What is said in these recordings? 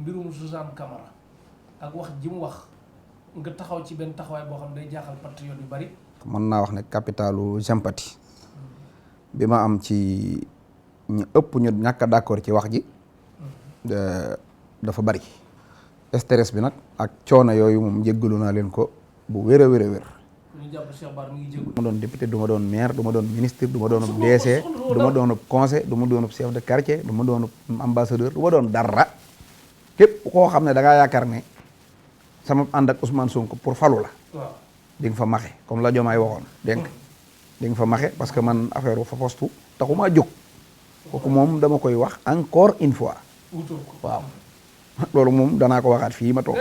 mbirum Suzanne Camara ak wax ji mu wax nga taxaw ci benn taxawaay boo xam ne day jaaxal patriote yu bari. mën naa wax ne capitalu sympathie bi ma am ci ñu ëpp ñu ñàkk a d'accord ci wax ji dafa bari stress bi nag ak coono yooyu moom jéggalu naa leen ko bu wér a wér a wér. ñu jàpp Cheikh Bara mi ngi jéggalu. du ma doon député du ma doon maire du ma doon ministre du ma doon DC du ma doon conseil du ma doon chef de quartier du ma doon ambassadeur du ma doon dara képp koo xam ne da ngaa yaakaar ne sama ànd ak Ousmane Sonko pour falu la. waaw di nga fa maxe comme la Diomaye waxoon dégg nga di nga fa maxe parce que man affaire fa postu taxumaa jóg kooku moom dama koy wax encore une fois waaw loolu moom danaa ko waxaat fii ma toog.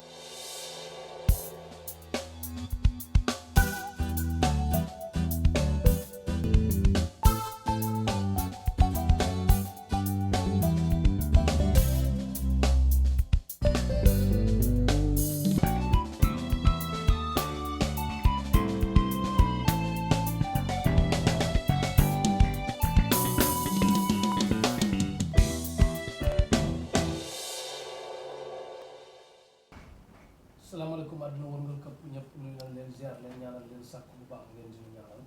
salaamaaleykum àdduna wërngal këpp ñëpp nuyu nañ leen ziar leen ñaanal leen sàkk bu baax ngeen di ñu ñaanal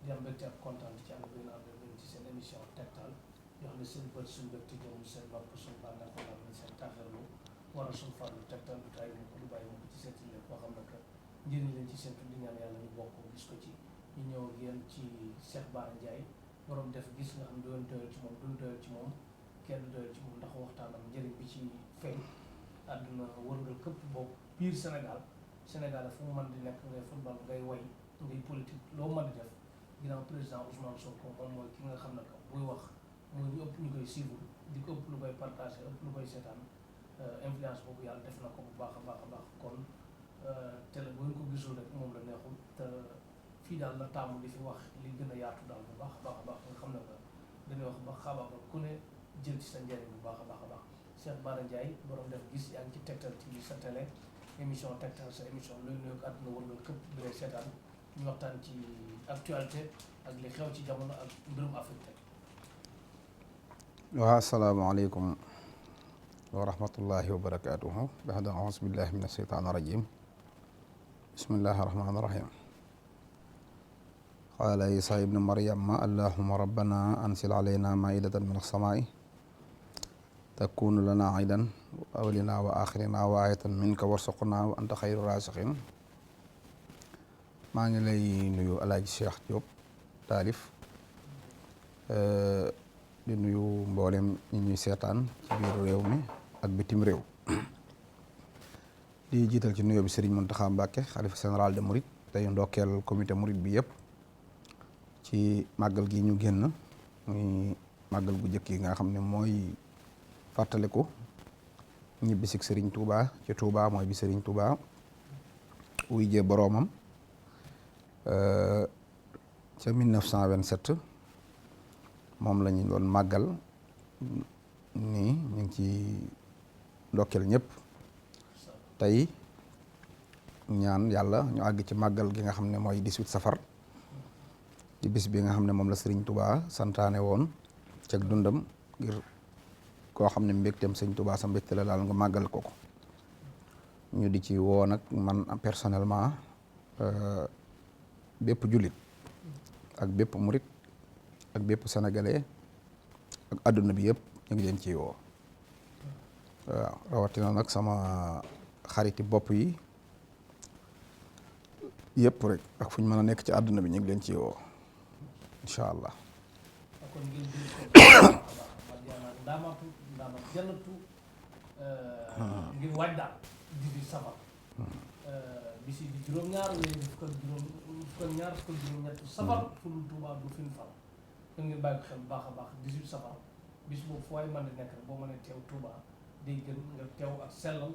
di am mbégte ak kontaan ci ànd bi ngeen ànd leen ci seen émission tegtal yoo xam ne seen bët suñu mbégte jëmul seen nopp suñu bànneex wala am seen taaxirlu war a suñu farlu tegtal du tay mu ko du bàyyi mu ko ci seen ci lépp boo xam ne que njëriñ leen ci seen di ñaan yàlla ñu bokk gis ko ci ñu ñëw ak yéen ci Cheikh Bara Ndiaye borom def gis nga xam ne doon doyal ci moom duñ doyal ci moom kenn doyal ci moom ndax waxtaanam njëriñ bi ci feeñ àdduna wërngal këpp boobu biir Sénégal fu mu mën di nekk ngay football ngay way ngay politique loo mën di def ginnaaw président Ousmane Sonko moom mooy ki nga xam ne que buy wax mooy ñu ëpp ñu koy suivre di ko ëpp lu koy partagé ëpp lu koy seetaan influence boobu yàlla def na ko bu baax a baax a baax kon télé bu ñu ko gisul rek moom la neexul te fii daal la taamu di fi wax li gën a yaatu daal bu baax a baax a baax nga xam ne que dañuy wax ba xaabaabal ku ne jël ci sa njëriñ bu baax a baax a baax Cheikh Bara Ndiaye borom def gis yaa ngi ci Tektal TV sa télé émission Tektal sa émission luy nuyu ak àdduna wërngal këpp bi lay seetaan ñu waxtaan ci actualité ak li xew ci jamono ak mbirum Afrique tey. waaw asalaamaaleykum wa rahmatullahi wa barakaatuhu baxda auzu billahi min asheytaan rajim bismillahi rahmaani rahim qaala Isa ibnu maryama allahuma rabbana ansil alayna maidatan min alsamaai takunu lana aidan wa awlina wa axirina wa ayatan minka warsuqna wa anta xayru raasiqin maa ngi lay nuyu alaaji Cheikh Diop taalif di nuyu mboolem ñi ñuy seetaan ci biir réew mi ak bitim réew di jiital ci nuyoo bi Serigne Mountakha Mbacké xalifa général de Mouride tey ndokkeel comité Mouride bi yëpp ci màggal gi ñu génn muy màggal gu njëkk yi nga xam ne mooy fàttaliku ñibbisig Serigne Touba ci Touba mooy bi Serigne Touba wuy jee boroomam ca 1927 moom la ñu doon màggal nii ñu ngi ci ndokkeel ñëpp tey ñaan yàlla ñu àgg ci màggal gi nga xam ne mooy 18 safar ci bis bi nga xam ne moom la Serigne Touba santaane woon ceg dundam ngir koo xam ne mbégteem Sëñ Touba sa mbégte la daal nga màggal ko ñu di ci woo nag man personnellement bépp jullit ak bépp murit ak bépp sénégalais ak àdduna bi yëpp ñu ngi leen ciy woo waaw rawatina nag sama xariti bopp yi yëpp rek ak fu ñu mën a nekk ci àdduna bi ñu ngi leen ciy woo incha allah. ndaamatu jannatu ngir waaj daal di safar bisi di juróom-ñaar wala di fukk ak ñaar fukk ak juróom-ñett safar fu dul Tuubaa du fin far da ngeen bàyyi ko xel bu baax a baax 18 safar bis boobu fu waay mën di nekk rek boo mënee teew Tuubaa day gën nga teew ak sellal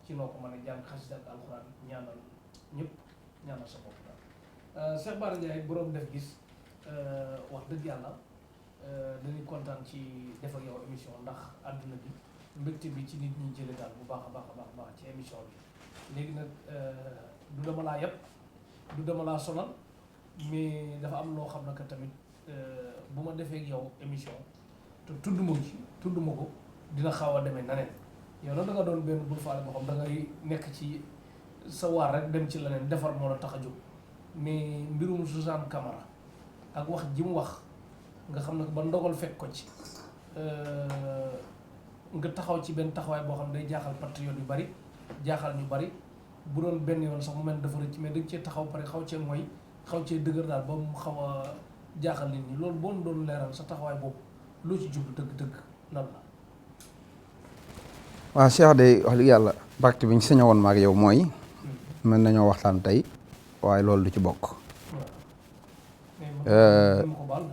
ci noo ko mën a jàng xasida ak alxuraan ñaanal ñëpp ñaanal sa bopp daal Cheikh Bara Ndiaye borom def gis wax dëgg yàlla dañuy kontaan ci def ak yow émission ndax àdduna bi mbégte bi ci nit ñi jële daal bu baax a baax a baax baax ci émission bi léegi nag du dama laa yëpp du dama laa sonal mais dafa am loo xam ne que tamit bu ma defee ak yow émission te tudd ma ko dina xaw a demee naneen yow nag da nga doon benn bul faale boo xam da ngay nekk ci sa waar rek dem ci leneen defar moo la tax a jóg mais mbirum Suzanne Camara ak wax ji mu wax nga xam ne ba ndogal fekk ko ci nga taxaw ci benn taxawaay boo xam ne day jaaxal patriote yu bari jaaxal ñu bari bu doon benn yoon sax mu mel dafa rëcc mais dañ cee taxaw pare xaw cee mooy xaw cee dëgër daal ba mu xaw a jaaxal nit ñi loolu boo doon leeral sa taxawaay boobu loo ci jublu dëgg-dëgg lan la. waaw Cheikh de wax dëgg yàlla pacte bi ñu saña woon ma ak yow mooy mën nañoo waxtaan tey waaye loolu du ci bokk.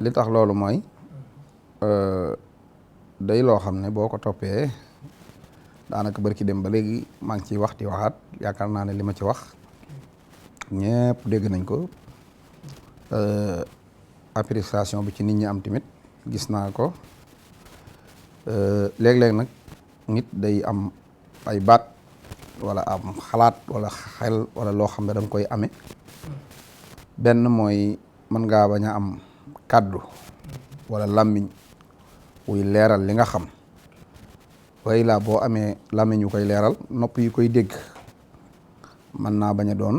li tax loolu mooy day loo xam ne boo ko toppee daanaka barki dem ba léegi maa ngi ciy wax di waxaat yaakaar naa ne li ma ci wax ñëpp dégg nañ ko appréciation bi ci nit ñi am tamit gis naa ko léeg-léeg nag nit day am ay baat wala am xalaat wala xel wala loo xam ne da nga koy amee benn mooy mën ngaa bañ a am kàddu wala làmmiñ wuy leeral li nga xam way laa boo amee làmmiñ yu koy leeral nopp yi koy dégg mën naa bañ a doon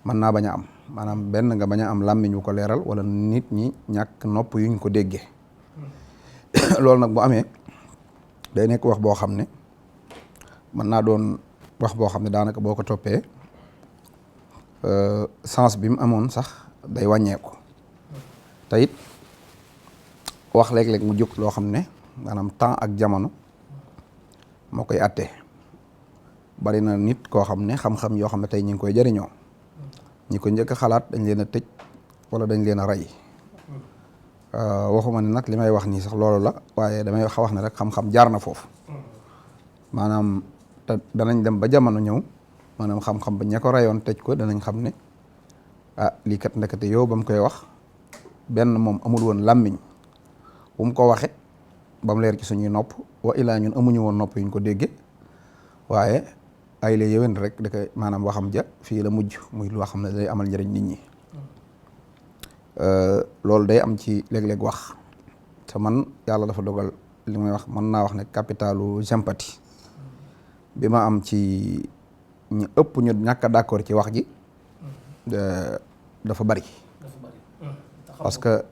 mën naa bañ a am maanaam benn nga bañ a am làmmiñ wu ko leeral wala nit ñi ñàkk nopp yuñ ko déggee loolu nag bu amee day nekk wax boo xam ne mën naa doon wax boo xam ne daanaka boo ko toppee sens bi mu amoon sax day wàññeeku te it wax léeg-léeg mu jóg loo xam ne maanaam temps ak jamono moo koy attee bari na nit koo xam ne xam-xam yoo xam ne tey ñu ngi koy jëriñoo ñi ko njëkk a xalaat dañ leen a tëj wala dañ leen a rey waxuma ne nag li may wax nii sax loolu la waaye damay wax ne rek xam-xam jaar na foofu maanaam te danañ dem ba jamono ñëw maanaam xam-xam ba ña ko reyoon tëj ko danañ xam ne lii kat ndekete yow ba mu koy wax benn moom amul woon làmmiñ bu mu ko waxe ba mu leer ci suñuy nopp wa ilaa ñun amuñu woon nopp yuñ ko dégge waaye ay la yéwén rek da koy maanaam waxam ja fii la mujj muy loo xam ne day amal njëriñ nit ñi loolu day am ci léeg-léeg wax te man yàlla dafa dogal li may wax mën naa wax ne capitalu sympathie bi ma am ci ñu ëpp ñu ñàkk a d'accord ci wax ji dafa bari parce que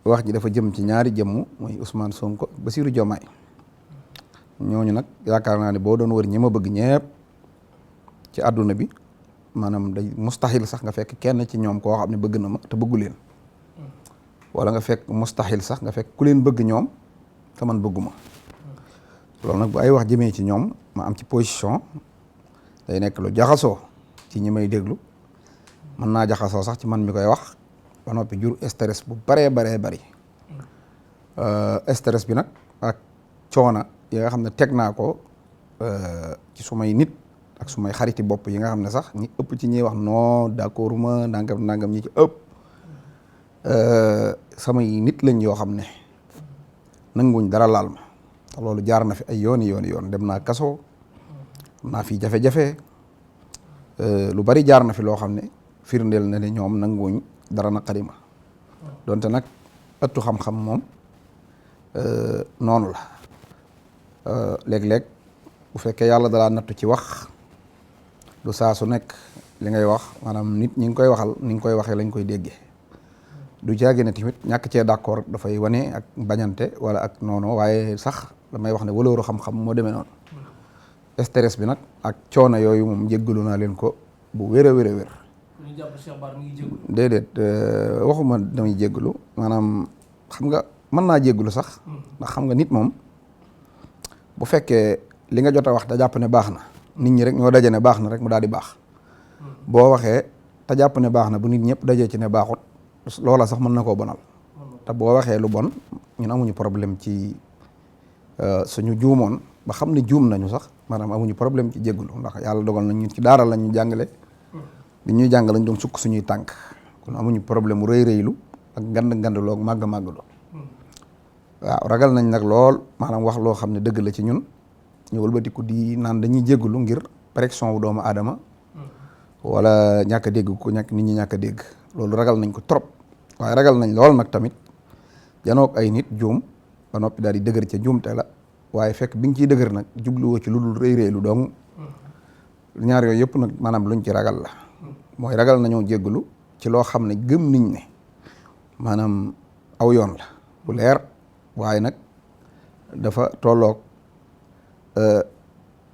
wax ji dafa jëm ci ñaari jëmm muy Ousmane Sonko Bassirou Diomaye ñooñu nag yaakaar naa ne boo doon wër ñi ma bëgg ñëpp ci àdduna bi maanaam day mustaxil sax nga fekk kenn ci ñoom koo xam ne bëgg na ma te bëggu leen wala nga fekk mustaxil sax nga fekk ku leen bëgg ñoom te man bëgguma loolu nag bu ay wax jëmee ci ñoom ma am ci position day nekk lu jaxasoo ci ñi may déglu mën naa jaxasoo sax ci man mi koy wax ba noppi jur stress bu baree bari stress bi nag ak coona yi nga xam ne teg naa ko ci sumay nit ak sumay xariti bopp yi nga xam ne sax ñi ëpp ci ñuy wax non d'accord ma nangam ñi ci ëpp samay nit lañ yoo xam ne nanguñ dara laal ma te loolu jaar na fi ay yoon dem naa kaso am naa fi jafe-jafe lu bari jaar na fi loo xam ne firndeel na ne ñoom nanguñ dara naqari ma donte nag ëttu xam-xam moom noonu la léeg-léeg bu fekkee yàlla dalaa nattu ci wax du saa su nekk li ngay wax maanaam nit ñi ngi koy waxal ni nga koy waxee lañ koy déggee du jaage ne tamit ñàkk cee d'accord dafay wane ak bañante wala ak noonu waaye sax damay wax ne walooru xam-xam moo demee noonu stress bi nag ak coono yooyu moom jéggalu naa leen ko bu wér a wér ñu jàpp Cheikh Bara mi ngi jéggalu déedéet waxuma damay jéggalu maanaam xam nga mën naa jéggalu sax ndax xam nga nit moom bu fekkee li nga jot a wax te jàpp ne baax na nit ñi rek ñoo daje ne baax na rek mu daal di baax boo waxee te jàpp ne baax na bu nit ñëpp dajee ci ne baaxut loola sax mën na koo bonal te boo waxee lu bon ñun amuñu problème ci suñu juumoon ba xam ne juum nañu sax maanaam amuñu problème ci jéggulu ndax yàlla dogal na ñun ci daara lañ ñu jàngale bi ñuy jàng lañ doon sukk suñuy tànk kon amuñu problème mu rëy-rëylu ak ngand màgg-màgglu waaw ragal nañ nag lool maanaam wax loo xam ne dëgg la ci ñun ñu wëlbatiku di naan dañuy jéggulu ngir pression wu doomu aadama wala ñàkk a dégg ko nit ñi ñàkk a dégg loolu ragal nañ ko trop waaye ragal nañ lool nag tamit janoog ay nit juum ba noppi daal di dëgër ca juumte la waaye fekk bi nga ciy dëgër nag jubluwoo ci lu dul rëy rëy lu dong ñaar yooyu yëpp nag maanaam luñ ci ragal la mooy ragal nañoo jégglu ci loo xam ne gëm niñ ne maanaam aw yoon la bu leer waaye nag dafa tolloog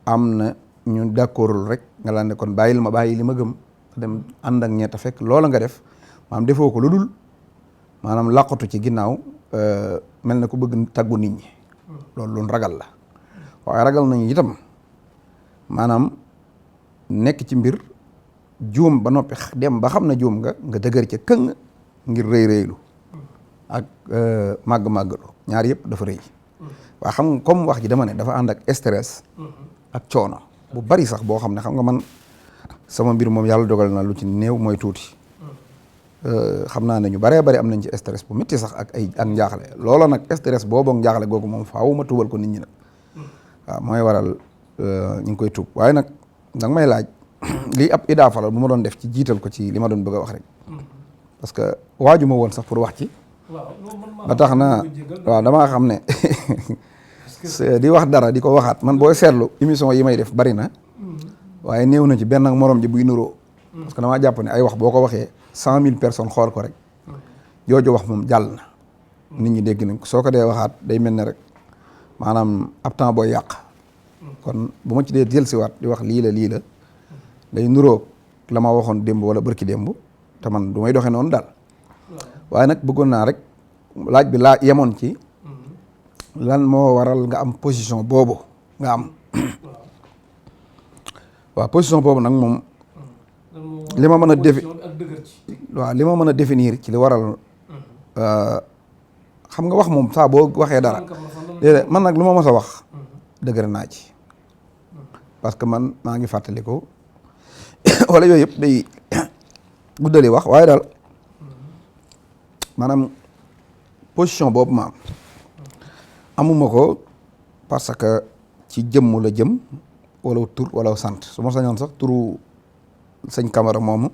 am na ñu d'accordul rek nga laan ne kon bàyyi li ma gëm dem ànd ak ñetta fekk loola nga def maanaam defoo ko lu dul maanaam làqatu ci ginnaaw mel na ku bëgg taggu nit ñi loolu loolu ragal la waaye ragal nañu itam maanaam nekk ci mbir juum ba noppi dem ba xam ne juum nga dëgër ca këng ngir rëy rëylu ak màgg-màggalu ñaar yëpp dafa rëy waa xam nga comme wax ji dama ne dafa ànd ak stress ak coono bu bari sax boo xam ne xam nga man sama mbir moom yàlla dogal na lu ci néew mooy tuuti xam naa ne ñu baree bari am nañ ci stress bu métti sax ak njaaxle loola nag stress boobu ak njaaxle googu moom faaw ma tuubal ko nit ñi nag waaw mooy waral ñu ngi koy tuub waaye nag danga may laaj lii ab idaafa la bu ma doon def ci jiital ko ci li ma doon bëgg a wax rek parce que waaju ma woon sax pour wax ci ba tax na waaw damaa xam ne di wax dara di ko waxaat man booy seetlu émission yi may def bari na waaye néew na ci benn ak morom ji buy nuroo parce que damaa jàpp ne ay wax boo ko waxee 100 000 personnes xool ko rek jooju wax moom jàll na nit ñi dégg nañ ko soo ko dee waxaat day mel ne rek maanaam ab temps booy yàq kon bu ma ci dee dellusiwaat di wax lii la day nuroo la ma waxoon démb wala bërki démb te man du may doxee noonu daal waaye nag bëggoon naa rek laaj bi laa yemoon ci lan moo waral nga am position boobu nga am waaw position boobu nag moom li ma mën a li ma mën a définir ci li waral xam nga wax moom saa boo waxee dara déedéet man nag lu ma mës a wax dëgër naa ci parce que man maa ngi fàttaliku wala yooyu yëpp day guddali wax waaye daal maanaam position boobu ma am amuma ko parce que ci jëmm la jëm wala tur wala sant su ma sañoon sax turu sëñ Camara moomu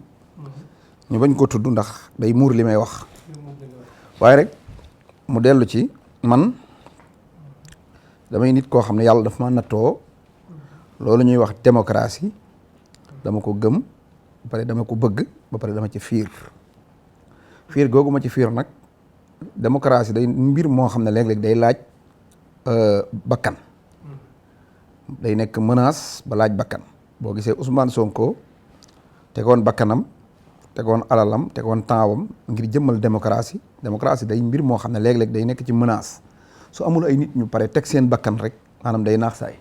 ñu bañ ko tudd ndax day muur li may wax waaye rek mu dellu ci man damay nit koo xam ne yàlla dafa ma nattoo loolu ñuy wax démocratie dama ko gëm ba pare dama ko bëgg ba pare dama ci fiir googu ma ci fiir nag démocratie day mbir moo xam ne léeg-léeg day laaj bakkan day nekk menace ba laaj bakkan boo gisee Ousmane Sonko tegoon bakkanam tegoon alalam tegoon tempsam ngir jëmmal démocratie day mbir moo xam ne léeg-léeg day nekk ci menace su amul ay nit ñu pare teg seen bakkan rek maanaam day naax saay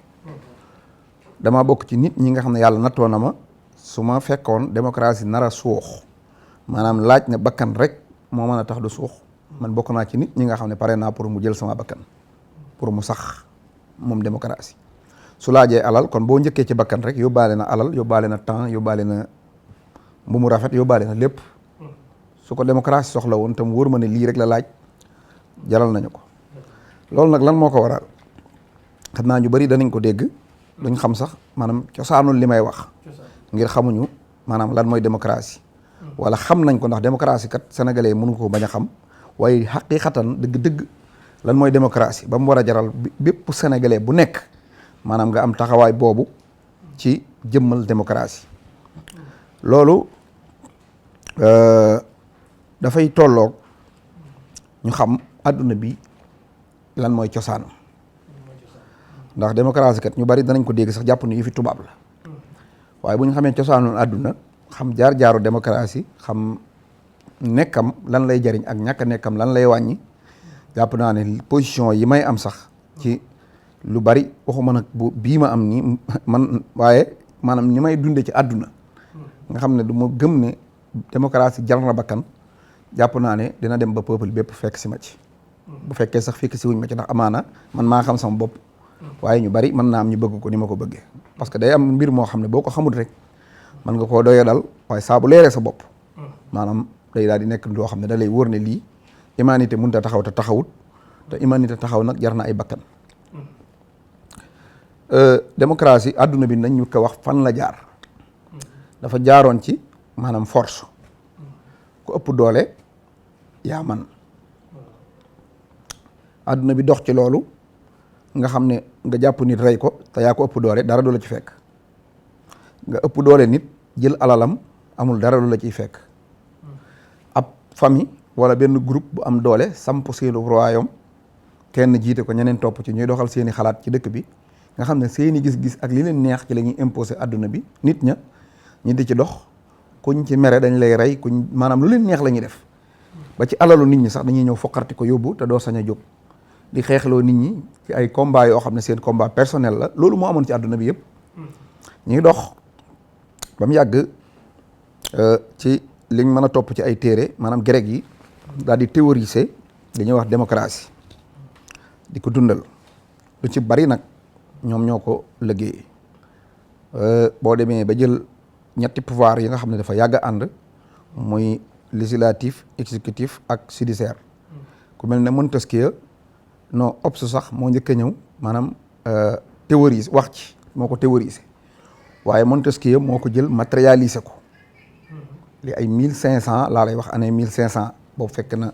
dama bokk ci nit ñi nga xam ne yàlla nattoo na ma su ma fekkoon démocratie nar a suux maanaam laaj ne bakkan rek moo mën a tax du suux man bokk naa ci nit ñi nga xam ne pare naa pour mu jël sama bakkan pour mu sax moom démocratie su laajee alal kon boo njëkkee ci bakkan rek yóbbaale na alal yóbbaale na temps yóbbaale na bu mu rafet yóbbaale na lépp su ko démocratie soxla woon tam wóor ma ne lii rek la laaj jaral nañu ko loolu nag lan moo ko waral xam naa ñu bari danañ ko dégg duñ xam sax maanaam cosaanul li may wax ngir xamuñu maanaam lan mooy démocratie wala xam nañ ko ndax démocratie kat sénégalais mënu ko bañ a xam waaye xaqiqatan dëgg-dëgg lan mooy démocratie ba mu war a jaral bépp sénégalais bu nekk maanaam nga am taxawaay boobu ci jëmmal démocratie loolu dafay tolloog ñu xam àdduna bi lan mooy cosaan ndax démocratie kat ñu bari danañ ko dégg sax jàpp ni yu fi tubaab la waaye bu ñu xamee cosaanu àdduna xam jaar-jaaru démocratie xam nekkam lan lay jariñ ak ñàkk nekkam lan lay wàññi jàpp naa ne position yi may am sax ci lu bari waxuma nag bu bii ma am nii man waaye maanaam ni may dunde ci àdduna nga xam ne du ma gëm ne démocratie jar na bakkan jàpp naa ne dina dem ba peuple bépp fekk si ma ci bu fekkee sax fekk si wuñ ma ci ndax amaana man maa xam sama bopp waaye ñu bari mën naa am ñu bëgg ko ni ma ko bëggee parce que day am mbir moo xam ne boo ko xamul rek mën nga koo doyee dal waaye saa bu leeree sa bopp maanaam day daal di nekk loo xam ne da lay wóor ne lii humanité mënut a taxaw te taxawut te humanité taxaw nag jar na ay bakkan démocratie adduna bi nañ ñu ko wax fan la jaar dafa jaaroon ci maanaam force ku ëpp doole yaa man adduna bi dox ci loolu nga xam ne nga jàpp nit rey ko te yaa ko ëpp doole dara du la ci fekk nga ëpp doole nit jël alalam amul dara du la ciy fekk ab famille wala benn groupe bu am doole samp seenu royaume kenn jiite ko ñeneen topp ci ñuy doxal seeni xalaat ci dëkk bi nga xam ne seeni gis-gis ak li leen neex ci la ñuy imposer àdduna bi nit ña ñi di ci dox kuñ ci mere dañ lay rey kuñ maanaam lu leen neex la ñuy def ba ci alalu nit ñi sax dañuy ñëw foqarti ko yóbbu te doo sañ a jóg di xeexloo nit ñi ci ay combat yoo xam ne seen combat personnel la loolu moo amoon ci àdduna bi yëpp ñuy dox ba mu yàgg ci liñ mën a topp ci ay téere maanaam grec yi daal di théoriser li ñuy wax démocratie di ko dundal lu ci bari nag ñoom ñoo ko liggéey boo demee ba jël ñetti pouvoir yi nga xam ne dafa yàgg ànd muy législatif exécutif ak judiciaire ku mel ne Montesquieu non Hobbes sax moo njëkk a ñëw maanaam théorise wax ci moo ko théoriser waaye Montesquieu moo ko jël matérialiser ko li ay 1500 laa lay wax année 1500 boobu fekk na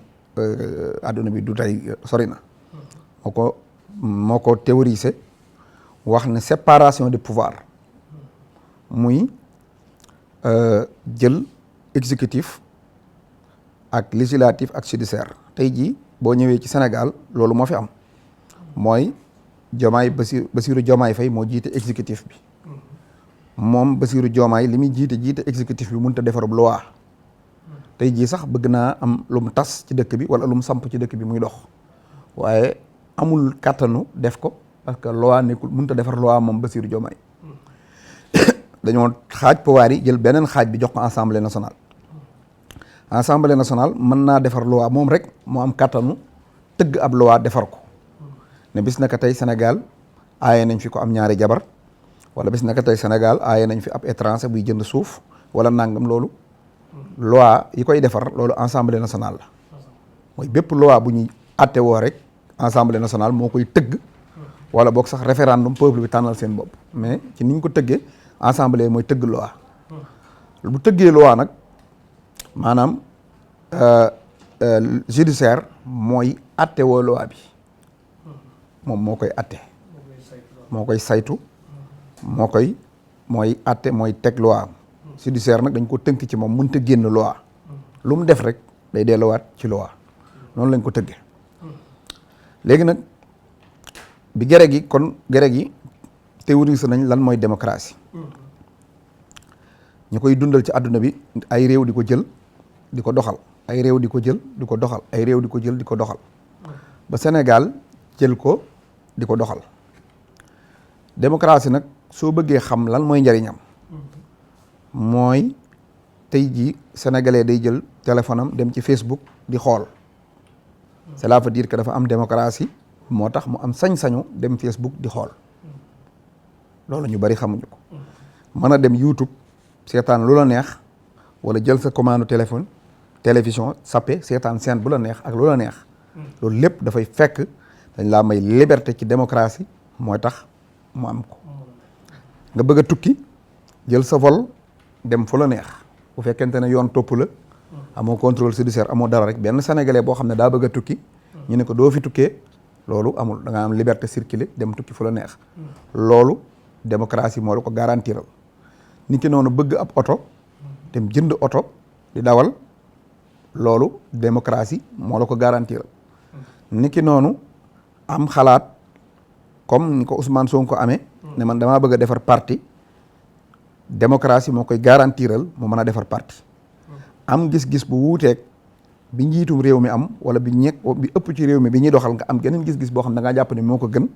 àdduna bi du tey sori na moo ko théoriser wax ne séparation des pouvoirs muy jël exécutif ak législatif ak judiciaire tey jii boo ñëwee ci Sénégal loolu moo fi am mooy Bassirou Diomaye Faye moo jiite exécutif bi moom Bassirou Diomaye li muy jiite exécutif bi mënut a defarub loi tey jii sax bëgg naa am lu mu tas ci dëkk bi wala lu mu samp ci dëkk bi muy dox waaye amul kàttanu def ko parce que loi nekkul mënut a defar loi moom Bassirou Diomaye dañoo xaaj pouvoir yi jël beneen xaaj bi jox ko assemblée nationale mën naa defar loi moom rek moo am kàttanu tëgg ab loi defar ko ne bis naka tey Sénégal aaye nañ fi ko am ñaari jabar wala bis naka tey Sénégal aaye nañ fi ab étranger buy jënd suuf wala nangam loolu loi yi koy defar loolu assemblée nationale la mooy bépp loi bu ñuy àtte woo rek assemblée nationale moo koy tëgg wala boog sax référendum peuple bi tànnal seen bopp mais ci niñ ko tëggee assemblée mooy tëgg loi bu tëggee loi nag maanaam judiciaire mooy àtte woo loi bi moom moo koy àtte moo koy saytu mooy àtte mooy teg loi judiciaire nag dañ ko tënk ci moom mënut a génn loi lu mu def rek day delluwaat ci loi noonu lañ ko tëggee léegi nag bi grec yi théorise nañ lan mooy démocratie ñu koy dundal ci àdduna bi ay réew di ko jël di ko doxal ay réew di ko jël di ko doxal ay réew di ko jël di ko doxal ba Sénégal jël ko di ko doxal démocratie nag soo bëggee xam lan mooy njariñam mooy tey jii sénégalais day jël téléphone am dem ci Facebook di xool cela veut dire que dafa am démocratie moo tax mu am sañ-sañu dem Facebook di xool loolu ñu bari xamuñu ko mën a dem YouTube seetaan lu la neex wala jël sa commande télévision sappe seetaan scène bu la neex ak lu la neex loolu lépp dafay fekk dañ laa may liberté ci démocratie mooy tax mu am ko nga bëgg a tukki jël sa vol dem fu la neex bu fekkente ne yoon topp la amoo contrôle judiciaire amoo dara rek benn sénégalais boo xam ne daa bëgg a tukki ñu ne ko doo fi tukkee loolu amul da nga am liberté circuler dem tukki fu la neex loolu démocratie moo la ko garantiral nit ki noonu bëgg ab oto dem jënd oto di dawal loolu démocratie moo la ko garantiral nit ki noonu am xalaat comme ni ko Ousmane Sonko amee ne man damaa bëgg a defar parti démocratie moo koy garantiral mu mën a defar parti am gis-gis bu wuuteeg bi njiitum réew mi am wala bi ëpp ci réew mi bi ñuy doxal nga am geneen gis-gis boo xam ne da ngaa jàpp ne moo ko gën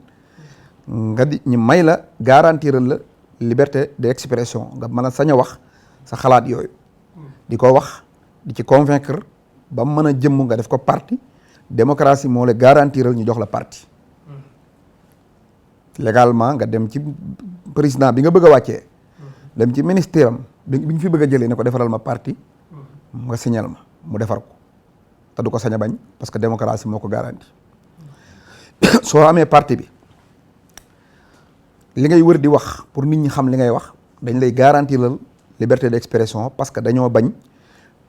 nga di ñu may la garantiral la liberté d'expression nga mën a sañ a wax sa xalaat yooyu di ko wax di ci convaincre ba mu mën a jëmm nga def ko parti démocratie moo la garantiral ñu jox la parti légalement nga dem ci président bi nga bëgg a wàccee dem ci ministère am bi nga fi bëgg a jëlee ne ko defaral ma parti nga signal ma mu defar ko te du ko sañ a bañ parce que démocratie moo ko garanti soo amee parti bi li ngay wër di wax pour nit ñi xam li ngay wax dañ lay garantir la liberté d'expression parce que dañoo bañ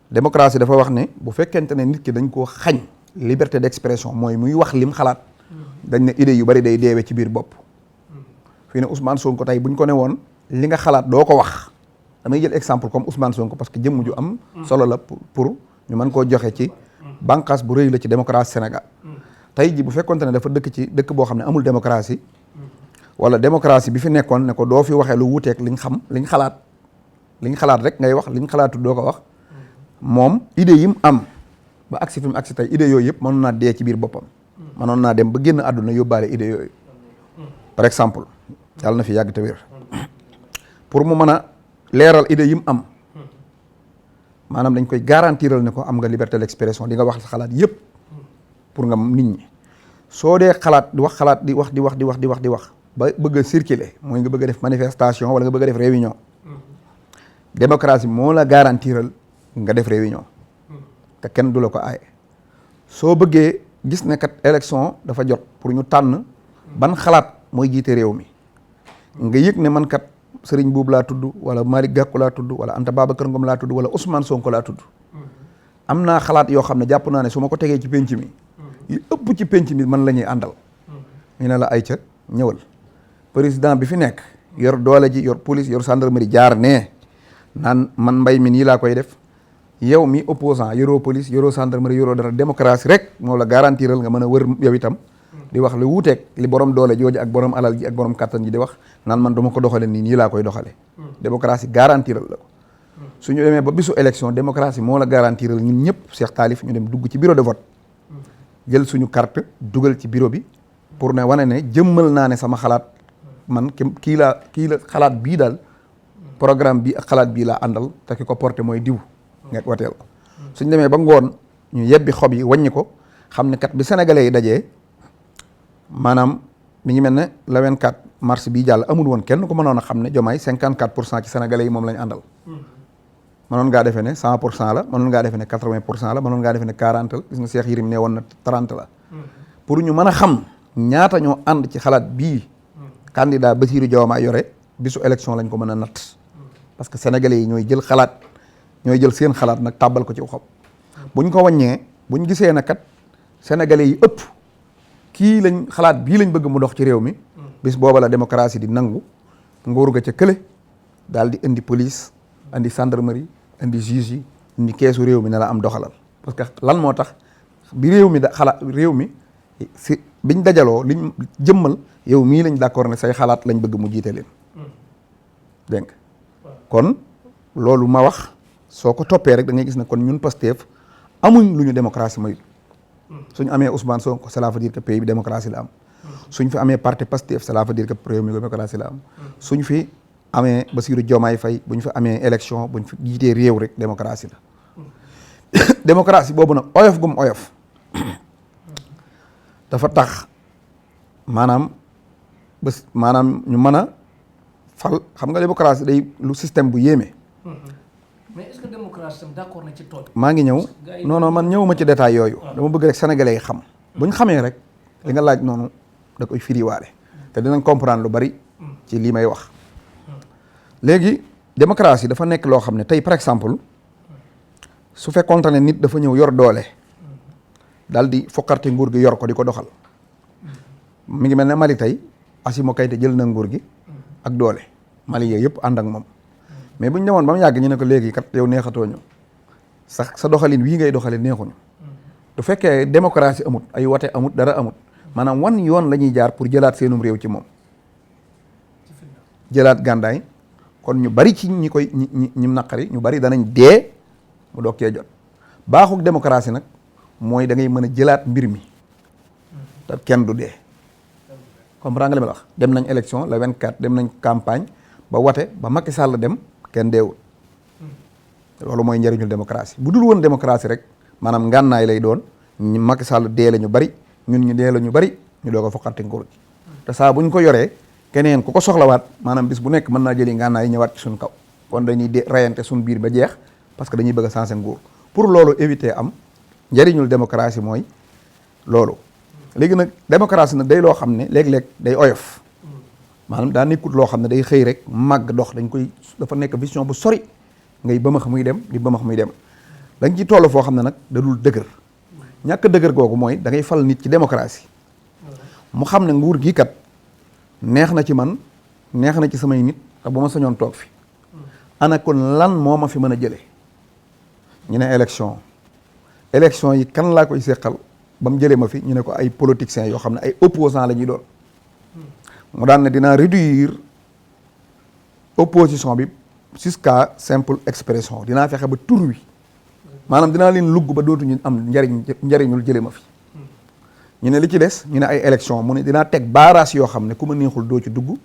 démocratie dafa wax ne bu fekkente ne nit ki dañ koo xañ liberté d'expression mooy muy wax lim xalaat dañ ne idée yu bari day deewe ci biir bopp. fii ne Ousmane Sonko tey buñ ko ne woon li nga xalaat doo ko wax damay jël exemple comme Ousmane Sonko parce que jëmm ju am solo la pour ñu mën koo joxe ci bànqaas bu rëy la ci démocratie Sénégal. tey ji bu fekkonte ne dafa dëkk ci dëkk boo xam ne amul démocratie wala démocratie bi fi nekkoon ne ko doo fi waxee lu wuuteeg liñ xalaat rek ngay wax liñ xalaatu doo ko wax moom idée yi mu am ba agsi fi mu agsi tey idée yooyu yëpp mënoon naa dee ci biir boppam mënoon naa dem ba génn àdduna yóbbaale idée yooyu par exemple yàlla na fi yàgg te wér pour mu mën a leeral idée yi mu am maanaam dañ koy garantiral ne ko am nga liberté d'expression di nga wax xalaat yëpp pour nga nit ñi soo dee xalaat di wax ba bëgg a circuler mooy nga bëgg a def manifestation wala nga bëgg a def réunion démocratie moo la garantiral nga def réunion te kenn du la ko aaye soo bëggee gis ne kat élection dafa jot pour ñu tànn ban xalaat mooy jiite réew mi nga yëg ne man kat Serigne Boubou laa tudd wala Malick Gakou laa tudd wala Anta Babacar Ngom laa tudd wala Ousmane Sonko laa tudd am naa xalaat yoo xam ne jàpp naa ne su ma ko tegee ci penc mi yu ëpp ci penc mi man la ñuy àndal ñu ne la ay ca ñëwal président bi fi nekk yor doole ji yor police yor gendarmerie jaar ne naan man mbay mi nii laa koy def yow mi opposant yoroo police yoroo gendarmerie yoroo dara démocratie rek moo la garantiral nga mën a wër yow itam di wax lu wuuteeg li borom doole jooju ak borom alal ji ak borom kattan ji di wax naan man dama ko doxale nii laa koy doxale démocratie garantiral la ko suñu demee ba bisu élection démocratie moo la garantiral ñun ñëpp Cheikh Talif ñu dem dugg ci bureau de vote jël suñu carte dugal ci bureau bi pour ne wane ne jëmmal naa ne sama xalaat man kii la xalaat bii daal programme bi ak xalaat bii laa àndal te ki ko porté mooy diw nga wateel ko suñ demee ba ngoon ñu yebbi xob yi wàññi ko xam ne kat bi sénégalais yi dajee maanaam mi ngi mel ne le 24 mars bii jàll amul woon kenn ku mënoon a xam ne Diomaye 54% ci sénégalais yi moom lañ àndal mënoon ngaa defee ne 100% la mënoon ngaa defee ne 80% la mënoon ngaa defee ne 40 la gis nga Cheikh Yérim ne woon na 30 la pour ñu mën a xam ñaata ñoo ànd ci xalaat bii candidat Bassirou Diomaye yore bisu élection lañ ko mën a natt parce que sénégalais yi ñooy jël seen xalaat nag tàbbal ko ci xob buñ ko wàññee buñ gisee na kat sénégalais yi ëpp kii lañ xalaat bii lañ bëgg mu dox ci réew mi bis booba la démocratie di nangu nguur ga ca kële daal di indi police indi gendarmerie indi juge yi indi keesu réew mi ne la am doxalal parce que lan moo tax bi réew mi réew mi si biñ dajaloo liñ jëmmal yow mii lañ d'accord ne say xalaat lañ bëgg mu jiite leen dégg nga kon loolu ma wax soo ko toppee rek da ngay gis ne kon ñun Pastef amuñ lu ñu démocratie mayut suñu amee Ousmane Sonko cela veut dire que pays bi démocratie la am suñ fi amee parti Pastef cela veut dire que réew mi démocratie la am suñ fi amee Bassirou Diomaye Faye bu ñu fi amee élection bu ñu fi jiitee réew rek démocratie la démocratie boobu nag oyof gum oyof dafa tax maanaam ñu mën a fal xam nga démocratie day lu système bu yéeme. mais est-ce que démocratie tam d'accord na ci tool. maa ngi ñëw non man ñëwuma ci détail yooyu. dama bëgg rek sénégalais yi xam. bu ñu xamee rek li nga laaj noonu da koy firiwaale. te dinañ comprendre lu bari. ci lii may wax. léegi démocratie dafa nekk loo xam ne tey par exemple su fekkoonte ne nit dafa ñëw yor doole. daal di foqarte nguur gi yor ko di ko doxal. mi ngi mel ne Mali tey Assimi Goïta jël na nguur gi. ak doole Mali yooyu yëpp ànd ak moom. mais bu ñu demoon ba mu yàgg ñu ne ko léegi kat yow neexatoo ñu sa doxalin wii ngay doxalin neexuñu. du fekkee démocratie amut ay wote amut dara amut maanaam wan yoon la ñuy jaar pour jëlaat seenum réew ci moom. jëlaat gàndaay kon ñu bari ci ñi koy ñi naqari ñu bari danañ dee mu doog cee jot baaxuk démocratie nag mooy da ngay mën a jëlaat mbir mi te kenn du dee. comprendre nga li ma la wax dem nañ élection le 24 dem nañ campagne ba wate ba Macky Sall dem kenn deewul loolu mooy njëriñul démocratie bu dul woon démocratie rek maanaam ngànnaay lay doon ñu Macky Sall dee la ñu bari ñun ñu dee la ñu bari ñu doog a foqati nguur gi te saa bu ñu ko yoree keneen ku ko soxlawaat maanaam bis bu nekk mën naa jëli ngànnaay ñëwaat ci suñ kaw kon dañuy rayante suñ biir ba jeex parce que dañuy bëgg a changer nguur pour loolu éviter am njëriñul démocratie mooy loolu. léegi nag démocratie nag day loo xam ne léeg-léeg day oyof maanaam daa nekkut loo xam ne day xëy rek màgg dox dafa nekk vision bu sori ngay bëmax muy dem di bëmax muy dem dañ ci toll foo xam ne nag da dul dëgër ñàkk dëgër googu mooy da ngay fal nit ci démocratie mu xam ne nguur gi kat neex na ci man neex na ci samay nit te bu ma sañoon toog fi ana kon lan moo ma fi mën a jëlee ñu ne élection yi kan laa koy séqal ba mu jëlee ma fi ñu ne ko ay politiciens yoo xam ne ay opposants la ñuy doon mu daan ne dinaa réduire opposition bi jusqu'à simple expression dinaa fexe ba tur wi maanaam dinaa leen lugg ba dootuñu am njariñul jëlee ma fi ñu ne li ci des ñu ne ay élection mu ne dinaa teg baaraas yoo xam ne ku ma neexul doo ci dugg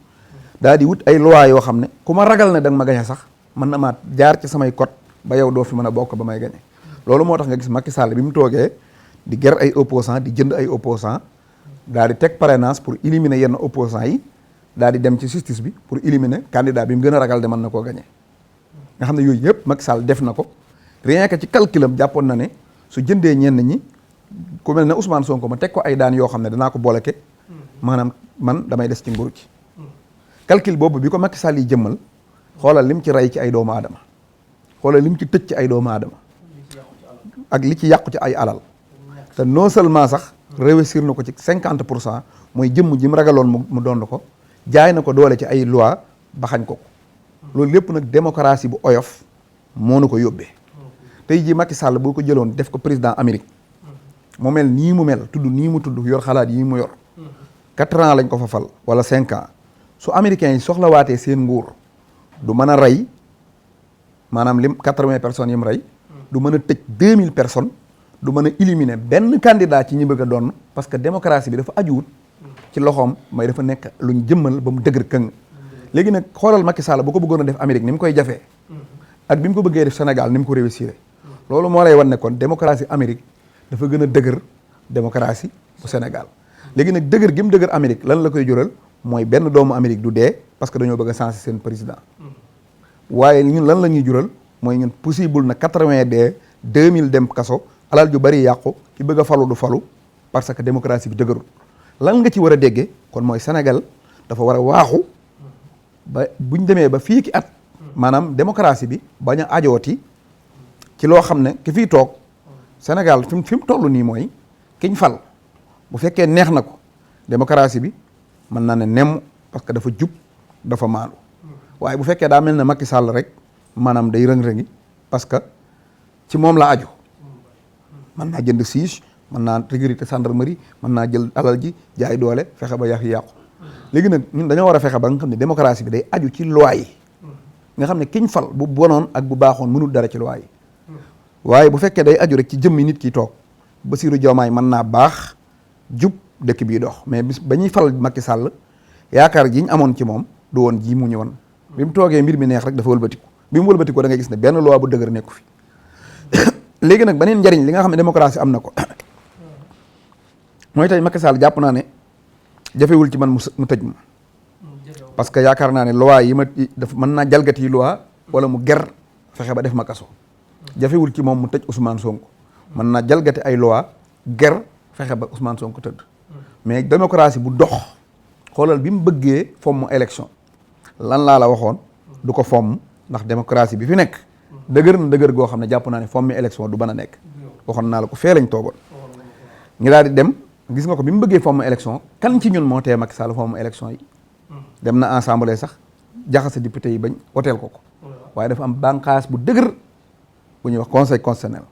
daal di wut ay loi yoo xam ne ku ma ragal ne da nga ma gañe sax mën na maa jaar ci samay code ba yow doo fi mën a bokk ba may gañe loolu moo tax nga gis Macky Sall bi mu toogee di ger ay opposants di jënd ay opposants daal di teg parrainage pour éliminer yenn opposants yi daal di dem ci justice bi pour éliminer candidat bi mu gën a ragal de mën na koo gañe nga xam ne yooyu yëpp Macky Sall def na ko rien que ci calculam jàppoon na ne su jëndee ñenn ñi ku mel ne Ousmane Sonko ma teg ko ay daan yoo xam ne danaa ko booleke maanaam man damay des ci nguur gi calcul boobu bi ko Macky Sall yi jëmmal xoolal lim ci rey ci ay doomu aadama xoolal lim ci tëj ci ay doomu aadama ak li ci yàqu ci ay alal te non seulement sax réussir na ko ci 50% mooy jëmm ji mu ragaloon mu doon ko jaay na ko doole ci ay loi ba xañ ko loolu lépp nag démocratie bu oyof moo nu ko yóbbee tey jii Macky Sall boo ko jëloon def ko président Amérique mu mel nii mu mel tudd nii mu tudd yor xalaat yi mu yor 4 ans lañ ko fa fal wala 5 ans su américains yi soxlawaatee seen nguur du mën a rey maanaam lim 80 personnes yi mu rey du mën a tëj 2000 personnes du mën a éliminer benn candidat ci ñi bëgg a doon parce que démocratie bi dafa ajuwut ci loxoom may dafa nekk luñ jëmmal ba mu dëgër këng léegi nag xoolal Macky Sall bu ko bëggoon a def Amérique ni mu koy jafee ak bi mu ko bëggee def Sénégal ni mu ko réussir loolu moo lay wan ne kon démocratie Amérique dafa gën a dëgër démocratie bu Sénégal léegi nag dëgër gi mu dëgër Amérique lan la koy jural mooy benn doomu Amérique du dee parce que dañoo bëgg a changer seen président waaye ñun lan la ñuy jural mooy ñun possible na 80 dee 2000 dem kaso alal ju bari yàqu ki bëgg a falu du falu parce que démocratie bi dëgërul lan nga ci war a déggee kon mooy Sénégal dafa war a waaxu ba buñ demee ba fii ki at maanaam démocratie bi bañ a ajooti ci loo xam ne ki fiy toog Sénégal fi mu toll nii mooy kiñ fal bu fekkee neex na ko démocratie bi mën naa ne nemm parce que dafa jub dafa maandu waaye bu fekkee daa mel ne Macky Sall rek maanaam day rëng-rëngi parce que ci moom la aju mën naa jënd siège mën naa sécurité gendarmerie mën naa jël alal ji jaay doole fexe ba yàqu léegi nag ñun dañoo war a fexe ba nga xam ne démocratie bi day aju ci loi yi nga xam ne kiñ fal bu bonoon ak bu baaxoon mënul dara ci loi yi waaye bu fekkee day aju rek ci jëmmi nit ki toog Bassirou Diomaye mën naa baax jub dëkk bii dox mais bis ba ñuy fal Macky Sall yaakaar ji ñu amoon ci moom du woon ji mu ñëwoon bi mu toogee mbir mi neex rek dafa wëlbatiku bi mu wëlbatiku da ngay gis ne benn loi bu dëgër nekku fi léegi nag beneen njariñ li nga xam ne démocratie am na ko mooy tey Macky Sall jàpp naa ne jafewul ci man mu tëj ma parce que yaakaar naa ne loi yi ma daf mën naa jalgati loi wala mu ger fexe ba def ma kaso jafewul ci moom mu tëj Ousmane Sonko mën naa jalgati ay loi ger fexe ba Ousmane Sonko tëdd mais démocratie bu dox xoolal bi mu bëggee fomm élection lan laa la waxoon du ko fomm ndax démocratie bi fi nekk dëgër na dëgër goo xam ne jàpp naa ne fommi élection du mën a nekk waxoon naa la ko fee lañ toogoon ñu daal di dem gis nga ko bi mu bëggee fomm élection kan ci ñun moo tee Macky Sall fomm élection yi dem na assemblée sax jaxase député yi bañ woteel ko waaye dafa am bànqaas bu dëgër bu ñuy wax conseil constitutionnel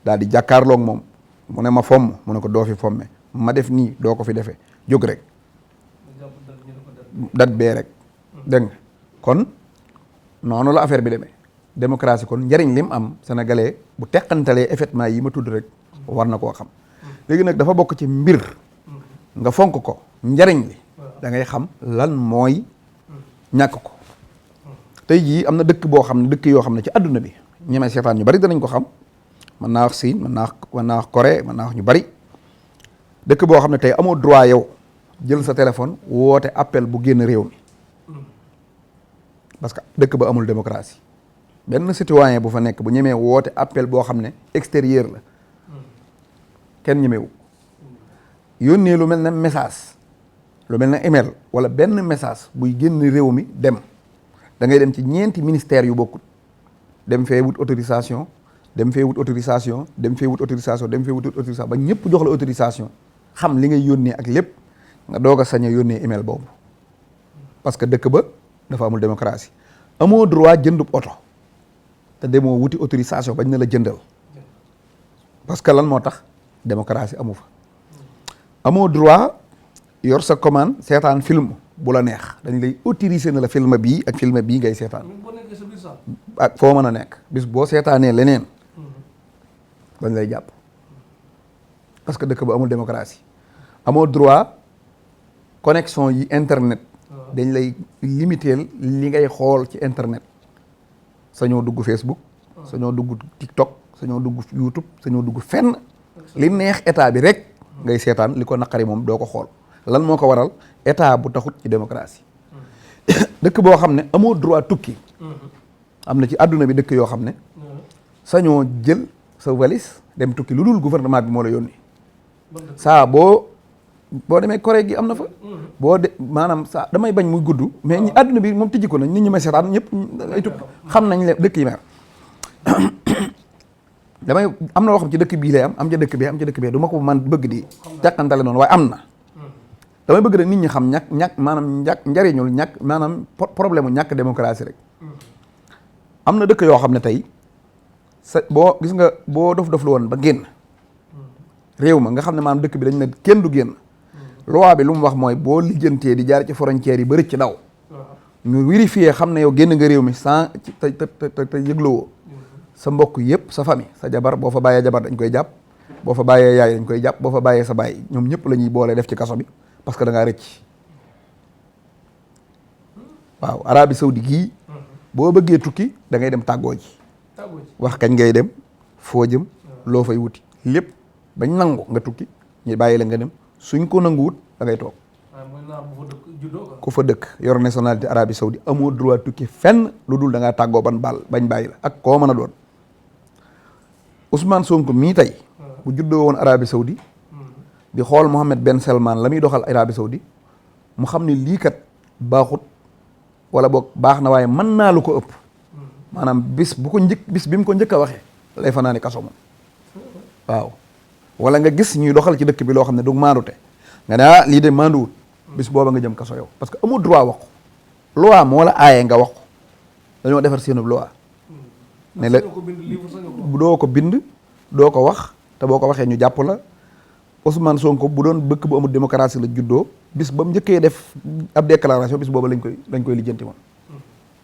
daal di jàkkaarloog moom mu ne ma fomm mu ne ko doo fi fomme ma def nii doo ko fi defee jóg rek dat bee rek dégg nga kon noonu la affaire bi demee démocratie kon njariñ lim am sénégalais bu teqantalee effectivement yi ma tudd rek war na koo xam léegi nag dafa bokk ci mbir nga fonk ko njariñ li da ngay xam lan mooy ñàkk ko tey jii am na dëkk boo xam ne dëkk yoo xam ne ci àdduna bi ñemee seetaan ñu bari danañ ko xam mën naa wax Siin mën naa wax Corée mën naa wax ñu bari dëkk boo xam ne tey amoo droit yow jël sa téléphone woote appel bu génn réew mi parce que dëkk ba amul démocratie benn citoyen bu fa nekk bu ñemee woote appel boo xam ne extérieur la kenn ñemewu yónnee lu mel ne message lu mel ne email wala benn message buy génn réew mi dem da ngay dem ci ñeenti ministères yu bokkut dem fee wut autorisation dem fee wut autorisation dem fee wut autorisation dem fee wut autorisation ba ñëpp jox la autorisation xam li ngay yónnee ak lépp nga doog a sañ a yónnee email boobu parce que dëkk ba dafa amul démocratie. amoo droit jëndub oto te demoo wuti autorisation bañ na la jëndal parce que lan moo tax démocratie amu fa. amoo droit yor sa commande seetaan film bu la neex dañ lay autoriser na la film bii ak film bii ngay seetaan ak foo mën a nekk bis boo seetaanee leneen dañ lay jàpp parce que dëkk ba amul démocratie. amoo droit connexion yi internet dañ lay limiter li ngay xool ci internet sañoo dugg Facebook sañoo dugg TikTok sañoo dugg YouTube sañoo dugg fenn li neex état bi rek ngay seetaan li ko naqari moom doo ko xool lan moo ko waral état bu taxut ci démocratie. dëkk boo xam ne amoo droit tukki am na ci àdduna bi dëkk yoo xam ne sañoo jël sa valise dem tukki lu dul gouvernement bi moo la yónni saa boo demee Corée gi am na fa boo de maanaam saa damay bañ muy gudd mais ñi àdduna bi moom tijji ko nañ nit ñi may seetaan ñëpp ay tukki xam nañ leen dëkk yi mer damay am na loo xam ci dëkk bii lay am ca dëkk bee am ca dëkk bee du ma ko man bëgg di jàkkantale noonu waaye am na damay bëgg rek nit ñi xam ñàkk maanaam njariñul ñàkk maanaam problème mu ñàkk démocratie rek am na dëkk yoo xam ne tey sa boo gis nga boo dof lu woon ba génn réew ma nga xam ne maanaam dëkk bi dañ ne kenn du génn loi bi lu mu wax mooy boo lijjantee di jaar ci frontières yi ba rëcc daw ñu vérifier xam ne yow génn nga réew mi sans te yëgloo sa mbokk yëpp sa famille sa jabar boo fa bàyyee jabar dañ koy jàpp boo fa bàyyee yaay dañ koy jàpp boo fa bàyyee sa baay ñoom ñëpp la ñuy boole def ci kaso bi parce que da ngaa rëcc waaw Arabie Saoudi gii boo bëggee tukki da ngay dem tàggoo ji wax kañ ngay dem foo jëm loo fay wuti lépp bañ nangu nga tukki ñu bàyyi la nga dem suñ ko nanguwut da ngay toog ku fa dëkk yor nationalité Arabie Saoudi amoo droit tukki fenn lu dul da ngaa tàggoo bañ bàyyi la ak koo mën a doon Ousmane Sonko mii tey bu juddoo woon Arabie Saoudi di xool Mohammed Ben Salman la muy doxal Arabie Saoudi mu xam ne lii kat baaxut wala boog baax na waaye mën naa lu ko ëpp maanaam bis bi mu ko njëkk a waxee lay fanaane kaso moom waaw wala nga gis ñuy doxal ci dëkk bi loo xam ne du maandute nga ne lii de maanduwut bis booba nga jëm kaso yow parce que amoo droit wax ko loi moo la aaye nga wax ko dañoo defar seenu loi ne la doo ko bind doo ko wax te boo ko waxee ñu jàpp la Ousmane Sonko bu doon bëkk bu amul démocratie la juddoo bis ba mu njëkkee def ab déclaration bis booba lañ koy lijjanti moom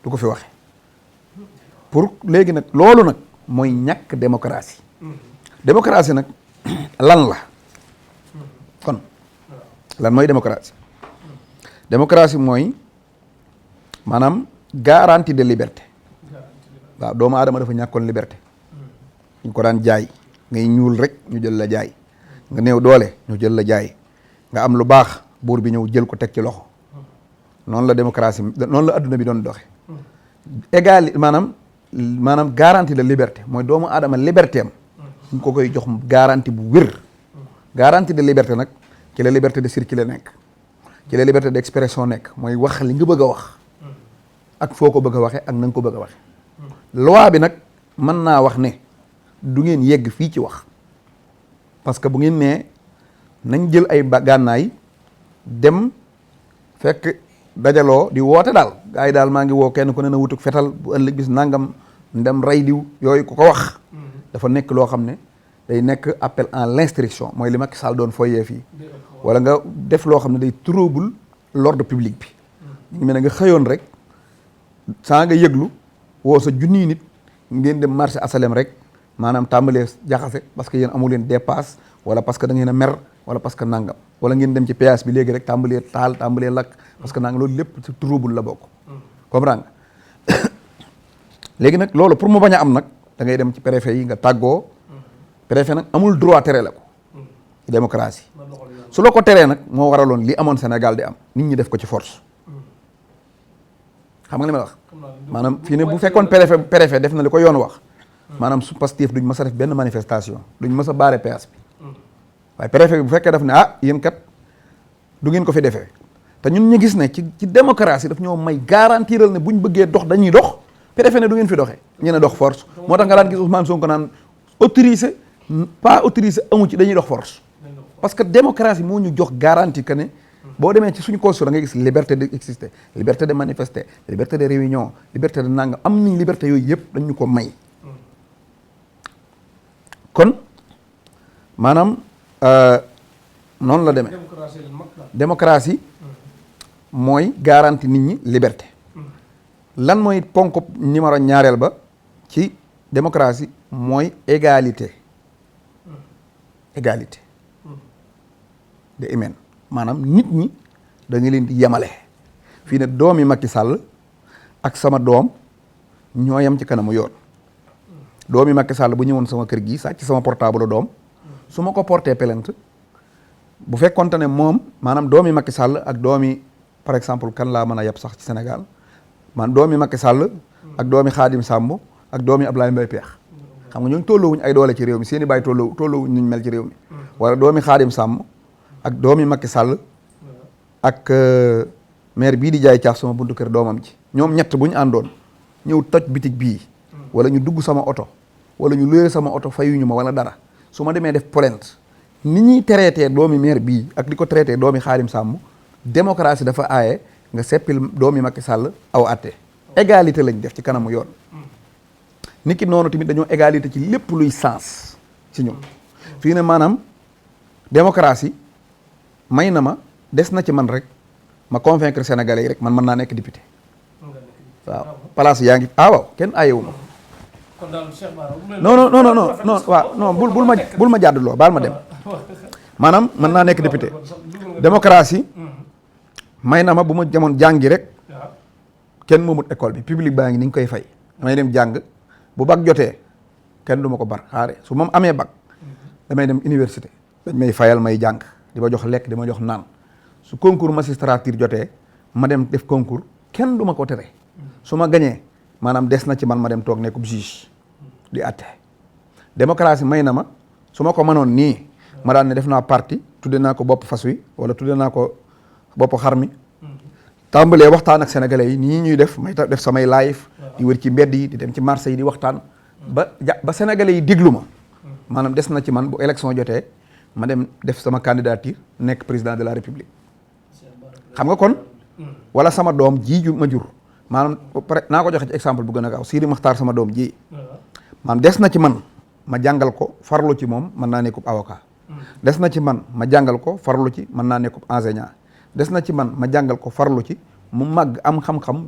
du ko fi waxe pour léegi nag loolu nag mooy ñàkk démocratie démocratie nag lan la kon lan mooy démocratie démocratie mooy maanaam garantie de liberté waaw doomu aadama dafa ñàkkoon liberté ñu ko daan jaay ngay ñuul rek ñu jël la jaay nga néew doole ñu jël la jaay nga am lu baax buur bi ñëw jël ko teg ci loxo noonu la démocratie noonu la adduna bi doon doxe égal maanaam garantie de liberté mooy doomu aadama liberté am ñu ko koy jox garantie bu wér garantie de liberté nag ci la liberté de circuler nekk ci la liberté d'expression nekk mooy wax li nga bëgg a wax ak foo ko bëgg a waxee ak na nga ko bëgg a waxee loi bi nag mën naa wax ne du ngeen yegg fii ci wax parce que bu ngeen nee nañ jël ay gànnaay dem fekk dajaloo di woote daal gars yi daal maa ngi woo kenn ku ne na wutuk fetal bu ëllëg bis nangam ndem rey diw yooyu ku ko wax dafa nekk loo xam ne day nekk appel en l'instruction mooy li Macky Sall doon foyee fii wala nga def loo xam ne day trouble l'ordre public bi ñu ngi mel ne nga xëyoon rek saa nga yëglu woo sa junniy nit ngeen dem marché asalem rek maanaam tàmbalee jaxase parce que yéen amu leen dépasse wala parce que da ngeen a mer wala parce que nangam wala ngeen dem ci péage bi léegi rek tàmbalee taal tàmbalee lakk parce que nangam loolu lépp ci trouble la bokk comprendre nga léegi nag loolu pour mu bañ a am nag da ngay dem ci préfet yi nga tàggoo préfet nag amul droit tere la ko démocratie su la ko teree nag moo waraloon li amoon Sénégal di am nit ñi def ko ci force xam nga li ma wax maanaam fii ne bu fekkoon préfet def na li ko yoon wax maanaam su Pastef duñ mës a def benn manifestation duñ mës a baare péage bi waaye préfet bi bu fekkee daf ne yéen kat du ngeen ko fi defee te ñun ñu gis ne ci démocratie daf ñoo may garantiral ne buñ bëggee dox dañuy dox préfet ne du ngeen fi doxee ñu ne dox force moo tax nga daan gis Ousmane Sonko naan autorisé pas autorisé amu ci dañuy dox force parce que démocratie moo ñu jox garantie que ne boo demee ci suñu constitution da ngay gis liberté de exister, liberté de manifester, liberté de réunion, liberté de nangam am nañ liberté yooyu yëpp dañu ko may. kon maanaam noonu la demee. démocratie mooy garantie nit ñi liberté. lan mooy ponk numéro ñaareel ba ci démocratie mooy égalité. égalité de humaine maanaam nit ñi da nga leen di yemale. fii ne doomi Macky Sall ak sama doom ñoo yem ci kanamu yoon. doomi Macky Sall bu ñëwoon sama kër gi sàcc sama portable doom su ma ko porté plainte bu fekkonte ne moom maanaam doomi Macky Sall ak doomi par exemple kan laa mën a yeb sax ci Sénégal man doomi Macky Sall ak doomi Khadim Samb ak doomi Ablaye Mbaye Peex xam nga ñooñu tolloowuñ ay doole ci réew mi seeni baay tolloowuñ nuñ mel ci réew mi wala doomi Khadim Samb ak doomi Macky Sall ak maire bii di jaay caaf sama buntu kër doomam ci ñoom ñett bu ñu àndoon ñëw toj bitig bii wala ñu dugg sama oto wala ñu luye sama oto fayuñu ma wala dara su ma demee def plainte ni ñuy traité doomi maire bii ak di ko traité doomi Khadim Samb démocratie dafa aaye nga seppil doomi Macky Sall aw àtte égalité lañ def ci kanamu yoon nit ki noonu tamit dañoo égalité ci lépp luy sens ci ñun fii ne maanaam démocratie may na ma des na ci man rek ma convaincre sénégalais yi rek man mën naa nekk député waaw place yaa ngi waaw kenn aayewu ma non waaw non bul ma jàdduloo baal ma dem maanaam mën naa nekk député démocratie may na ma bu ma jamoon jàngi rek kenn moomut école bi public baa ngi ni ñu koy fay damay dem jàng bu bac jotee kenn du ma ko bar xaare su ma amee bac damay dem université dañ may fayal may jàng di ma jox lekk di ma jox naan su concours magistrature jotee ma dem def concours kenn du ma ko tere su ma gañee maanaam des na ci man ma dem toog nekkub juge di àtte démocratie may na ma su ma ko mënoon nii ma daan ne def naa parti tudde naa ko bopp fas wi wala tudde naa ko bopp xar mi tàmbalee waxtaan ak sénégalais yi nii ñuy def may def samay live di wër ci mbedd yi di dem ci marché yi di waxtaan ba sénégalais yi déglu ma maanaam des na ci man bu élection jotee ma dem def sama candidature nekk président de la république xam nga kon wala sama doom ji ma jur maanaam naa ko joxe ci exemple bu gën a gaaw Sidi Maxtaar sama doom ji maanaam des na ci man ma jàngal ko farlu ci moom mën naa nekkub avocat des na ci man ma jàngal ko farlu ci mën naa nekkub enseignant des na ci man ma jàngal ko farlu ci mu màgg am xam-xam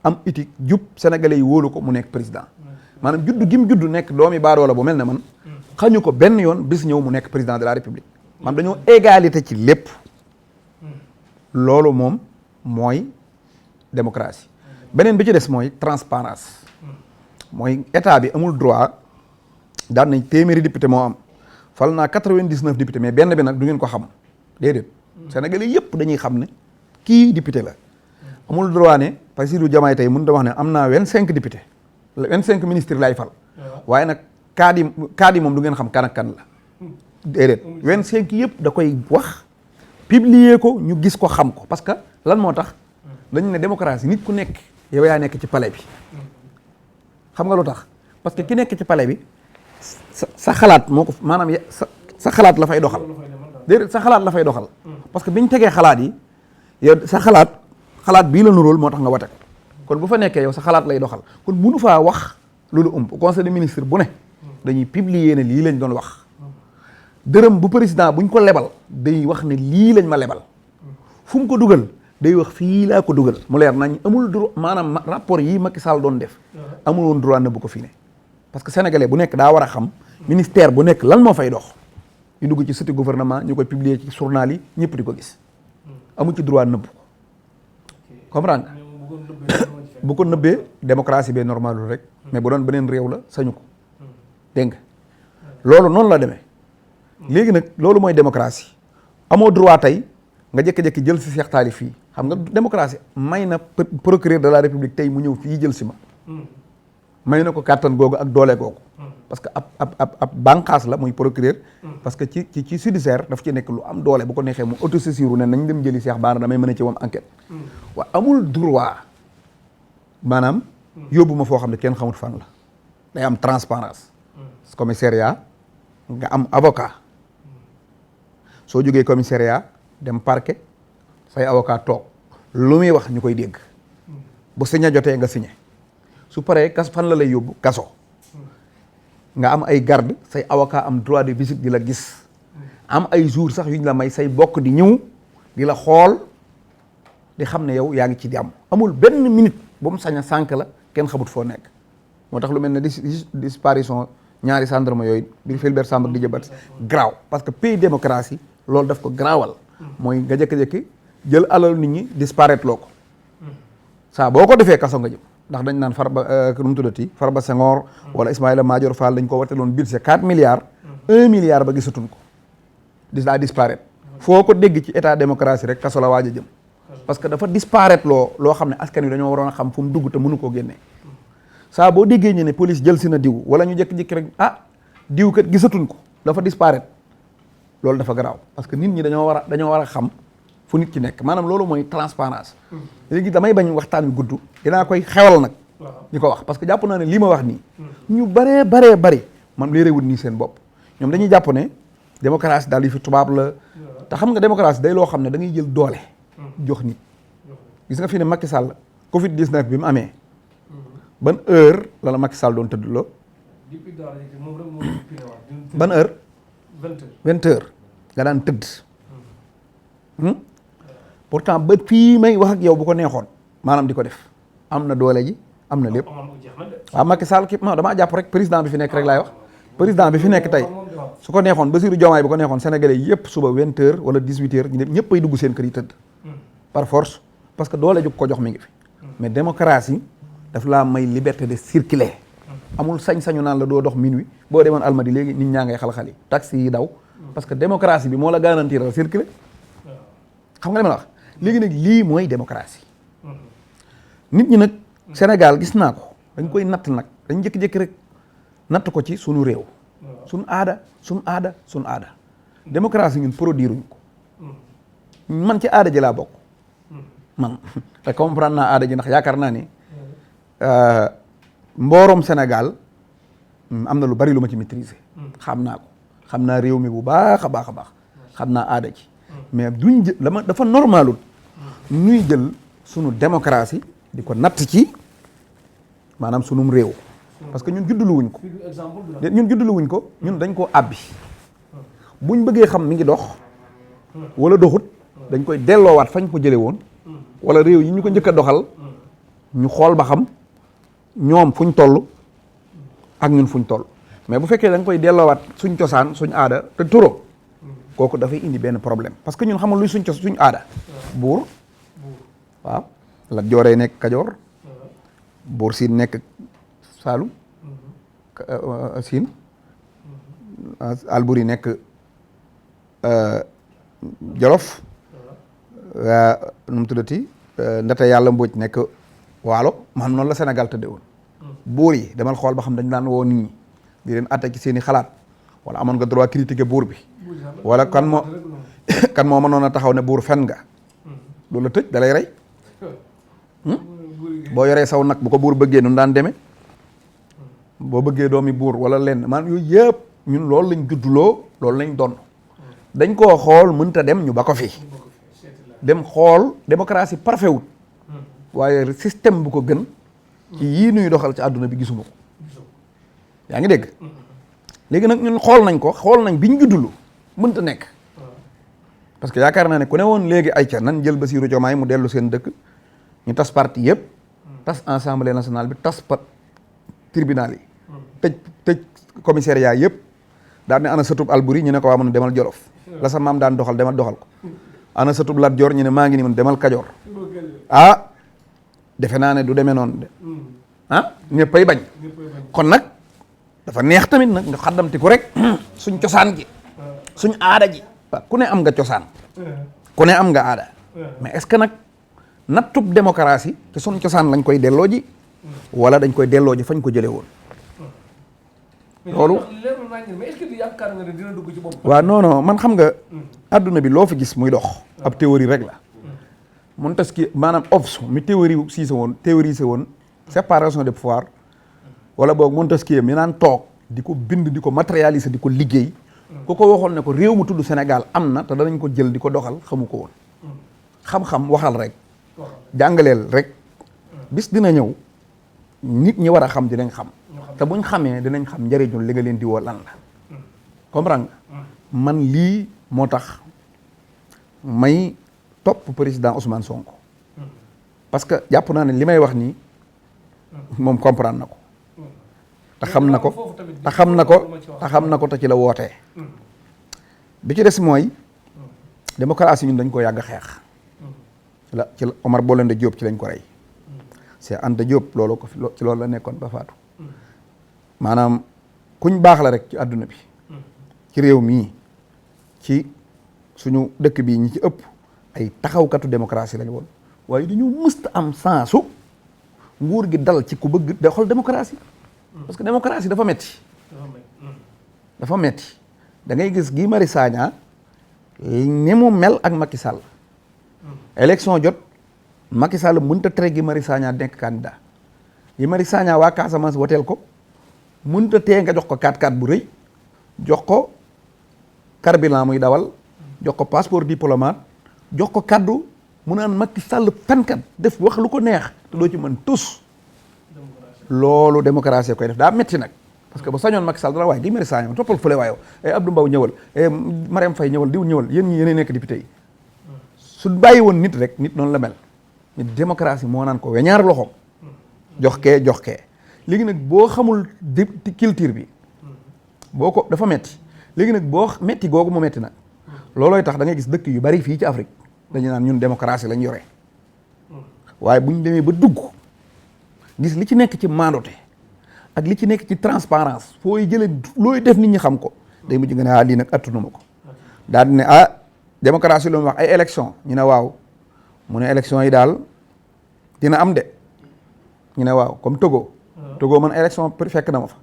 am éthique jub sénégalais yi wóolu ko mu nekk président maanaam juddu gi mu juddu nekk doomi baadoola bu mel ne man xañu ko benn yoon bis ñëw mu nekk président de la république maanaam dañoo égalité ci lépp loolu moom mooy démocratie beneen bi ci des mooy transparence mooy état bi amul droit daan nañ téeméeri député moo am fal naa 99 député mais benn bi nag du ngeen ko xam déedéet sénégalais yëpp dañuy xam ne kii député la amul droit ne parce que Bassirou Diomaye tey mënut a wax ne am naa 25 député 25 ministres laay fal waaye nag kaat yi moom du ngeen xam kan ak kan la déedéet 25 yëpp da koy wax publier ko ñu gis ko xam ko parce que lan moo tax dañu ne démocratie nit ku nekk yow yaa nekk ci palais bi xam nga lu tax parce que ki nekk ci palais bi sa xalaat moo ko maanaam sa xalaat la fay doxal déedéet sa xalaat la fay doxal parce que biñ tegee xalaat yi yow sa xalaat bii la nuróol moo tax nga wate ko kon bu fa nekkee yow sa xalaat lay doxal kon mënu faa wax loolu conseil des ministres bu ne dañuy publier ne lii lañ doon wax dërëm bu président buñ ko lebal day wax ne lii lañ ma lebal fu mu ko dugal day wax fii laa ko dugal mu leer nañ amul droit maanaam rapport yi Macky Sall doon def amul woon droit na bu ko fii ne parce que sénégalais bu nekk daa war a xam ministère bu nekk lan moo fay dox ñu dugg ci site gouvernement ñu koy publier ci journal yi ñëpp di ko gis amul ci droit nëbb ko comprendre nga bu ko nëbbee démocratie bee normalul rek mais bu doon beneen réew la sañu ko dégg nga loolu noonu la demee léegi nag loolu mooy démocratie amoo droit tey nga jékki-jékki jël si Cheikh Talif fii xam nga démocratie may na procureur de la république tey mu ñëw fii jël si ma may na ko kàttan googu ak doole googu parce que ab bànqaas la muy procureur parce que ci judiciaire daf ci nekk lu am doole bu ko neexee mu autosaisir ne nañ dem jëli Cheikh Bara damay mën a ci moom enquête waaye amul droit maanaam yóbbu ma foo xam ne kenn xamut fan la day am transparence commissariat nga am avocat soo jógee commissariat dem parquet say avocat toog lu muy wax ñu koy dégg bu signé jotee nga signé su paree fan la lay yóbbu kaso nga am ay garde say avocat am droit de visite di la gis am ay jours sax yuñ la may say bokk di ñëw di la xool di xam ne yow yaa ngi ci jàmm amul benn minute bu mu sañ a sànk la kenn xamut foo nekk moo tax lu mel ne disparition ñaari gendarme yooyu di Fulbert Sambou ak Didier Badji graaw parce que pays démocratie loolu daf ko graawal mooy nga jékki-jékki jël alal nit ñi disparaître loo ko saa boo ko defee kaso nga jëm ndax dañ naan nu mu tuddati Farba Senghor wala Ismaïla Madior Fall dañ ko warteeloon budget 4 milliards 1 milliard ba gisatuñ ko daa disparaître foo ko dégg ci état démocratie rek kaso la waaj a jëm parce que dafa disparaître loo xam ne askan wi dañoo waroon a xam fu mu dugg te mënu koo génnee saa boo déggee ñu ne police jël si na diw wala ñu jékki-jékki rek diw kat gisatuñ ko dafa disparaître loolu dafa garaaw parce que nit ñi dañoo war a xam fu nit ki nekk maanaam loolu mooy transparence léegi damay bañ waxtaan wi gudd dinaa koy xewal nag ñu ko wax parce que jàpp naa ne lii ma wax nii ñu baree bari man léeréewut nii seen bopp ñoom dañuy jàpp ne démocratie daal yi fi tubaab la te xam nga démocratie day loo xam ne da ngay jël doole jox nit gis nga fi ne Macky Sall Covid 19 bi mu amee ban heure la Macky Sall doon tëdd loo ban heure 20 heures nga daan tëdd pourtant ba fii may wax ak yow bu ko neexoon maanaam di ko def am na doole ji am na lépp waaw Macky Sall damaa jàpp rek président bi fi nekk rek laay wax président bi fi nekk tey su ko neexoon Bassirou Diomaye bu ko neexoon sénégalais yëpp suba 20 heures wala 18 heures ñëpp ay dugg seen kër yi tëdd par force parce que doole ju ko jox mi ngi fi mais démocratie daf laa may liberté de circuler amul sañ-sañu naan la doo dox minuit boo demoon Almadi léegi nit ñaa ngay xal-xali taxi yi daw parce que démocratie bi moo la garantir la circuler xam nga li ma la wax léegi nag lii mooy démocratie nit ñi nag Sénégal gis naa ko dañ koy natt nag dañ jékki-jékki rek natt ko ci sunu réew sunu aada démocratie ñun produire uñ ko man ci aada ji laa bokk man te comprendre naa aada ji ndax yaakaar naa ni mboorom Sénégal am na lu bari lu ma ci maîtriser xam naa ko xam naa réew mi bu baax a baax xam naa aada ji mais duñ jël dafa normalul ñuy jël sunu démocratie di ko natt ci maanaam sunum réew parce que ñun judduluwuñ ko ñun dañ koo àbbi buñ bëggee xam mi ngi dox wala doxut dañ koy delloowaat fañ ko jële woon wala réew yi ñu ko njëkk a doxal ñu xool ba xam ñoom fuñ toll ak ñun fuñ toll mais bu fekkee da nga koy delloowaat suñ cosaan suñ aada te turo kooku dafay indi benn problème parce que ñun xamul luy suñ aada buur waaw Lat Jooree nekk Kajoor Buur Siin nekk Saalum Siin Alburi nekk Jolof nu mu tuddati Ndate Yàlla Mbóoj nekk Waalo man noonu la Sénégal tëddee woon buur yi demal xool ba xam dañ daan woo nit ñi di leen attaqué ci seeni xalaat wala amoon nga droit critiquer buur bi wala kan moo mënoon a taxaw ne buur fen nga du la tëj da lay rey boo yoree saw nag bu ko buur bëggee nu daan demee boo bëggee doomi buur wala lenn man yooyu yëpp ñun loolu lañ judduloo loolu lañ doon dañ koo xool mënta dem ñu ba ko fi dem xool démocratie parfait wut waaye système bu ko gën ci yii nuy doxal ci àdduna bi gisuma ko yaa ngi dégg léegi nag ñun xool nañ bi ñu juddulu mënta nekk parce que yaakaar naa ne ku ne woon léegi ay ca nan jël Bassirou Diomaye mu dellu seen dëkk ñu tas parti yëpp tas assemblée nationale bi tas tribunal yi tëj commissariat yëpp daan ne ana sëtub Alburi ñu ne ko waa mën a demal Jolof la sa maam daan doxal demal doxal ko ana sëtub Lat Joor ñu ne maa ngi ni mën demal Kajoor defe naa ne du demee noonu de ñëppay bañ kon nag dafa neex tamit nag nga xaddamti ko rek suñ cosaan gi suñ aada ji waaw ku ne am nga cosaan ku ne am nga aada mais est-ce que nag nattub démocratie ci suñ cosaan lañ koy delloo ji wala dañ koy delloo ji fañ ko jëlee woon loolu waaw non man xam nga adduna bi loo fi gis muy dox ab théorie rek la Montesquieu maanaam Hobbes mi théorisé woon séparation des pouvoirs wala boog Montesquieu mi naan toog di ko bind di ko matérialiser di ko liggéey ku ko waxoon ne ko réew mu tudd Sénégal am na te danañ ko jël di ko doxal xamu ko woon xam-xam waxal rek jàngaleel rek bis dina ñëw nit ñi war a xam dinañ xam te buñ xamee dinañ xam njëriñul li nga leen di woo lan la comprendre nga man lii moo tax may topp président Ousmane Sonko parce que jàpp naa ne li may wax nii moom comprendre na ko te xam na ko te xam na ko te xam na ko te ci la wootee bi ci des mooy démocratie ñun dañ ko yàgg xeex ci la Omar Blondin Diop ci lañ ko rey c'est Anta Diop loolu ko fi ci loolu la nekkoon ba faatu maanaam kuñ baax la rek ci àdduna bi ci réew mii ci suñu dëkk bii ñi ci ëpp ay taxawkatu démocratie lañ woon waaye dañu mësta am sensu nguur gi dal ci ku bëgg da xool démocratie parce que démocratie dafa metti da ngay gis Guy Marius Sagna ni mu mel ak Macky Sall élection jot Macky Sall mënta tere Guy Marius Sagna nekk candidat Guy Marius Sagna waa Casamance woteel ko mënta tee nga jox ko 4x4 bu rëy jox ko carburant muy dawal jox ko passeport diplomate jox ko kaddu mu naan Macky Sall fenkat def wax lu ko neex te doo ci mën tus loolu démocratie koy def daa metti nag parce que ba sañoon Macky Sall dara waaye Guy Marius Sagna toppal fële waayo Abdou Mbow ñëwal Marième Faye ñëwal diw ñëwal yéen ñi yéen nekk député yi su bàyyi woon nit rek nit noonu la mel nit démocratie moo naan ko weñaar loxoom jox kee léegi nag boo xamul culture bi boo ko dafa metti léegi nag boo metti googu mu metti nag loolooy tax da ngay gis dëkk yu bari fii ci Afrique dañu naan ñun démocratie lañ yore waaye bu ñu demee ba dugg gis li ci nekk ci maandote ak li ci nekk ci transparence fooy jëlee looy def nit ñi xam ko day mujj nga ne lii nag attunuma ko daal di ne démocratie lu mu wax ay élection ñu ne waaw mu ne élection yi daal dina am de ñu ne waaw comme Togo man élection fekk na ma fa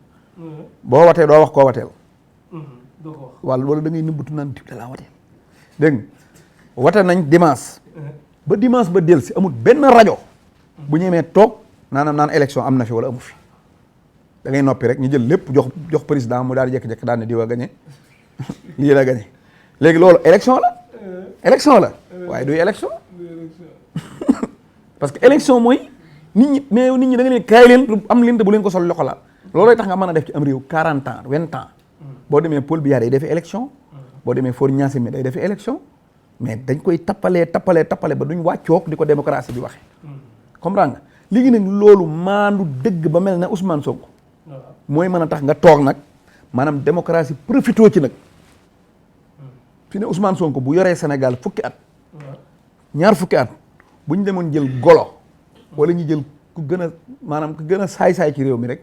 boo watee doo wax koo wateel wala da ngay nëbbatu naan diw da laa wateel dégg nga wate nañ dimanche ba del si amul benn rajo bu ñemee toog naan élection am na fi wala amu fi da ngay noppi rek ñu jël lépp jox président mu daal di jékki-jékki daal ne diw a gagné lii la gagné léegi loolu élection la waaye duy élection parce que élection mooy nit ñi da nga leen kaay leen am leen te bu leen ko sol loxo la loolooy tax nga mën a def ci am réew 40 ans 20 ans boo demee Paul Biya day defee élection boo demee Faure Gnassingbé day defee élection mais dañ koy tappalee ba duñ wàccoog di ko démocratie bi waxe comprendre nga léegi nag loolu maandu dëgg ba mel ne Ousmane Sonko mooy mën a tax nga toog nag maanaam démocratie profitoo ci nag fi ne Ousmane Sonko bu yoree Sénégal fukki at ñaar fukki at bu ñu demoon jël golo wala ñu jël ku gën a saay-saay ci réew mi rek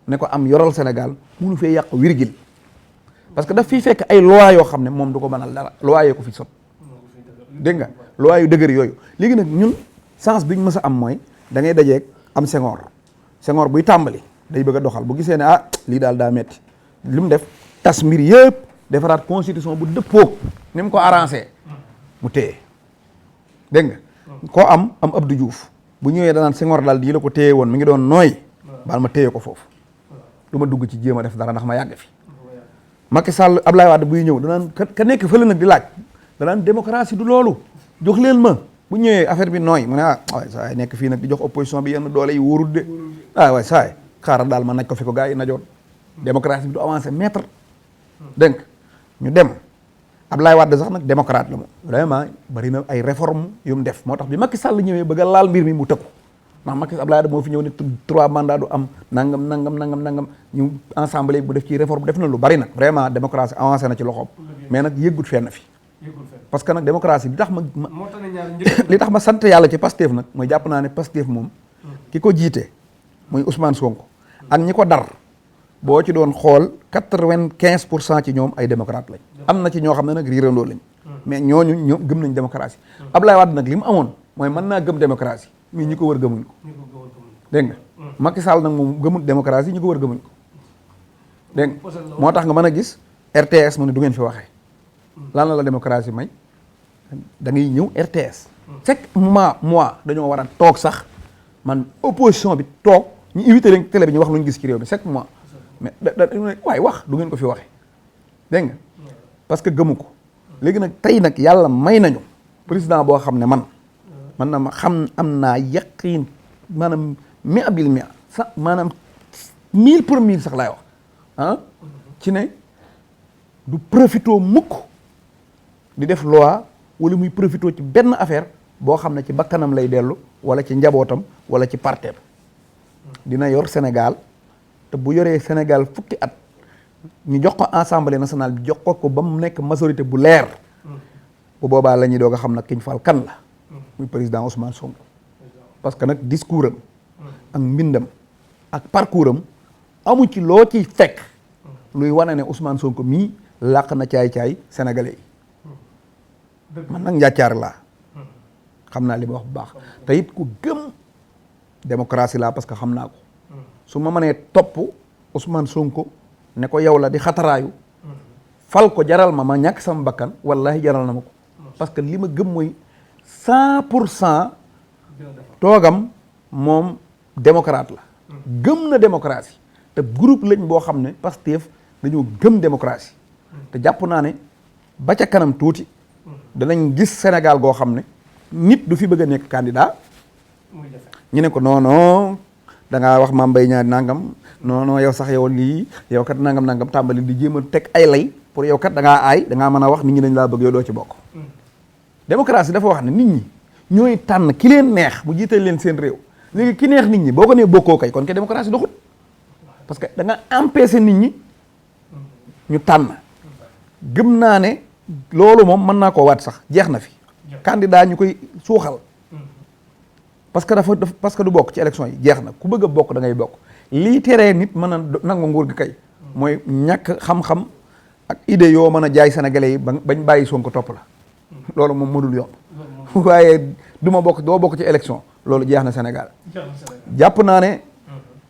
ne ko am yoral Sénégal munu fee yàq virgule parce que daf fiy fekk ay loi yoo xam ne moom du ko mënal dara loi yoo ko fi sot dégg nga loi yu dëgër yooyu léegi nag ñun chance bi ñu mës a am mooy da ngay dajeeg am Senghor buy tàmbali day bëgg a doxal bu gisee ne lii daal daa metti li mu def tas mbir yëpp defaraat constitution bu dëppoog ni mu ko arrangé mu téye dégg nga koo am Abdou Diouf bu ñëwee danaan Senghor daal di la ko téye woon mi ngi doon nooy baal ma téye ko foofu du ma dugg ci jéem a def dara ndax ma yàgg fi Macky Sall Abdoulaye Wade buy ñëw danaan ka nekk fële nag di laaj danaan démocratie du loolu jox leen ma bu ñëwee affaire bi nooy mu ne waaye saa yi nekk fii nag di jox opposition bi yenn doole yi wóorul de waaye saa yi xaaral daal ma naj ko fi ko gars yi najoon démocratie bi du avancé maître donc ñu dem Abdoulaye Wade sax nag démocrate la moom vraiment bari na ay réforme yu mu def moo tax bi Macky Sall ñëwee bëgg a laal mbir mi mu tëkku ndax Macky Abdoulaye Wade moo fi ñëw ne 3 mandats du am nangam ñu ensemble bu def ci réforme def na lu bari nag vraiment démocratie avancé na ci loxoom mais nag yëggut fenn fi parce que nag démocratie li tax ma sant yàlla ci Pastef nag mooy jàpp naa ne Pastef moom ki ko jiite muy Ousmane Sonko ak ñi ko dar boo ci doon xool 95% ci ñoom ay démocrate lañ am na ci ñoo xam ne nag riirandoo lañ mais ñoom gëm nañ démocratie Abdoulaye Wade nag li mu amoon mooy mën naa gëm démocratie mais ñi ko wër gëmuñ ko dégg nga Macky Sall nag moom gëmut démocratie ñi ko wër gëmuñ ko dégg nga moo tax nga mën a gis RTS mu ne du ngeen fi waxee lan la démocratie may da ngay ñëw RTS chaque mois dañoo war a toog sax man opposition bi toog ñu invité leen télé bi ñu wax lu ñu gis ci réew mi chaque mois mais waaye wax du ngeen ko fi waxee dégg nga parce que gëmu ko léegi nag tey nag yàlla may nañu président boo xam ne man man na ma xam am naa yaqiin maanaam sax maanaam 1000 sax laay wax ci ne du profitoo mukk di def loi wala muy profitoo ci benn affaire boo xam ne ci bakkanam lay dellu wala ci njabootam wala ci parteem dina yor Sénégal te bu yoree Sénégal fukki at ñu jox ko assemblée nationale bi jox ko ba mu nekk majorité bu leer bu boobaa la ñuy doog a xam nag ki ñu fal kan la muy président Ousmane Sonko parce que nag discours am ak mbindam ak parcours am amu ci loo ciy fekk luy wane ne Ousmane Sonko mii làq na caay-caay sénégalais yi man nag njàccaar laa xam naa li ma wax bu baax te it ku gëm démocratie laa parce que xam naa ko su ma mënee topp Ousmane Sonko ne ko yow la di xataraayu fal ko jaral ma ñàkk sama bakkan wallahi jaral na ma ko parce que li ma gëm mooy 100% toogam moom démocrate la gëm na démocratie te groupe lañ boo xam ne Pastef dañoo gëm démocratie te jàpp naa ne ba ca kanam tuuti danañ gis Sénégal goo xam ne nit du fi bëgg a nekk candidat ñu ne ko non da ngaa wax Mame Mbaye Niang nangam non yow sax yow lii yow kat nangam tàmbali di jéem a teg ay lay pour yow kat da ngaa aay da ngaa mën a wax nit ñi dañ laa bëgg yow doo ci bokk. démocratie dafa wax ne nit ñi ñooy tànn ki leen neex mu jiital leen seen réew léegi ki neex nit ñi boo ko nee bokkoo kay kon ke démocratie doxul parce que da nga empêcher nit ñi ñu tànn gëm naa ne loolu moom mën naa koo waat sax jeex na fi. candidat ñu koy suuxal parce que parce que du bokk ci élection yi jeex na ku bëgg a bokk da ngay bokk lii teree nit mën a nangu nguur gi kay mooy ñàkk xam-xam ak idée yoo mën a jaay sénégalais yi bañ bàyyi Sonko topp la loolu moom mënul yomb waaye doo bokk ci élection loolu jeex na Sénégal jàpp naa ne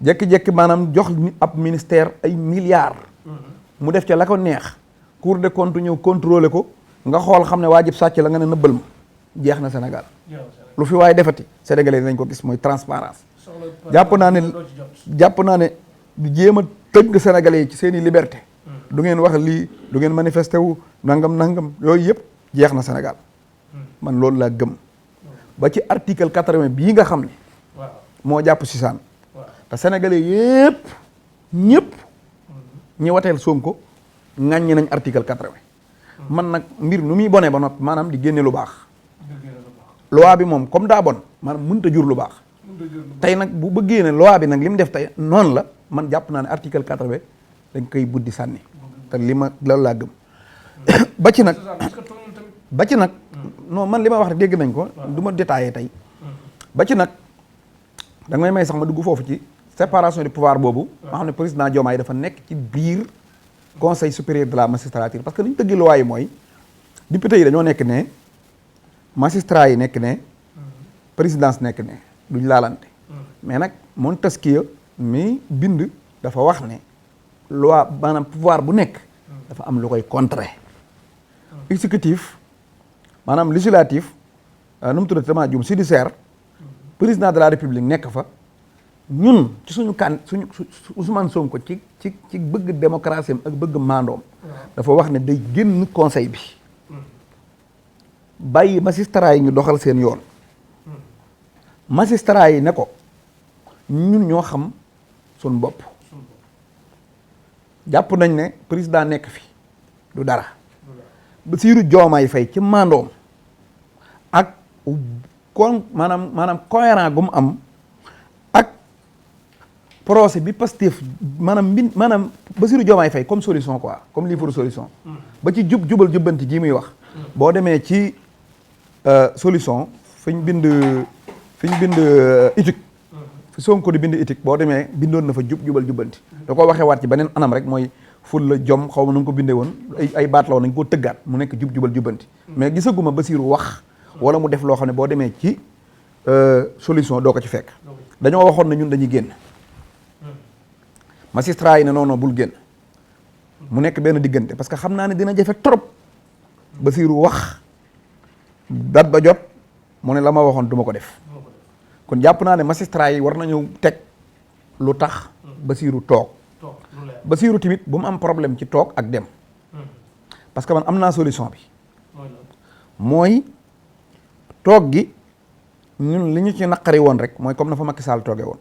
jékki-jékki maanaam jox ab ministère ay milliards mu def ca la ko neex Cour des comptes ñëw contrôler ko nga xool xam ne waajib sàcc la nga ne nëbbal ma jeex na Sénégal lu fi waaye defati sénégalais nañ ko gis mooy transparence jàpp naa ne du jéem a tënk sénégalais yi ci seen i liberté du ngeen wax lii du ngeen manifesté wu nangam yooyu yëpp jeex na Sénégal man loolu laa gëm ba ci article 80 bii nga xam ne moo jàpp Sisaan te sénégalais yëpp ñëpp ñi wateel Sonko ŋàññi nañ article 80 man nag mbir nu muy bone ba noppi maanaam di génne lu baax loi bi moom comme daa bon maanaam mënut a jur lu baax tey nag bu bëggee ne loi bi nag li mu def tey noonu la man jàpp naa ne article 80 dañ koy buddi sànni te li ma loolu laa gëm ba ci nag non man li ma wax rek dégg nañ ko du ma détaillé tey ba ci nag da nga may sax ma dugg foofu ci séparation du pouvoir boobu ma xam ne président Diomaye dafa nekk ci biir conseil supérieur de la magistrature parce que li ñu tëggi loi yi mooy député yi dañoo nekk ne magistrat yi nekk ne présidence nekk ne duñ laalante mais nag Montesquieu mi bind dafa wax ne loi maanaam pouvoir bu nekk dafa am lu koy contrer exécutif maanaam législatif nu mu tuddati dama juum judiciaire président de la république nekk fa ñun ci suñu Ousmane Sonko ci bëgg démocratie am ak bëgg maandoom dafa wax ne day génn conseil bi bàyyi magistrat yi ñu doxal seen yoon magistrat yi ne ko ñun ñoo xam suñ bopp jàpp nañ ne président nekk fi du dara Bassirou Diomaye Faye ci maandoom ak maanaam cohérent gu mu am ak procès bi Pastef maanaam Bassirou Diomaye Faye comme solution quoi comme livre solution ba ci jubal jubbanti ji muy wax boo demee ci solution fi ñu bind éthique fi Sonko di bind éthique boo demee bindoon na fa jubal jubbanti da ko waxee waat ci beneen anam rek mooy ful la jom xaw ma nu ko bindee woon ay baat la woon nañ koo tëggaat mu nekk jubal jubbanti mais gisaguma Bassirou wax wala mu def loo xam ne boo demee ci solution doo ko ci fekk dañoo waxoon na ñun dañuy génn magistrat yi ne non bul génn mu nekk benn diggante parce que xam naa ne dina jafe trop Bassirou wax dat ba jot mu ne la ma waxoon du ma ko def kon jàpp naa ne magistrat yi war nañu teg lu tax Bassirou toog Bassirou tamit bu mu am problème ci toog ak dem parce que man am naa solution bi mooy toog gi ñun li ñu ci naqari woon rek mooy comme na fa Macky Sall toogee woon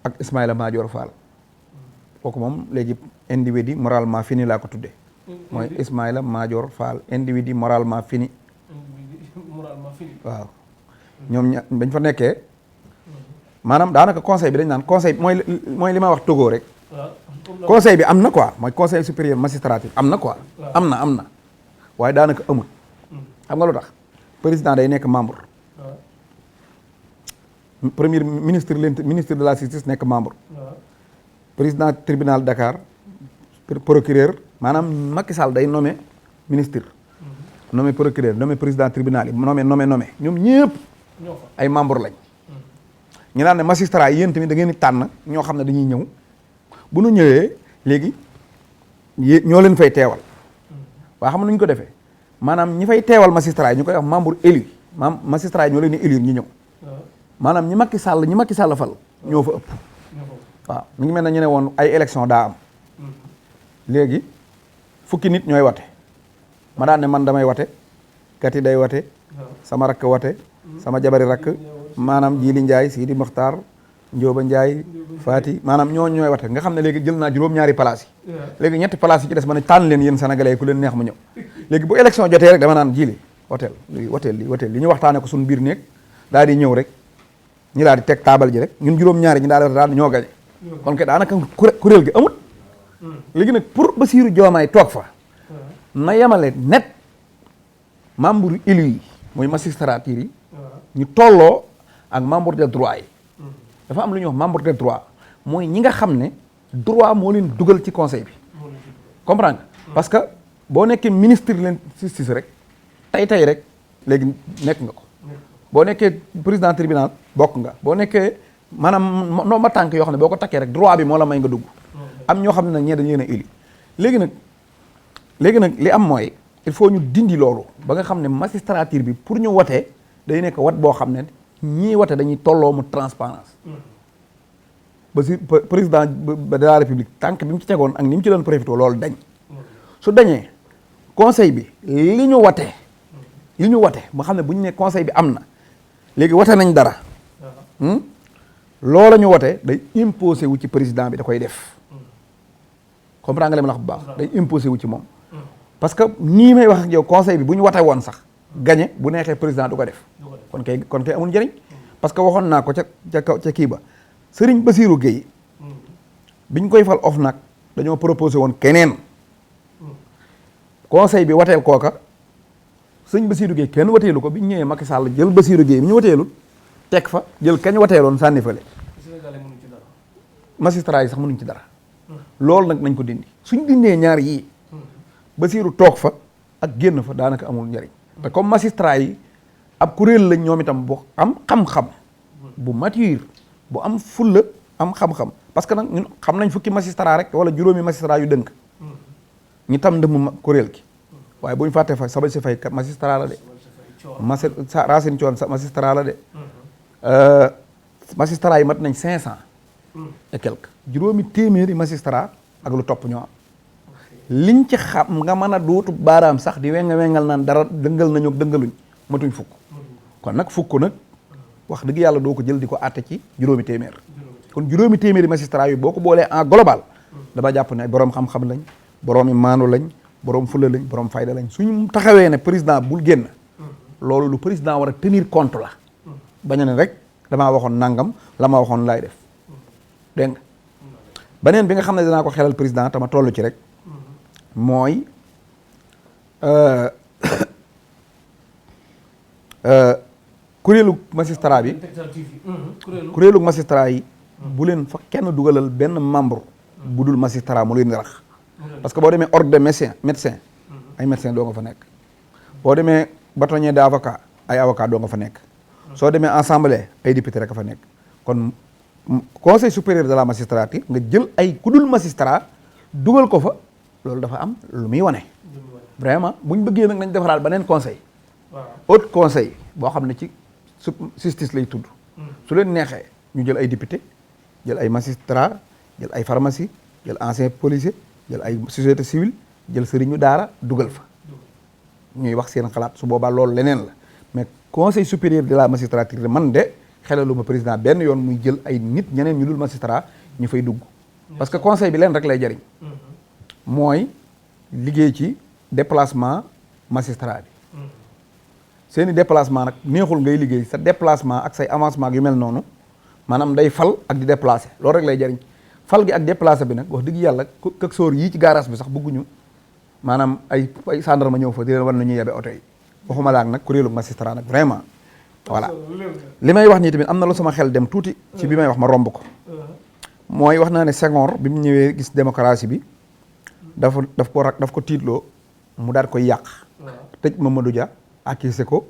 ak Ismaïla Madior Fall kooku moom léegi individu moralement fini laa ko tuddee mooy Ismaïla Madior Fall individu moralement fini waaw ñoom bañ fa nekkee maanaam daanaka conseil bi dañ naan conseil mooy li ma wax Togo rek conseil bi am na quoi mooy conseil supérieur magistratif am na quoi am na waaye daanaka amul xam nga lu tax président day nekk membre premier ministre de la justice nekk membre président tribunal Dakar procureur maanaam Macky Sall day nommé ministre nommé procureur nommé président tribunal yi nommé ñoom ñëpp ay membre lañ ñu naan ne magistrat yi yéen tamit da ngeen di tànn ñoo xam ne dañuy ñëw bu nu ñëwee léegi ñoo leen fay teewal waa xam nuñ ko defee maanaam ñi fay teewal magistrat yi ñu koy wax membre élu magistrat yi ñoo leen di élire ñu ñëw maanaam ñi Macky Sall fal ñoo fa ëpp waaw mi ngi mel ne ñu ne woon ay élection daa am léegi fukki nit ñooy wate ma daan ne man damay wate kati day wate sama rakk wate sama jabari rakk maanaam Jili Ndiaye Sidi Mokhtar Ndioba Ndiaye Fati maanaam ñooy wate nga xam ne léegi jël naa juróom-ñaari place yi léegi ñetti place yi ci des ma ne tànn leen yéen sénégalais yi ku leen neex mu ñëw léegi bu élection jotee rek dama naan Jili wateel li ñu waxtaane ko suñu biir néeg daal di ñëw rek ñu daal di teg taabal ji rek ñun juróom-ñaari ñu daal di daal ñoo gañe kon kay daanaka kuréel gi amut léegi nag pour Bassirou Diomaye toog fa na yemale net membre élu yi mooy magistrature yi ñu tolloo ak membre de droit yi dafa am lu ñuy wax membre de droit mooy ñi nga xam ne droit moo leen dugal ci conseil bi comprendre nga parce que boo nekkee ministre leen justice rek tey rek léegi nekk nga ko boo nekkee président tribunal bokk nga boo nekkee maanaam noo ma tànk yoo xam ne boo ko takkee rek droit bi moo la may nga dugg am ñoo xam ne nag ñee dañu leen a éli léegi nag li am mooy il faut ñu dindi loolu ba nga xam ne magistrature bi pour ñu watee day nekk wat boo xam ne ñii wate dañuy tolloo mu transparence ba si président de la république tànk bi mu ci tegoon ak ni mu ci doon profité loolu dañ su dañee conseil bi li ñu wate ba xam ne bu ñu ne conseil bi am na léegi wate nañ dara loola ñu wate day imposé wu ci président bi da koy def comprendre nga li ma la wax bu baax day imposé wu ci moom parce que nii may wax ak yow conseil bi bu ñu wate woon sax gagné bu neexee président du ko def kon kay amul njëriñ parce que waxoon naa ko ca kii ba Serigne Bassirou Gueye biñ koy fal OFNAC dañoo proposé woon keneen conseil bi wateel kooka sëñ Bassirou Gueye kenn wateelu ko biñ ñëwee Macky Sall jël Bassirou Gueye bi ñu wateelul teg fa jël kañ wateeloon sànni fële magistrat yi sax mënuñ ci dara loolu nag nañ ko dindi suñ dindee ñaar yii Bassirou toog fa ak génn fa daanaka amul njëriñ te comme magistrat yi ab kuréel lañ ñoom itam bu am xam-xam bu mature bu am fulla am xam-xam parce que nag ñun xam nañ fukki magistrat rek wala juróomi magistrat yu dënk ñi tam ndëmm kuréel gi waaye bu ñu fàtte fa Saba si fay magistrat la de Racine Thion magistrat la de magistrat yi mat nañ 500 et quelque juróomi téeméeri magistrat ak lu topp ñoo am liñ ci xam nga mën a dootu baaraam sax di wengal naan dara dëngal nañu dëngaluñ matuñ fukk kon nag fukk nag wax dëgg yàlla doo ko jël di ko àtte ci juróomi téeméer kon juróomi téeméeri magistrat yi boo ko boolee en global dama jàpp ne boroom xam-xam lañ boroomi maandu lañ boroom fulla lañ boroom fayda lañ suñu taxawee ne président bul génn loolu lu président war a tenir compte la bañ ne rek damaa waxoon nangam la ma waxoon laay def dégg nga beneen bi nga xam ne dinaa ko xelal président tama toll ci rek mooy kuréelu magistrat bi kuréelu magistrat yi bu leen fa kenn dugalal benn membre bu dul magistrat mu leen di rax parce que boo demee ordre de médecin ay médecin doo nga fa nekk boo demee bâtonnier de avocat ay avocat doo nga fa nekk soo demee assemblée ay député rek a fa nekk kon conseil supérieur de la magistrature nga jël ay ku dul magistrat dugal ko fa loolu dafa am lu muy wane vraiment buñ bëggee nag nañ defaraat beneen conseil autre conseil boo xam ne ci justice lay tudd su leen neexee ñu jël ay député jël ay magistrat jël ay pharmacie jël ancien policier jël ay société civile jël sëriñu daara dugal fa ñuy wax seen xalaat su boobaa loolu leneen la mais conseil supérieur de la magistrature man de xelaluma président benn yoon muy jël ay nit ñeneen ñu dul magistrat ñu fay dugg parce que conseil bi leen rek lay jariñ mooy liggéey ci déplacement magistrat bi seeni déplacement nag neexul ngay liggéey sa déplacement ak say avancement yu mel noonu maanaam day fal ak di déplacer loolu rek lay jariñ fal gi ak déplacer bi nag wax dëgg yàlla kak soor yii ci garage bi sax bëgguñu maanaam ay gendarme ñëw fa di leen war na ñuy yebe oto yi waxuma laak nag kuréelu magistrat nag vraiment voilà li may wax nii tamit am na lu sama xel dem tuuti ci bi may wax ma romb ko mooy wax naa ne Senghor bi mu ñëwee gis démocratie bi daf ko tiitloo mu daal koy yàq tëj Mamadou Dia accusé ko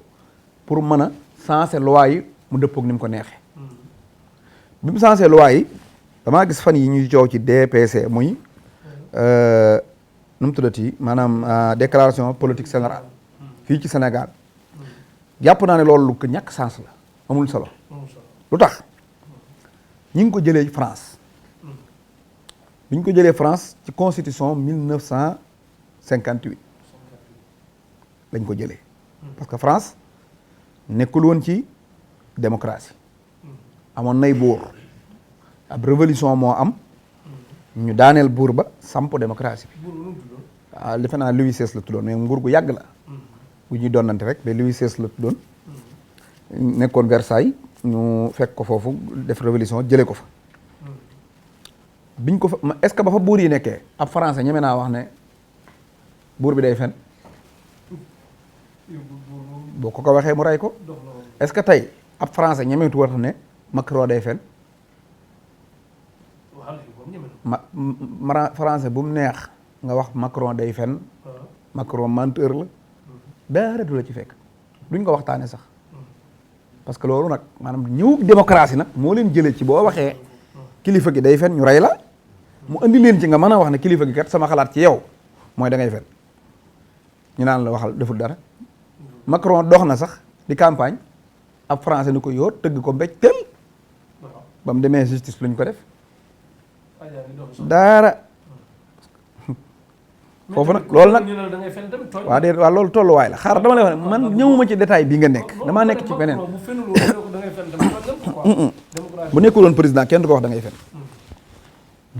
pour mën a changer loi yi mu dëppook ni mu ko neexee bi mu changer loi yi damaa gis fan yi ñuy coow ci DPC muy nu mu tuddati maanaam déclaration politique générale fii ci Sénégal jàpp naa ne loolu lu ko ñàkk sens la amul solo lu tax ñi ngi ko jëlee France bi ñu ko jëlee France ci constitution 1958 lañ ko jëlee parce que France nekkul woon ci démocratie amoon nay buur ab révolution moo am ñu daaneel buur ba samp démocratie bi waaw defe naa Louis XVI la tuddoon mais nguur gu yàgg la bu ñuy doonante rek mais Louis XVI la tuddoon nekkoon Versailles ñu fekk ko foofu def révolution jëlee ko fa biñ ko fa est-ce que ba fa buur yi nekkee ab français ñeme naa wax ne buur bi day fen boo ko waxee mu rey ko est-ce que tey ab français ñemeetu war ne Macron day fen français bu mu neex nga wax Macron day fen Macron menteur la dara du la ci fekk duñ ko waxtaane sax parce que loolu nag maanaam ñëw démocratie nag moo leen jëlee ci boo waxee kilifa gi day fen ñu rey la mu andi leen ci nga mën a wax ne kilifa gi kat sama xalaat ci yow mooy da ngay fen ñu naan la waxal deful dara Macron dox na sax di campagne ab français ni ko yóot tëgg ko mbéj tël ba mu demee justice luñ ko def dara foofu nag loolu nag waaw déet waaw loolu tolluwaay la xaaral dama lay wax ne man ñëwuma ci détail bi nga nekk damaa nekk ci beneen bu nekkuloon président kenn du ko wax da ngay fen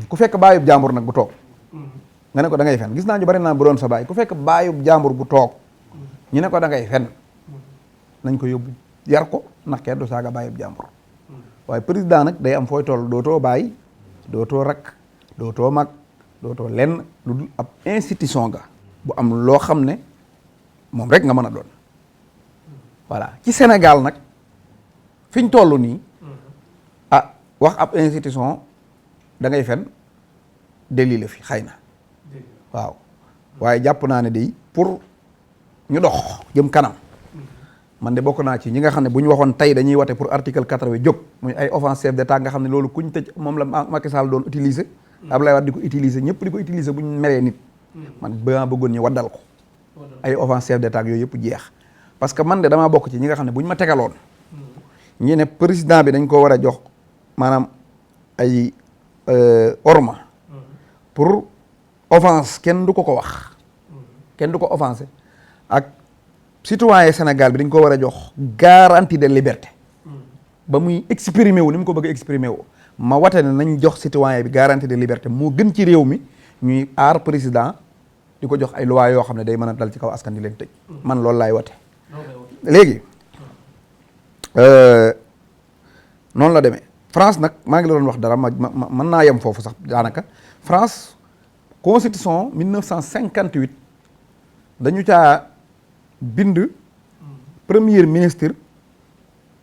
ku fekk baayub jàmbur nag bu toog nga ne ko da ngay fen gis naa ñu bari naa bu doon sa baay ku fekk baayub jàmbur bu toog ñu ne ko da ngay fen nañ ko yóbbu yar ko ndax kenn du saaga baayub jàmbur waaye président nag day am fooy toll dootoo baay dootoo rakk dootoo mag dootoo lenn lu dul ab institution ga bu am loo xam ne moom rek nga mën a doon voilà ci Sénégal nag fi ñu toll nii wax ab institution da ngay fen déli la fi xëy na waaw waaye jàpp naa ne day pour ñu dox jëm kanam man de bokk naa ci ñi nga xam ne bu ñu waxoon tey dañuy wate pour article 80 jóg muy ay offense chef d'état nga xam ne loolu kuñ tëj moom la Macky Sall doon utiliser Abdoulaye Wade di ko utiliser ñëpp di ko utiliser bu ñu meree nit man ba bëggoon ñu waddal ko ay offense chef d'état yooyu yëpp jeex parce que man de damaa bokk ci ñi nga xam ne bu ñu ma tegaloon ñi ne président bi dañ ko war a jox maanaam ay orma pour offense kenn du ko wax kenn du ko offensé ak citoyen Sénégal bi dañ ko war a jox garantie de liberté ba muy exprimer wu ni mu ko bëgg a exprimer wu ma wate ne nañ jox citoyen bi garantie de liberté moo gën ci réew mi ñuy aar président di ko jox ay loi yoo xam ne day mën a dal ci kaw askan di leen tëj man loolu laay wate léegi noonu la demee France nag maa ngi la doon wax dara mën naa yem foofu sax daanaka France constitution 1958 dañu caa bind premier ministre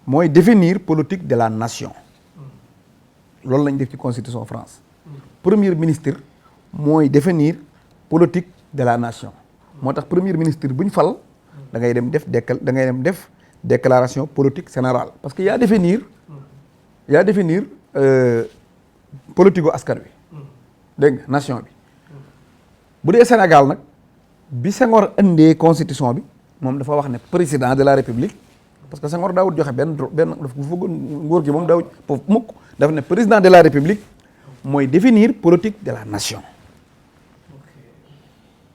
mooy définir politique de la nation loolu lañ def ci constitution France premier ministre mooy définir politique de la nation moo tax premier ministre bu ñu fal da ngay dem def déclaration politique générale parce que yaa définir politique gu askan wi dégg nga nation bi bu dee Sénégal nag bi Senghor indee constitution bi moom dafa wax ne président de la république parce que Senghor daawut joxe benn daf ko fëggoon nguur gi moom daawut foofu mukk dafa ne président de la république mooy définir politique de la nation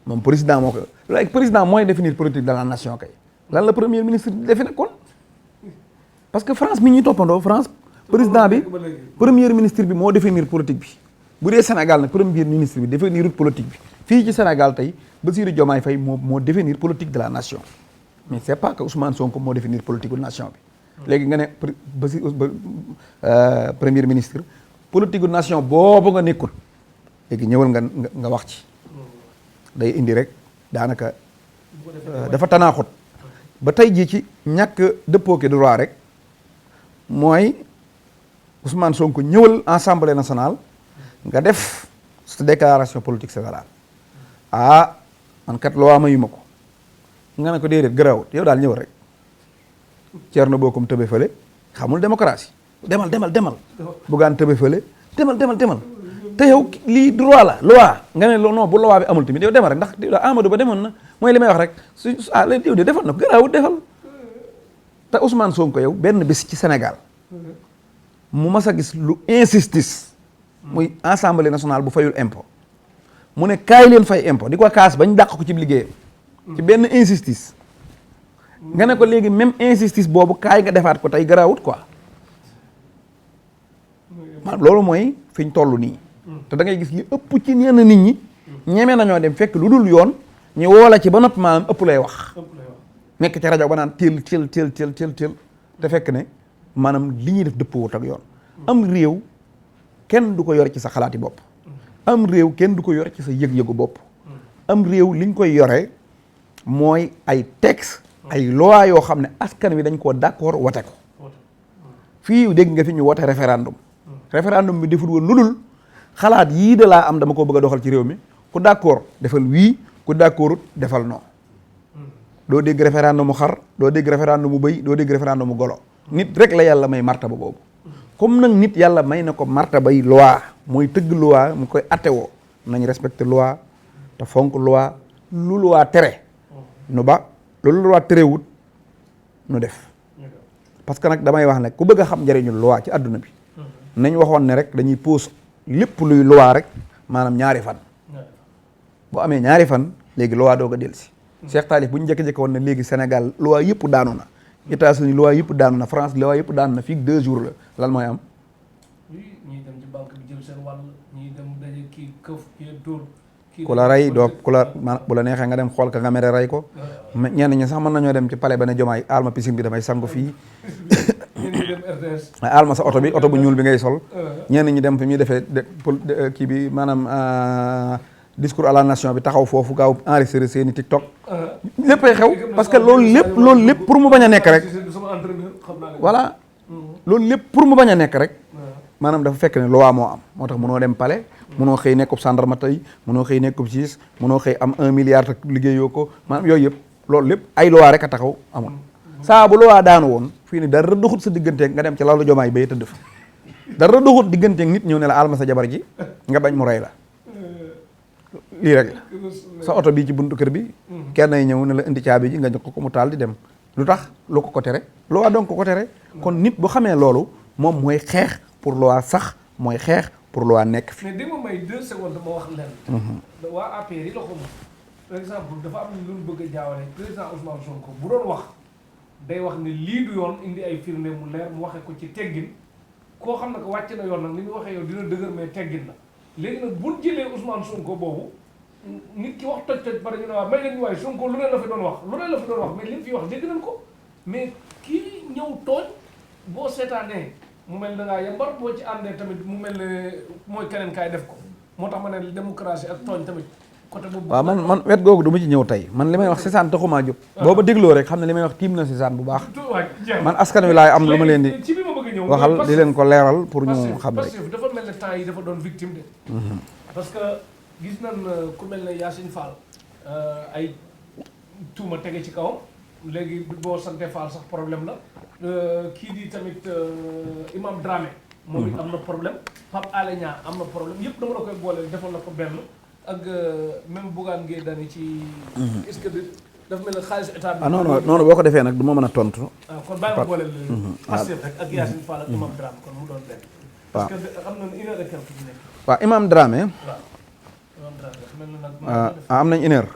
moom président moo ko léegi président mooy définir politique de la nation kay lan la premier ministre di définir kon parce que France mi ñuy toppandoo France président bi premier ministre bi moo définir politique bi bu dee Sénégal nag premier ministre bi définir politique bi fii ci Sénégal tey Bassirou Diomaye Faye moo définir politique de la nation mais c'est pas que Ousmane Sonko moo définir politique de la nation bi léegi nga ne premier ministre politique de nation boobu nga nekkul léegi ñëwal nga wax ci day indi rek daanaka dafa tanaaxut ba tey jii ci ñàkk dëppoo ki droit rek mooy Ousmane Sonko ñëwal Assemblée nationale nga def sa déclaration politique générale man kat loi mayu ma ko nga ne ko déedéet garaawut yow daal ñëwal rek Thierno Bocoum tëbe fële xamul démocratie demal Bougane tëbe fële demal te yow lii droit la loi nga ne non bu loi bi amul tamit yow demal rek ndax Amadou Ba demoon na mooy li may wax rek yow de defal na ko garaawut defal te Ousmane Sonko yow benn bés ci Sénégal mu mas a gis lu injustice muy Assemblée nationale bu fayul impôt mu ne kaay leen fay impôt di ko kaas bañ dàq ko ci liggéeyam ci benn injustice nga ne ko léegi même injustice boobu kaay nga defaat ko tey garaawut quoi loolu mooy fi ñu toll nii te da ngay gis li ëpp ci ñenn nit ñi ñeme nañoo dem fekk lu dul yoon ñu woola ci ba noppi maanaam ëpp lay wax nekk ci rajo ba naan teel te fekk ne maanaam li ñuy def dëppoo ak yoon am réew kenn du ko yor ci sa xalaati bopp am réew kenn du ko yor ci sa yëg-yëgu bopp am réew liñ koy yore mooy ay texte ay loi yoo xam ne askan wi dañ koo d'accord wote ko fii dégg nga fi ñu wote référendum bi deful woon lu dul xalaat yii de laa am dama ko bëgg a doxal ci réew mi ku d'accord defal wii ku d'accordut defal non doo dégg référendum mu xar doo dégg référendum mu bëy doo dégg référendum mu golo nit rek la yàlla may martaba boobu comme nag nit yàlla may na ko martabay loi mooy tëgg loi mu koy attewoo nañ respecté loi te fonk loi lu loi tere nu ba loolu loi terewut nu def parce que nag damay wax ne ku bëgg a xam njëriñu loi ci àdduna bi nañ waxoon ne rek dañuy pose lépp luy loi rek maanaam ñaari fan bu amee ñaari fan léegi loi doog a dellusi Cheikh Talif bu ñu njëkk-njëkk woon ne léegi Sénégal loi yëpp daanu na États-Unis loi yëpp daanu na France loi yëpp daanu na fii 2 jours la lan mooy am ñii dem ci banque bi jël seen wàll ñii dem daje kii këf kii dóor ku la rey doo ku la bu la neexee nga dem xool ka nga mere rey ko ñenn ñi sax mën nañoo dem ci palais ba ne Diomaye aal ma piscine bi damay sangu fii aal ma sa oto bu ñuul bi ngay sol ñenn ñi dem fi ñuy defee kii bi maanaam discours à la nation bi taxaw foofu gaaw enregistré seeni TikTok léppay xew parce que loolu lépp pour mu bañ a nekk rek voilà loolu lépp pour mu bañ a nekk rek maanaam dafa fekk ne loi moo am moo tax mënoo dem palais mënoo xëy nekkub gendarme tey mënoo xëy nekkub juge mënoo xëy am 1 milliard ak liggéeyoo ko maanaam yooyu yëpp loolu lépp ay loi rek a taxaw amul saa bu loi daanu woon fii ni dara doxut sa digganteeg nga dem ci lalu Jomaay bay tëdd fa dara doxut digganteeg nit ñëw ne la alma sa jabar ji nga bañ mu rey la lii rek la sa oto bii ci buntu kër bi kenn ay ñëw ne la indi caabi ji nga jox ko mu taal di dem lu tax lu ko tere loi donc ko tere kon nit bu xamee loolu moom mooy xeex pour loi sax mooy xeex pour loi nekk fi. mais di ma may 2 secondes ma wax leen. waa APR yi la ko moom par exemple dafa am lu ñu bëgg a jaawale président Ousmane Sonko bu doon wax day wax ne lii du yoon indi ay firnde mu leer mu waxee ko ci teggin koo xam ne ko wàcc na yoon nag ni muy waxee yow dina dëgër mais teggin la léegi nag bu jëlee Ousmane Sonko boobu nit ki wax toj pare ñu ne waaw may leen ñu waaye Sonko lu ne la fi doon wax mais li mu fi wax dégg nañ ko mais kii ñëw tooñ boo seetaanee. mu mel na ngaa yambar boo ci àndee tamit mu mel ne mooy keneen kaay def ko moo tax ma ne démocratie ak tooñ tamit côté boobu. waaw man wet googu du ma ci ñëw tey man li may wax Sisane taxumaa jóg. booba dégloo rek xam ne li may wax tiim na Sisane bu baax. man askan wi laay am lu ma leen di. ci bi ma bëgg a ñëw waxal di leen ko leeral pour ñu xam rek. dafa mel ne temps yi dafa doon victime de. parce que gis nañ ku mel ne Yacine Fall ay tuuma tege ci kawam léegi boo sante Fall sax problème la. kii di tamit Imam Dramé moom it am na problème Pape Alé Niang am na problème yëpp dama la koy boole defoon na ko benn ak même Bougane Gueye Dany ci est-ce que dafa mel ne xaalis état bi non boo ko defee nag du ma mën a tontu kon bàyyi ma boole Pastef rek ak Yacine Fall ak Imam Dramé kon mu doon benn parce que am na 1 heure et quelque ci nekk waaw Imam Dramé waaw Imam Dramé dafa mel ne nag am nañ 1 heure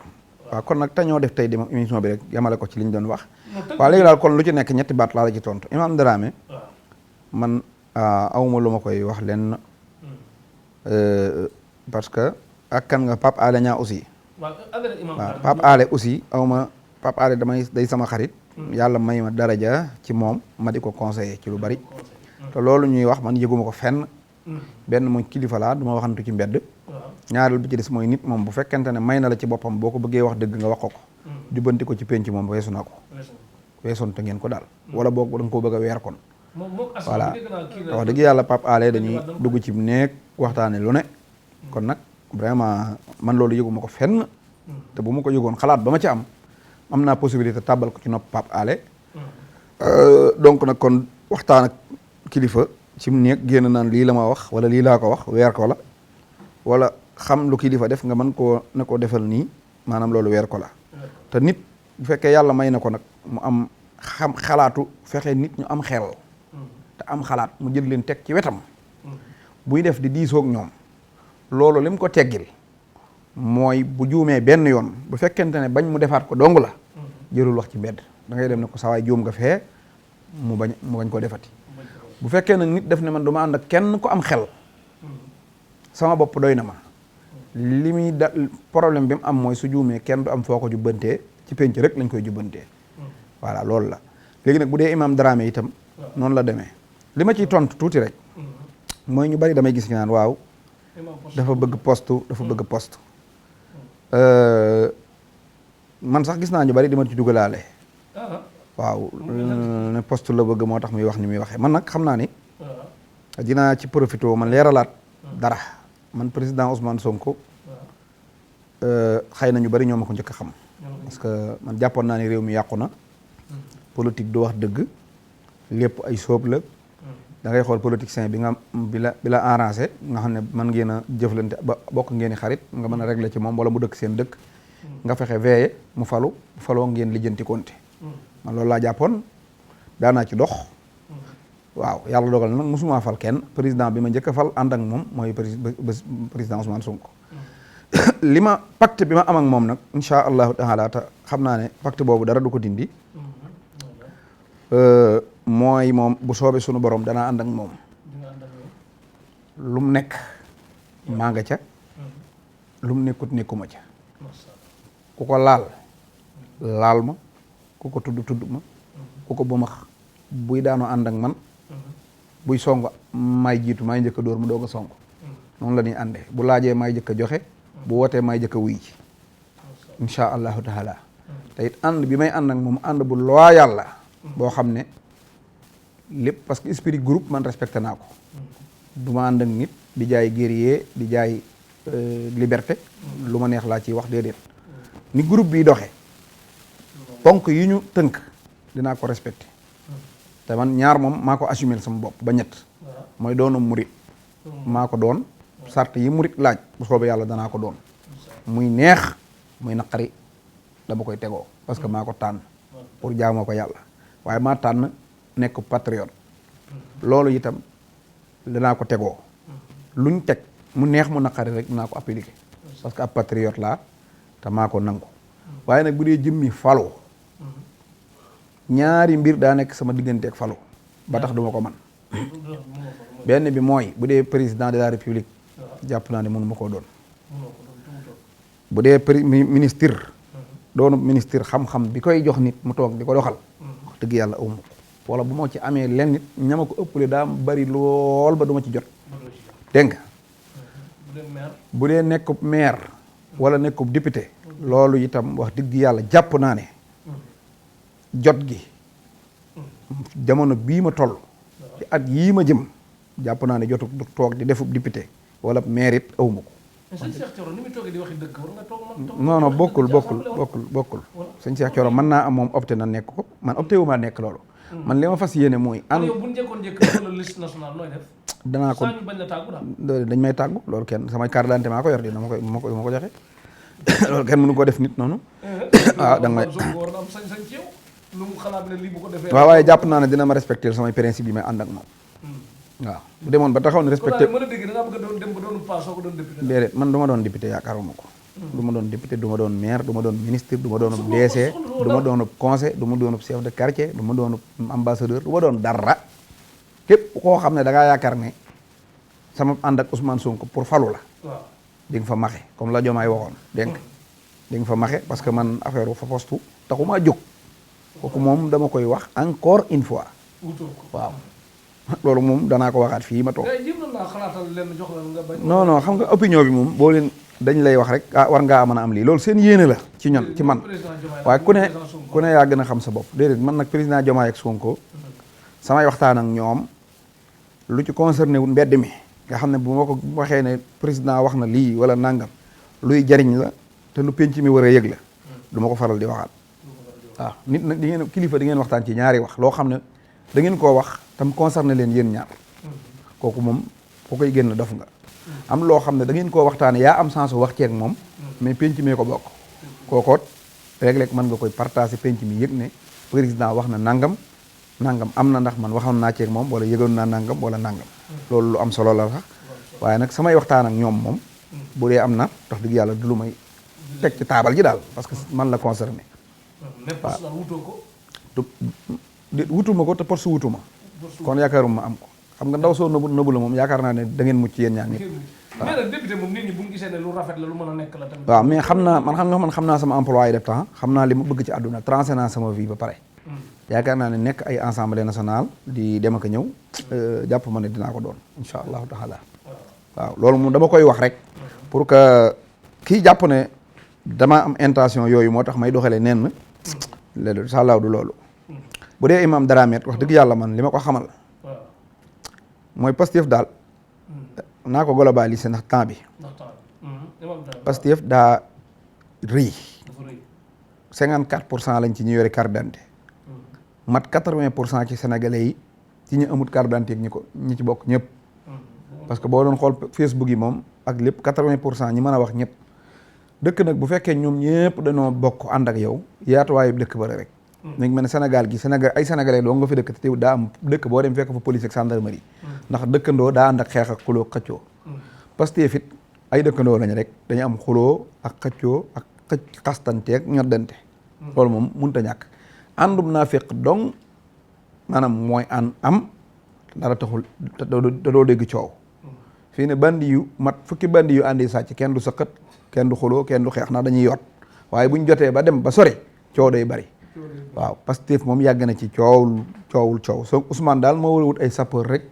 waaw kon nag te ñoo def tey di émission bi rek yamale ko ci li ñu doon wax. waaw léegi daal kon lu ci nekk ñetti baat laa la ci tontu Imam Dramé. man awma lu ma koy wax lenn. parce que ak kan nga Pape Alé Niang aussi. waaw Pape Alé aussi awma Pape Alé day sama xarit. yàlla may ma daraja ci moom ma di ko conseiller ci lu bari. te loolu ñuy wax man yëguma ko fenn. benn mooy kilifa laa du ma waxantu ci mbedd. ñaareel bi ci des mooy nit moom bu fekkente ne may na la ci boppam boo ko bëggee wax dëgg nga wax ko. jubbanti ko ci penc moom weesu na ko. weesoon te ngeen ko daal. wala boog da nga koo bëgg a weer kon. voilà wax dëgg yàlla Pape Alé dañuy dugg ci néeg waxtaane lu ne. kon nag vraiment man loolu yëguma ko fenn. te bu ma ko yëgoon xalaat ba ma ci am naa possibilité tàbbal ko ci nopp Pape Alé. donc nag kon waxtaan ak kilifa ci néeg génn naan lii la ma wax wala lii laa ko wax weer ko la. wala xam lu kilifa def nga mën koo ne ko defal nii maanaam loolu weer ko la. te nit bu fekkee yàlla may na ko nag mu am xalaatu fexe nit ñu am xel. te am xalaat mu jël leen teg ci wetam. buy def di diisoog ñoom. loolu lim ko teggil mooy bu juumee benn yoon bu fekkente ne bañ mu defaat ko dong la. jërul wax ci mbedd da ngay dem ne ko sawaay juum nga fee mu bañ ko defati. bu fekkee nag nit def ne man du ma ànd ak kenn ko am xel. sama bopp doy na ma. li muy da problème bi mu am mooy su juumee kenn du am foo ko jubbantee ci penc rek lañ koy jubbantee. voilà loolu la léegi nag bu dee Imam Dramé itam. noonu la demee li ma ciy tontu tuuti rek. mooy ñu bari damay gis ñu naan waaw. dafa bëgg poste. man sax gis naa ñu bari di ma ci dugalaale. waaw ne poste la bëgg moo tax muy wax ni muy waxee man nag xam naa ni. dinaa ci profité man leeralaat dara man président Ousmane Sonko. xëy na ñu bari ñoo ma ko njëkk a xam. parce que man jàppoon naa ni réew mi yàqu na. politique du wax dëgg. lépp ay sóob la. da ngay xool politicien bi la arrangé nga xam ne mën ngeen a jëflante ba bokk ngeen i xarit nga mën a régler ci moom wala mu dëkk seen dëkk. nga fexe veillé mu faloo ngeen lijjanti konte man loolu laa jàppoon daanaa ci dox. waaw yàlla dogal na nag mosuma fal kenn président bi ma njëkk a fal ànd ak moom mooy président Ousmane Sonko. li ma pacte bi ma am ak moom nag incha allahu taala te xam naa ne pacte boobu dara du ko dindi. mooy moom bu soobee sunu borom danaa ànd ak moom. lu mu nekk maa nga ca. lu mu nekkut nekkuma ca. ku ko laal ma ku ko tudd ma. ku ko bëmax buy daanoo ànd ak man. buy song maay jiitu maay njëkk a dóor mu doog a song. noonu la ñuy àndee bu laajee maay njëkk a joxe. bu wootee maay njëkk a wuy ji. incha allahu taala. te it ànd bi may ànd ak moom ànd bu loyal la. boo xam ne lépp parce que esprit groupe man respecté naa ko. du ma ànd ak nit di jaay guerrier di jaay liberté. lu ma neex laa ciy wax déedéet. ni groupe bi doxee. ponk yi ñu tënk dinaa ko respecté. te man ñaar moom maa ko assumé sama bopp ba ñett. mooy doonu murit. maa ko doon sart yi murit laaj bu soobee yàlla danaa ko doon. muy neex muy naqari dama koy tegoo parce que maa ko tànn pour jaamoo ko yàlla. waaye maa tànn nekk patriote. loolu itam danaa ko tegoo. luñ teg mu neex mu naqari rek dinaa ko appliquer. parce que ab patriote laa te maa ko nangu. waaye nag bu dee jëmmi falo. ñaari mbir daa nekk sama digganteeg falo. ba tax duma ko man benn bi mooy bu dee président de la république. jàpp naa ne mënu ma koo doon. bu dee ministre. doonu ministre xam-xam bi koy jox nit mu toog di ko doxal. dëgg yàlla awma ko wala bu ma ci amee len nit ñama ko ëppale daa bari lool ba duma ci jot. dégg nga bu dee nekkub maire wala nekkub député. loolu itam wax dëgg yàlla jàpp naa ne jot gi jamono bii ma toll ci at yii ma jëm jàpp naa ne jotu du toog di defub député wala maire it awma ko. non non bokkul sëñ Cheikh Thioro mën naa am moom opté na nekk ko man opté wu ma nekk loolu. man li ma fas yéene mooy. ànd yow bu ñu njëkkoon liste nationale nooy def. danaa ko dañ may tàggu loolu kenn samay carte d'identité maa ko yor dina ma ko joxe loolu kenn mënu ko def nit noonu. waaw da nga may waaw waaye jàpp naa ne dina ma respecter samay principe yi may ànd ak moom. waaw bu demoon ba taxaw ne respecté. déedéet man du ma doon député yaakaaruma ko. du ma doon député du ma doon maire du ma doon ministre du ma doon DC du ma doon conseil du ma doon chef de quartier du ma doon ambassadeur du ma doon dara képp koo xam ne da ngaa yaakaar ne sama ànd ak Ousmane Sonko pour falu la di nga fa maxe comme la Diomaye waxoon dégg nga di nga fa maxe parce que man affaire fa postu taxumaa jóg kooku moom dama koy wax encore une fois waaw loolu moom danaa ko waxaat fii ma toog non non xam nga opinion bi moom boo leen dañ lay wax rek ah war ngaa mën a am lii loolu seen yéene la ci ñun ci man waaye ku ne yaa gën a xam sa bopp déedéet man nag président Diomaye ak Sonko samay waxtaan ak ñoom lu ci concerné wu mbedd mi nga xam ne bu ma ko waxee ne président wax na lii wala nangam luy jariñ la te lu penc mi war a yëg la du ma ko faral di waxaat waaw nit nag di ngeen kilifa di ngeen waxtaan ci ñaari wax loo xam ne da ngeen koo wax tam concerné leen yéen ñaar kooku moom ku koy génn def nga am loo xam ne da ngeen koo waxtaane yaa am sens wax ceeg moom mais penc mee ko bokk kookoot léeg-léeg mën nga koy partager penc mi yëg ne président wax na nangam am na ndax man waxoon naa ceeg moom wala yëgoon naa nangam wala nangam loolu lu am solo la sax waaye nag samay waxtaan ak ñoom moom bu dee am na wax dëgg yàlla du lu may teg ci taabal ji daal parce que man la concerné wutuma ko te force wutuma kon yaakaaruma am ko xam nga ndaw soo nëbu la moom yaakaar naa ne da ngeen mucc yéen ñaar ñëpp mais nag député moom nit ñi bu ñu gisee ne lu rafet la lu mën a nekk la tamit waaw mais xam naa sama emploi def temps xam naa li ma bëgg ci àdduna trancé naa sama vie ba pare yaakaar naa ne nekk ay assemblée nationale di dem ak a ñëw jàpp ma ne dinaa ko doon insha allahu taala waaw loolu moom dama koy wax rek pour que kii jàpp ne dama am intention yooyu moo tax may doxalee nen léegi sàllaaw du loolu bu dee imam Daramet wax dëgg yàlla man li ma ko xamal mooy Pastef daal naa ko globalisé ndax temps bi Pastef daa rëy 54% lañ ci ñu yore carte d'identité mat 80% ci sénégalais yi ci ñu amut carte d'identité ñi ci bokk ñëpp parce que boo doon xool Facebook yi moom ak lépp 80% ñi mën a wax ñëpp dëkk nag bu fekkee ñoom ñëpp dañoo bokk ànd ak yow yaatuwaayu dëkk bëri rek ñu ngi mel ne Sénégal gi ay sénégalais doo nga fi dëkk te daa am dëkk boo dem fekk fa police ak gendarmerie ndax dëkkandoo daa ànd ak xeex ak xuloo xëccoo Pastef it ay dëkkandoo lañ rek dañu am xuloo ak xëccoo ak xastanteeg ñoddante loolu moom mënut a ñàkk àndum naa fekk donc maanaam mooy am dara taxul te doo dégg coow fii ne bandi yu mat fukki bandi yu àndi sàcc kenn du sëqat kenn du xuloo kenn du xeex ndax dañuy yot waaye buñ jotee ba dem ba sori coow day bari waaw Pastef moom yàgg na ci coowul so Ousmane daal moo war a wut ay sapeur rek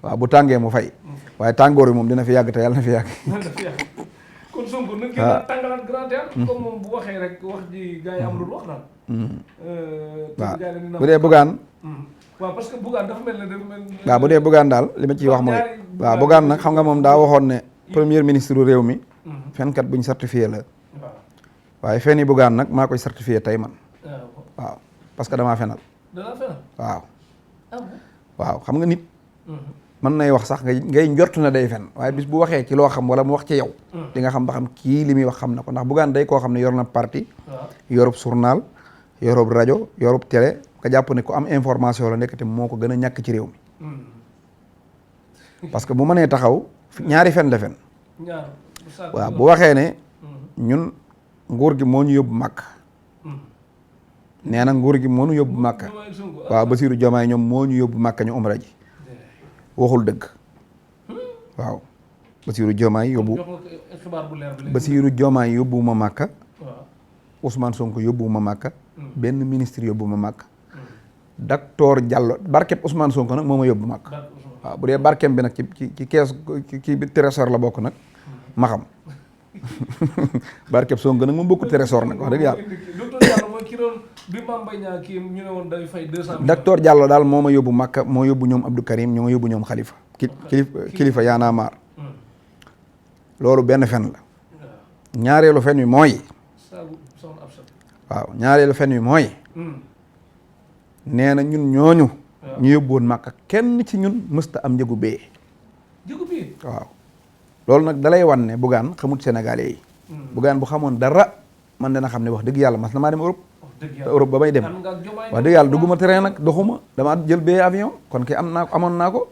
waaw bu tàngee mu fay waaye tàngoor yi moom dina fi yàgg te yàlla na fi yàgg kon Sonko nag gën a tàngalaat grand théâtre comme moom bu waxee rek wax ji gars yi am lu wax naan waaw bu dee Bougane waaw parce que Bougane dafa mel ne waaw bu dee Bougane daal li ma ciy wax mooy waaw Bougane nag xam nga moom daa waxoon ne premier ministre réew mi fenkat buñ certifié la waaye fenn yi Bougane nag maa koy certifié tey man waaw parce que damaa fenal waaw xam nga nit mën nay wax sax ngay njort na day fen waaye bis bu waxee ci loo xam wala mu wax ci yow di nga xam ba xam kii li muy wax xam na ko ndax Bougane day koo xam ne yor na parti yorub journal yorub rajo yorub télé nga jàpp ne ku am information la nekk te moo ko gën a ñàkk ci réew mi parce que bu mënee taxaw ñaari fen la fen waaw bu waxee ne ñun nguur gi moo ñu yóbbu màkk nee na nguur gi moo ñu yóbbu màkk waaw Bassirou Diomaye ñoom moo ñu yóbbu màkk ñu umra ji waxul dëgg waaw Bassirou Diomaye yóbbu ma màkka Ousmane Sonko yóbbu ma màkka benn ministre yóbbu ma màkk docteur Diallo barkeb Ousmane Sonko nag moo ma yóbbu màkk waaw bu dee barkeem bi nag ci kees ci bi trésor la bokk nag ma xam barkeb Sonko nag moom bokku trésor nag wax dëgg yàlla docteur Diallo daal moo ma yóbbu Makka moo yóbbu ñoom Abdou Karim ñoo ma yóbbu ñoom Khalifa kilifa yaanaa maar loolu benn fen la ñaareelu fen wi mooy waaw ñaareelu fen wi mooy nee na ñun ñooñu ñu yóbbuwoon Makka kenn ci ñun mësta am njëgu bee waaw loolu nag dalay wan ne Bougane xamut Sénégalais yi Bougane bu xamoon dara man dana xam ne wax dëgg yàlla mas na maa dem Europe te Europe ba may dem wax dëgg yàlla dugguma terrain nag doxuma dama jël bee avion kon ki amoon naa ko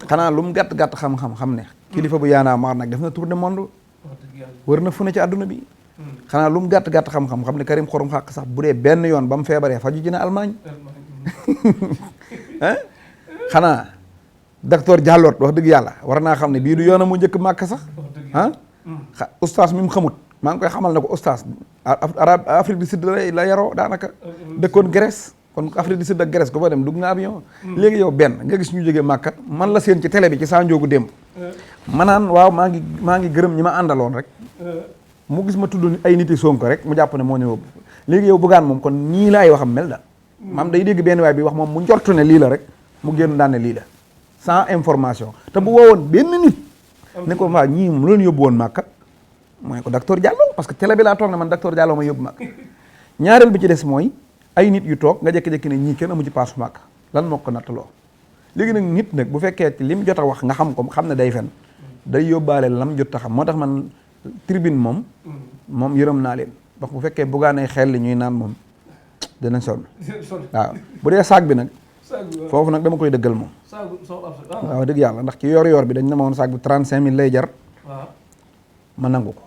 xanaa lu mu gàtt xam ne kilifa bu yaanaa maar nag def na tour du monde wax dëgg yàlla. wër na fu ne ci àdduna bi. xanaa lu mu gàtt gàtt xam-xam xam ne Karim Xurum Xaq sax bu dee benn yoon ba mu feebaree faju ji na Allemagne. xanaa docteur Diallo wax dëgg yàlla war naa xam ne bii du yoonam mu njëkk màkk sax. ustaas mi mu xamut maa ngi koy xamal ne ko ustaas Afrique du Sud la yaroo daanaka dëkkoon Grèce kon Afrique du Sud ak Grèce ko fa dem dugg nga avion. léegi yow benn nga gis ñu jógee màkka man la seen ci télé bi ci saa njóogu démb. ma naan waaw maa ngi gërëm ñi ma àndaloon rek. mu gis ma tudd ay nit yi Sonko rek mu jàpp ne moo ñëw léegi yow Bougane moom kon nii laay waxam mel daal. maam day dégg benn waay bi wax moom mu njortu ne lii la rek mu génn daan ne lii la sans information te bu woowoon benn nit. ne ko waa ñii mu leen yóbbu woon màkka mooy ko docteur Diallo parce que télé bi laa toog ne man docteur Diallo ma yóbbu màkka ñaareel bi ci des mooy ay nit yu toog nga jékki-jékki ne ñii kenn amu ci paasu màkka lan moo ko nattaloo léegi nag nit nag bu fekkee ci lim jot a wax nga xam ko xam ne day fen day yóbbaale lam jot a xam moo tax man tribune moom yërëm naa leen wax bu fekkee Bougane xel li ñuy naan moom dinañ sonn waaw bu dee saag bi nag foofu nag dama koy dëggal moom waaw dëgg yàlla ndax ci yor bi dañ ne ma woon saag bi 35 000 lay jar ma nangu ko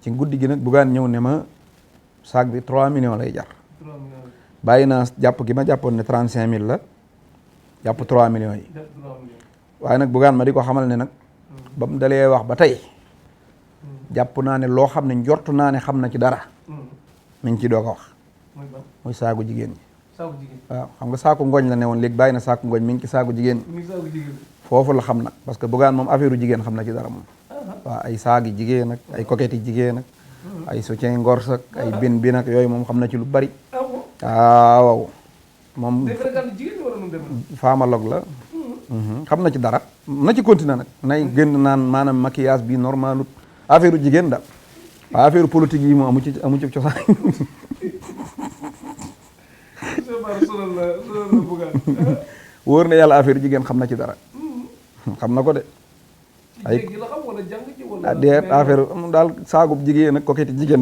ci guddi gi nag Bougane ñëw ne ma saag bi 3 millions lay jar bàyyi naa jàpp gi ma jàppoon ne 35 000 la jàpp 3 millions yi waaye nag Bougane ma di ko xamal ne nag ba mu dalee wax ba tey jàpp naa ne loo xam ne njortu naa ne xam na ci dara mi ngi ci doog a wax muy saagu jigéen ñi waaw xam nga saaku ngooñ la ne woon léegi bàyyi na saaku ngooñ mi ngi ci saagu jigéen ñi foofu la xam nag parce que Bougane moom affaire u jigéen xam na ci dara moom waaw ay saagi jigéen ak ay coquette yi jigéen ak ay soutien ngors ak ay bin ak yooyu moom xam na ci lu bari waaw moom faamaloog la xam na ci dara na ci continuer nag nay gën naan maanaam maquillage bi normalut affaire u jigéen daal waaw affaire politique yi moom amu ci cosaan wóor na yàlla affaire jigéen xam na ci dara xam na ko de ay deet affaire daal saagub jigéen ak coquette jigéen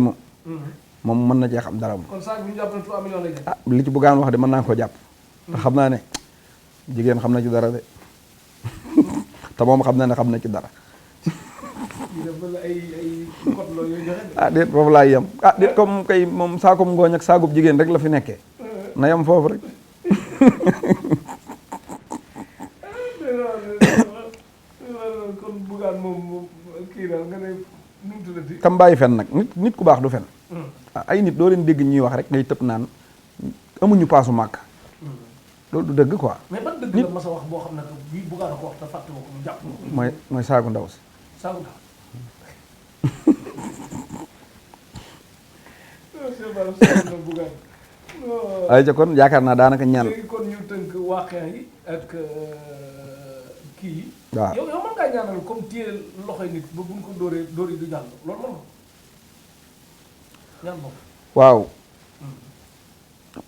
moom mën na cee xam dara moom li ci Bougane wax de mën naa ko jàpp te xam naa ne jigéen xam na ci dara de te moom xam na ne xam na ci dara déet foofu laay yem déet comme kay moom saakub ngooñ ak saagub jigéen rek la fi nekkee na yem foofu rek kon Bougane moom kii daal nga ne nu mu tuddati tam bàyyi fen nag nit ku baax du fen ay nit doo leen dégg ñuy wax rek ngay tëb naan amuñu paasu màkk loolu du dëgg quoi. mais ban dëgg la mas a wax boo xam ne que bii Bougane ko wax te fàtte ko mu jàpp mooy saagu ndaw si saagu ndaw ay ca kon yaakaar naa daanaka ñaan léegi kon ñu tënk waaqe yi ak kii yi waaw yow mën ngaa ñaanal comme téye loxoy nit ba buñ ko dóoree dóor yi du jàll loolu mën nga ñaan boobu waaw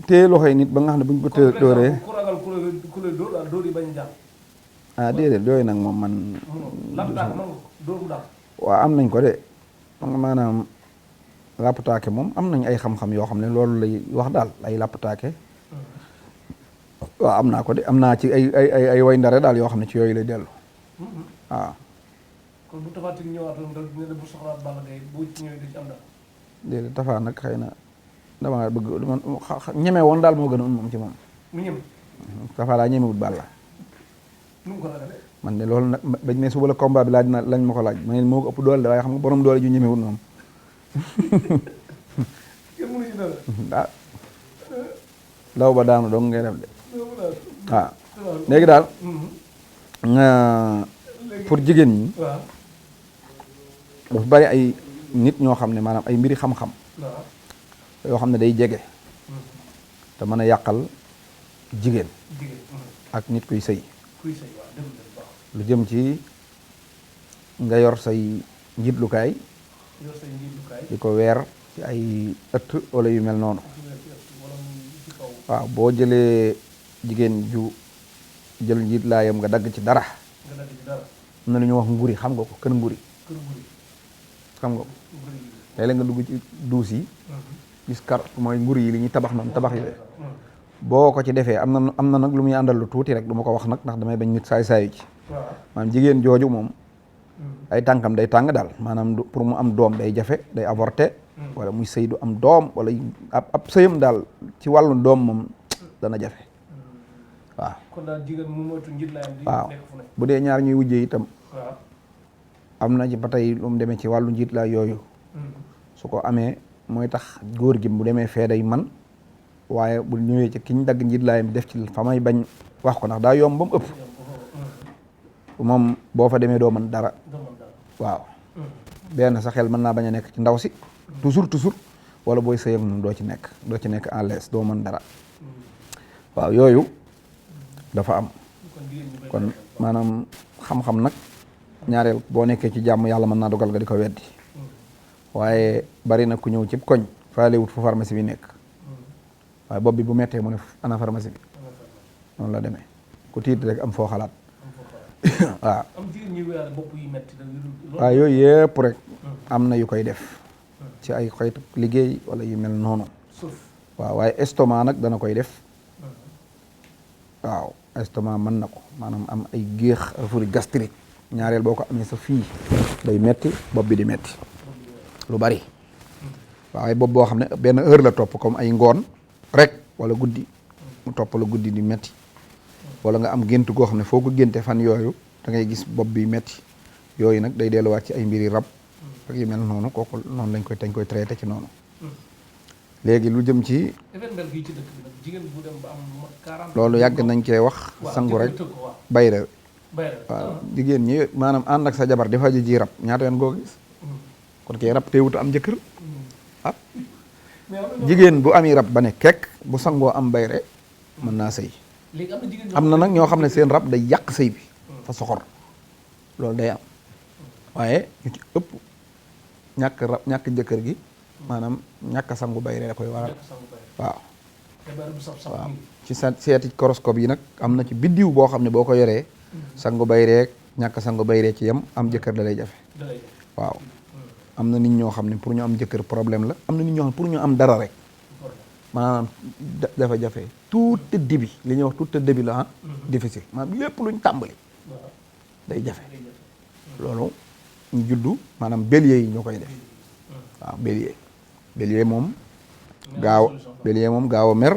téye loxoy nit ba nga xam ne buñ ko téye dóoree ku ragal ku la dóor daal dóor yi bañ a jàll déedéet yooyu nag moom man lam daal mën nga ko dóor mu daal waaw am nañ ko de maanaam lappataake moom am nañ ay xam-xam yoo xam ne loolu lay wax daal ay lappataake waaw am naa ko de am naa ci ay way ndare daal yoo xam ne ci yooyu lay dellu waaw kon bu Tapha Tine ñëwaatoon rek ne la bu soxlaat Balla Gaye bu ci ñëwee di ci am daal déedéet Tapha nag xëy na dama bëgg ñeme woon daal moo gënoon moom ci moom mu ñeme Tapha daa ñemewut Balla nu mu ko ragalee man de loolu nag bañ ne suba la combat bi laaj na lañ ma ko laaj ma ne moo ko ëpp doole de waaye xam nga borom doole ju ñemewut moom kenn mënu ci dara ah daw ba daanu dong ngay def de waaw léegi daal pour jigéen ñi dafa bari ay nit ñoo xam ne maanaam ay mbiri xam-xam yoo xam ne day jege te mën a yàqal jigéen ak nit kuy sëy lu jëm ci nga yor say njiitlukaay di ko weer ci ay ëtt wala yu mel noonu waaw boo jëlee jigéen ju jël njiit laayam nga dagg ci dara am na lu ñuy wax nguri xam nga ko kër nguri xam nga ko léeg-léeg nga dugg ci duus yi gis kar mooy nguri yi li ñuy tabax noonu tabax yi boo ko ci defee am na nag lu muy àndal lu tuuti rek du ma ko wax nag ndax damay bañ nit saay-saayu ci maanaam jigéen jooju moom ay tànkam day tàng daal maanaam pour mu am doom day jafe day avorté wala muy sëy du am doom wala ab sëyam daal ci wàllu doom moom dana jafe waaw. kon daal jigéen mu moytu njiitlaayam di waaw nekk fu ne. bu dee ñaar ñuy wujjee itam waaw. am na ci ba tey lu mu demee ci wàllu njiitlaay yooyu su ko amee mooy tax góor gi bu demee fee day man waaye bu ñëwee ci ki ñu dagg njiitlaayam def ci fa may bañ wax ko ndax daa yomb ba mu ëpp moom boo fa demee doo mën dara waaw benn sa xel mën naa bañ a nekk ci ndaw si toujours wala booy sëy ak moom doo ci nekk en l'aise doo mën dara waaw yooyu dafa am kon maanaam xam-xam nag ñaareel boo nekkee ci jàmm yàlla mën naa dogal nga di ko weddi waaye bari na ku ñëw ci koñ faale wut fu pharmacie bi nekk waaye bopp bi bu mettee mu ne ana pharmacie bi noonu la demee ku tiit rek am foo xalaat waaw. waaw yooyu yëpp rek am na yu koy def ci ay xeetu liggéey wala yu mel noonu waaw waaye estomac nag dana koy def waaw estomac mën na ko maanaam am ay géex reflux gastrique ñaareel boo ko amee sa fii day metti bopp bi di metti lu bari waaye bopp boo xam ne benn heure la topp comme ay ngoon rek wala guddi mu topp la guddi di metti wala nga am gént goo xam ne foo ko génte fan yooyu da ngay gis bopp bi metti yooyu nag day delluwaat ci ay mbiri rab ak yu mel noonu kooku noonu dañ koy traité ci noonu léegi lu jëm ci loolu yàgg nañ cee wax sangu rek bayre waaw jigéen ñi maanaam ànd ak sa jabar di faju ji rab ñaata yoon goo gis kon kay rab teewut am jëkkër ah jigéen bu ami rab ba ne kekk bu sangoo am bayre mën naa sëy am na nag ñoo xam ne seen rab day yàq sëy bi fa soxor loolu day am waaye ñu ci ëpp ñàkk jëkkër gi maanaam ñàkk sangu bayre da koy waral waaw ci seeti horoscope yi nag am na ci biddiw boo xam ne boo ko yoree sangu bayreek ñàkk sangu bayree ci yem am jëkkër da lay jafe waaw am na nit ñoo xam ne pour ñu am jëkkër problème la am na nit ñoo xam ne pour ñu am dara rek maanaam dafa jafe tout début li ñuy wax tout début la ah difficile maanaam lépp luñ tàmbali day jafe loolu ñu juddu maanaam bélier yi ñoo koy def waaw bélier moom gaaw a mer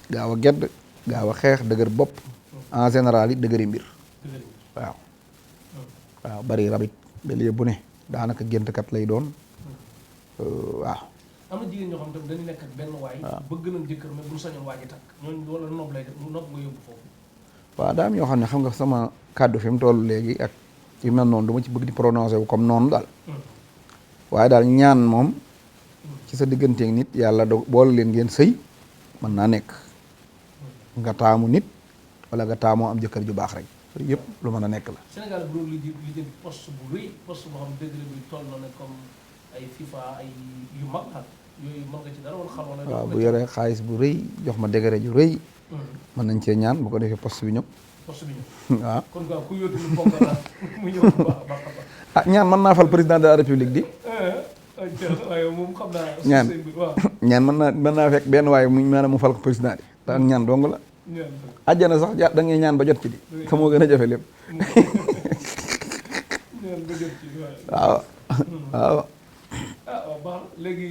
gaaw a gedd gaaw a xeex dëgër bopp en général yi dëgëri mbir waaw bari rabit bélier bu ne daanaka géntkat lay doon waaw. am na jigéen ñoo xam tamit dañu nekk ak benn waay. bëgg nañ jëkkër mais bu ñu sañoon waaj a takk ñooñu wala noob lay def noob nga yóbbu foofu. waaw daa am yoo xam ne xam nga sama kàddu fi mu toll léegi ak ci mel noonu du ma ci bëgg di prononcer wu comme noonu daal. waaye daal ñaan moom ci sa digganteeg nit yàlla boole leen ngeen sëy mën naa nekk. nga taamu nit wala nga taamoo am jëkkër ju baax rek yëpp lu mën a nekk la. Sénégal bu doon li jëm poste bu rëy poste boo xam ne degré bi toll na ne comme ay FIFA ay yu mag ak yooyu mën nga ci dara wala xamoon na. waaw bu yoree xaalis bu rëy jox ma degré ju rëy. mën nañ cee ñaan bu ko defee poste bi ñëw. waaw kon quoi ku yóotu lu bokk la mu ñëw bu baax a baax. ah ñaan mën naa fal président de la république di. waaye moom xam naa. ñaan mën naa fekk benn waaye mu maanaam mu fal ko président di. te ak ñaan dong la. àjjana sax da ngay ñaan ba jot ci di. te moo gën a jafe lépp. ñaan ba jot ci waaw waaw. waaw baax léegi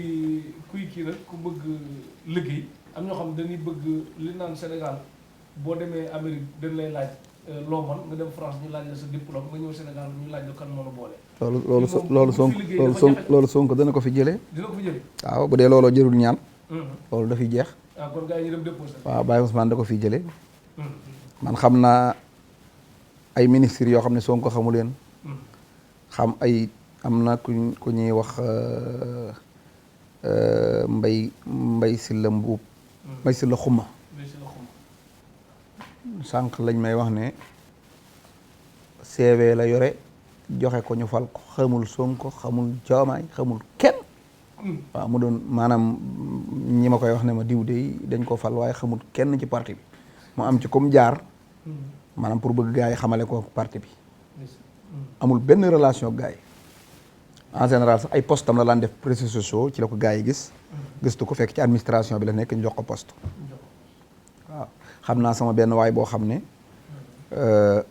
kuy kii nag ku bëgg liggéey am ñoo xam dañuy bëgg li naan Sénégal boo demee Amérique dañ lay laaj loo mën nga dem France ñu laaj la sa diplôme nga ñëw Sénégal ñu laaj la kan moo la boole. loolu Sonko dana ko fi jëlee. dina ko fi jëlee. waaw bu dee looloo jërul ñaan. loolu dafiy jeex. kon gars yi ñu dem déposé. waaw Baye Ousmane da ko fiy jëlee. man xam naa ay ministres yoo xam ne Sonko xamu leen. xam ay am na ku ñuy wax mbay Sylla Mbuub. mbay Sylla Xuma. sànq lañ may wax ne CV la yore joxe ko ñu fal ko xamul Sonko xamul Diomaye xamul kenn. waaw mu doon maanaam ñi ma koy wax ne ma diw de dañ ko fal waaye xamul kenn ci parti bi mu am ci comme jaar maanaam pour bëgg gars yi xamale ko parti bi amul benn relation ak gars yi en général sax ay poste am la daan def réseaux sociaux ci la ko gars yi gëstu ko fekk ci administration bi la nekk ñu jox ko poste waaw xam naa sama benn waay boo xam ne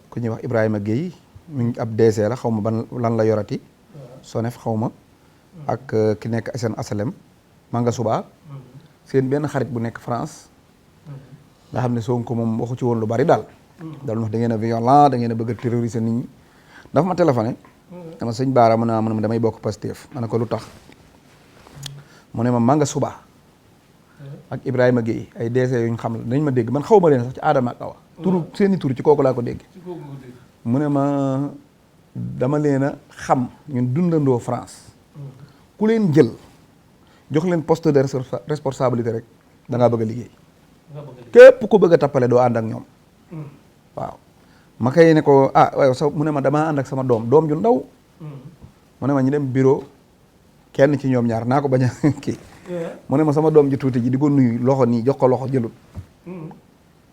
ku ñuy wax Ibrahima Guèye mi ngi ab DC la xaw ma ban lan la yorati Sonef xaw ma ak ki nekk SN Asalem Manga Suba seen benn xarit bu nekk France nga xam ne Sonko moom waxu ci woon lu bari daal dal wax da ngeen a violent da ngeen a bëgg a terroriser nit ñi dafa ma téléphoné dama sëñ Baara mu ne ma damay bokk Pastef ma ne ko lu tax mu ne ma Manga Suba ak Ibrahima Gueye ay DC yuñ xam la dañ ma dégg man xaw ma leen sax ci Adama ak Awa turu seeni tur ci kooku laa ko dégg mu ne ma dama leen a xam ñun dundandoo France ku leen jël jox leen poste de responsabilité rek da ngaa bëgg a liggéey képp ku bëgg a tappale doo ànd ak ñoom waaw ma kay ne ko waaye sa mu ne ma damaa ànd ak sama doom ju ndaw mu ne ma ñu dem bureau kenn ci ñoom ñaar naa ko bañ a kii mu ne ma sama doom ji tuuti ji di ko nuyu loxo nii jox ko loxo jëlut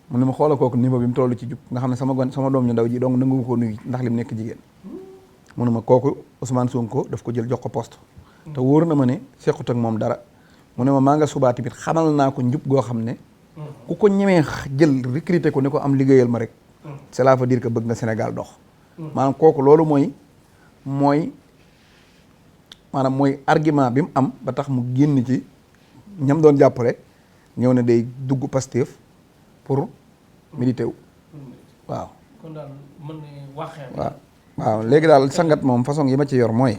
mu ne ma xoola kooku niveau bi mu toll ci jub nga xam ne sama doom ñu ndaw ji donc nangu ko nuyu ndax lim nekk jigéen mu ne ma kooku Ousmane Sonko daf ko jël jox ko poste te wóor na ma ne sequt ak moom dara mu ne ma Manga Suba tamit xamal naa ko njub goo xam ne ku ko ñemee jël recruter ko ne ko am liggéeyal ma rek cela veut dire que bëgg nga Sénégal dox maanaam kooku loolu mooy argument bi mu am ba tax mu génn ci ñam doon jàppale ñëw ne day dugg Pastef pour militer wu waaw kon daal mën na waxee waaw léegi daal sangat moom façon yi ma ci yor mooy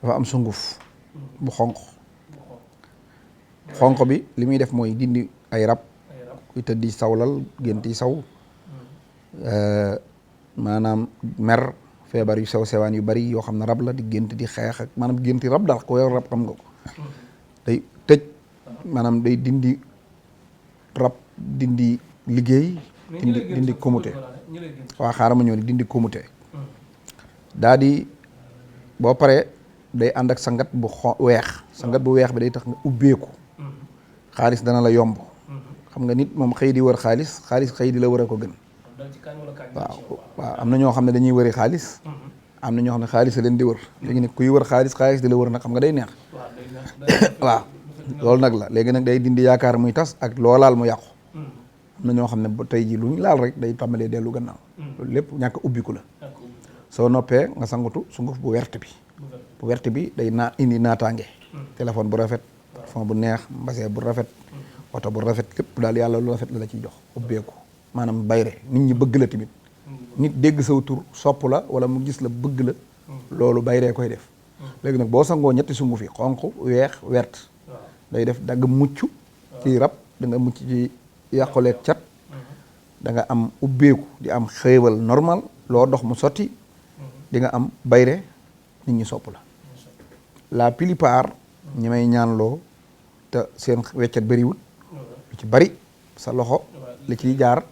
dafa am sunguf bu xonq bi li muy def mooy dindi ay rab kuy tëddi sawlal génti saw maanaam mer feebar yu sew sewaan yu bari yoo xam ne rab la di gént di xeex ak maanaam génti rab daal ko yor rab xam nga ko day tëj maanaam day dindi rab dindi liggéey dindi komute waaw xaaral ma ñëw ni dindi komute daa di boo paree day ànd ak sangat bu sangat bu weex bi day tax nga ubbeeku xaalis dana la yomb xam nga nit moom xëy di wër xaalis xëy di la wër a ko gën waaw am na ñoo xam ne dañuy wëri xaalis am na ñoo xam ne xaalis a leen di wër léegi nag kuy wër xaalis di la wër nag xam nga day neex waaw loolu nag la léegi nag day dindi yaakaar muy tas ak loolaal mu yàqu am na ñoo xam ne ba tey ji lu ñu laal rek day tàmbalee dellu gannaaw loolu lépp ñàkk ubbiku la soo noppee nga sangutu sunguf bu wert bi day indi naataange téléphone bu rafet fond bu neex mbase bu rafet oto bu rafet lépp daal yàlla lu rafet la ciy jox ubbeeku maanaam bayre nit ñi bëgg la tamit nit dégg saw tur sopp la wala mu gis la bëgg la loolu bayree koy def léegi nag boo sangoo ñetti sunguf yi xonq weex wert day def da nga mucc ci rab da nga mucc ci yàquleeg cat da nga am ubbeeku di am xéewal normal loo dox mu sotti di nga am bayre nit ñi sopp la la plupart ñi may ñaanloo te seen weccet bëriwut lu ci bari sa loxo li ciy jaar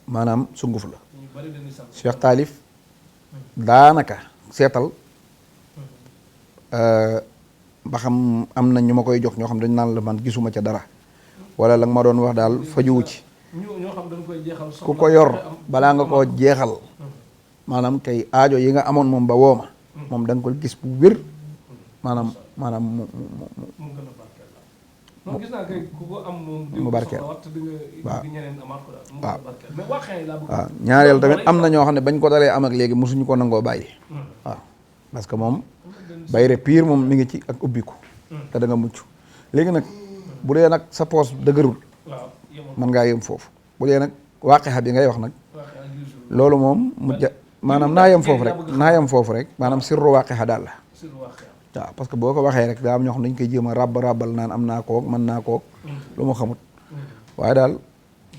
maanaam sunguf la Cheikh Taalif daanaka seetal ba xam am na ñu ma koy jox ñoo xam dañ naan la man gisuma ca dara wala la nga ma doon wax daal fajuwu ci ku ko yor balaa nga koo jeexal maanaam kay aajo yi nga amoon moom ba wooma moom da nga ko gis bu wér maanaam mu barkeel waaw ñaareel tamit am na ñoo xam ne bañ ko dalee am ak léegi mosuñu ko nangoo bàyyi waaw parce que moom bayre pire moom mi ngi ci ak ubbiku te da nga mucc léegi nag bu dee nag sa poos dëgërul mën ngaa yem foofu bu dee nag waaqixa bi ngay wax nag loolu moom maanaam naa yem foofu rek maanaam sirru waaqixa daal la waaw parce que boo ko waxee rek daa am ñoo xam ne dañ koy jéem a rabal naan am naa koog mën naa koog lu ma xamut waaye daal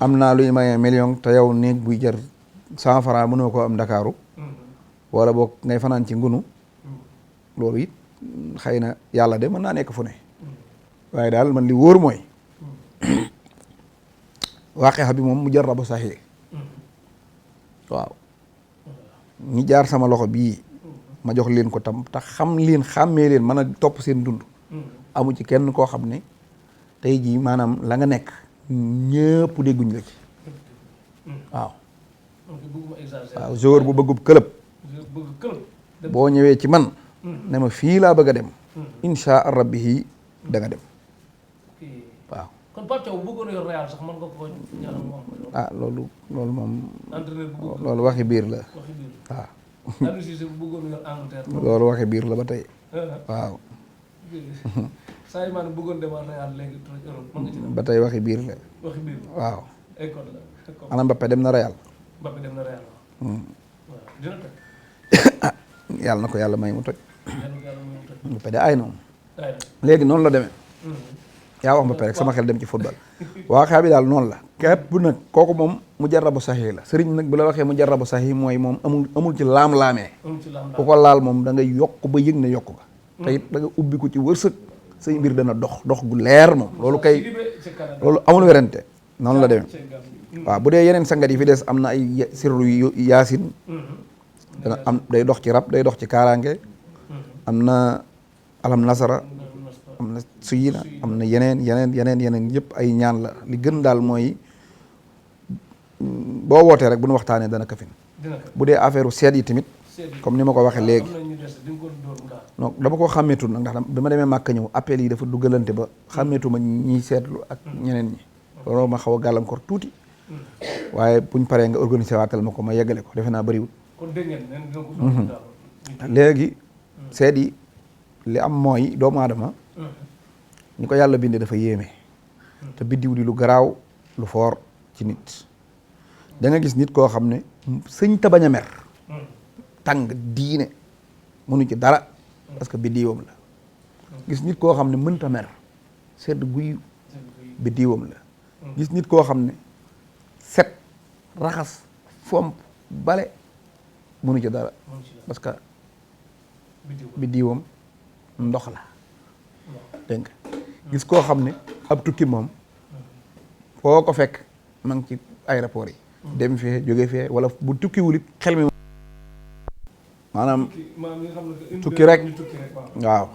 am naa luy maye million te yow néeg buy jar 100 francs mënoo koo am Ndakaaru wala boog ngay fanaan ci ngunu loolu it xëy na yàlla de mën naa nekk fu ne waaye daal man li wóor mooy waaqixa bi moom mu jar rabu saxee waaw ñi jaar sama loxo bii ma jox leen ko tam te xàmmee leen mën a topp seen dund amu ci kenn koo xam ne tey jii maanaam la nga nekk ñëpp dégguñ la ci waaw joueur bu bëggub club boo ñëwee ci man ne ma fii laa bëgg a dem insha rabbi da nga dem waaw kon Pape Thiaw bu bëggoon a yor Real sax mën nga ko ñaanal mu am ko. ah loolu moom. entraîneur bu bëgg loolu waxi biir la. waxi biir waaw. Aliou Cissé bu bëggoon a yor Angleterre. loolu waxi biir la ba tey. waaw. Sadio Mané bëggoon demal Real léegi Europe mën nga ci dem. ba tey waxi biir la. waxi biir waaw. ay code la. ana Mbappé dem na Real. Mbappé dem na Real waaw. dina toj. yàlla na ko yàlla may mu toj. yàlla muy toj. Mbappé de ay noonu. ay na. léegi noonu la demee. yaa wax Mbappé rek sama xel dem ci football. waa xaa bi daal noonu la. képp bu nag kooku moom mu jarrabu saxi la sëriñ nag bu la waxee mu jarrabu saxi mooy moom amul ci laam-laamee. amul ci laam ku ko laal moom da ngay yokk ba yëg ne yokk nga. te it da nga ubbi ko ci wërsëg say mbir dana dox gu leer moom loolu kay loolu amul werante noonu la demee. waaw bu dee yeneen sangat yi fi des am na ay sirru yaasin dana am day dox ci rab day dox ci kaaraange am na alam nasara am na suyina am na yeneen yëpp ay ñaan la li gën daal mooy boo wootee rek bu nu waxtaanee dana kafin bu dee affaire seet yi tamit comme ni ma ko waxee léegi non dama ko xàmmeetul nag ndax bi ma demee màkk ñëw appel yi dafa duggalante ba xàmmeetu ma ñiy seetlu ak ñeneen ñi loolu ma xaw a gàllankoor tuuti waaye buñ paree nga organiser waatal ma ko ma yeggale ko defe naa bëriwul léegi seet yi li am mooy doomu aadama ni ko yàlla bindee dafa yéeme te biddiw di lu garaaw lu foor ci nit da nga gis nit koo xam ne sëñ ta bañ a mer tàng diine mënu ci dara parce que biddiwam la gis nit koo xam ne mënta mer sedd guy biddiwam la gis nit koo xam ne set raxas fomp bale mënu ci dara parce que biddiwam ndox la dégg nga gis koo xam ne ab tukki moom foo ko fekk ma ngi ci aéroport yi dem fee jóge fee wala bu tukkiwul it xel mi maanaam tukki rek waaw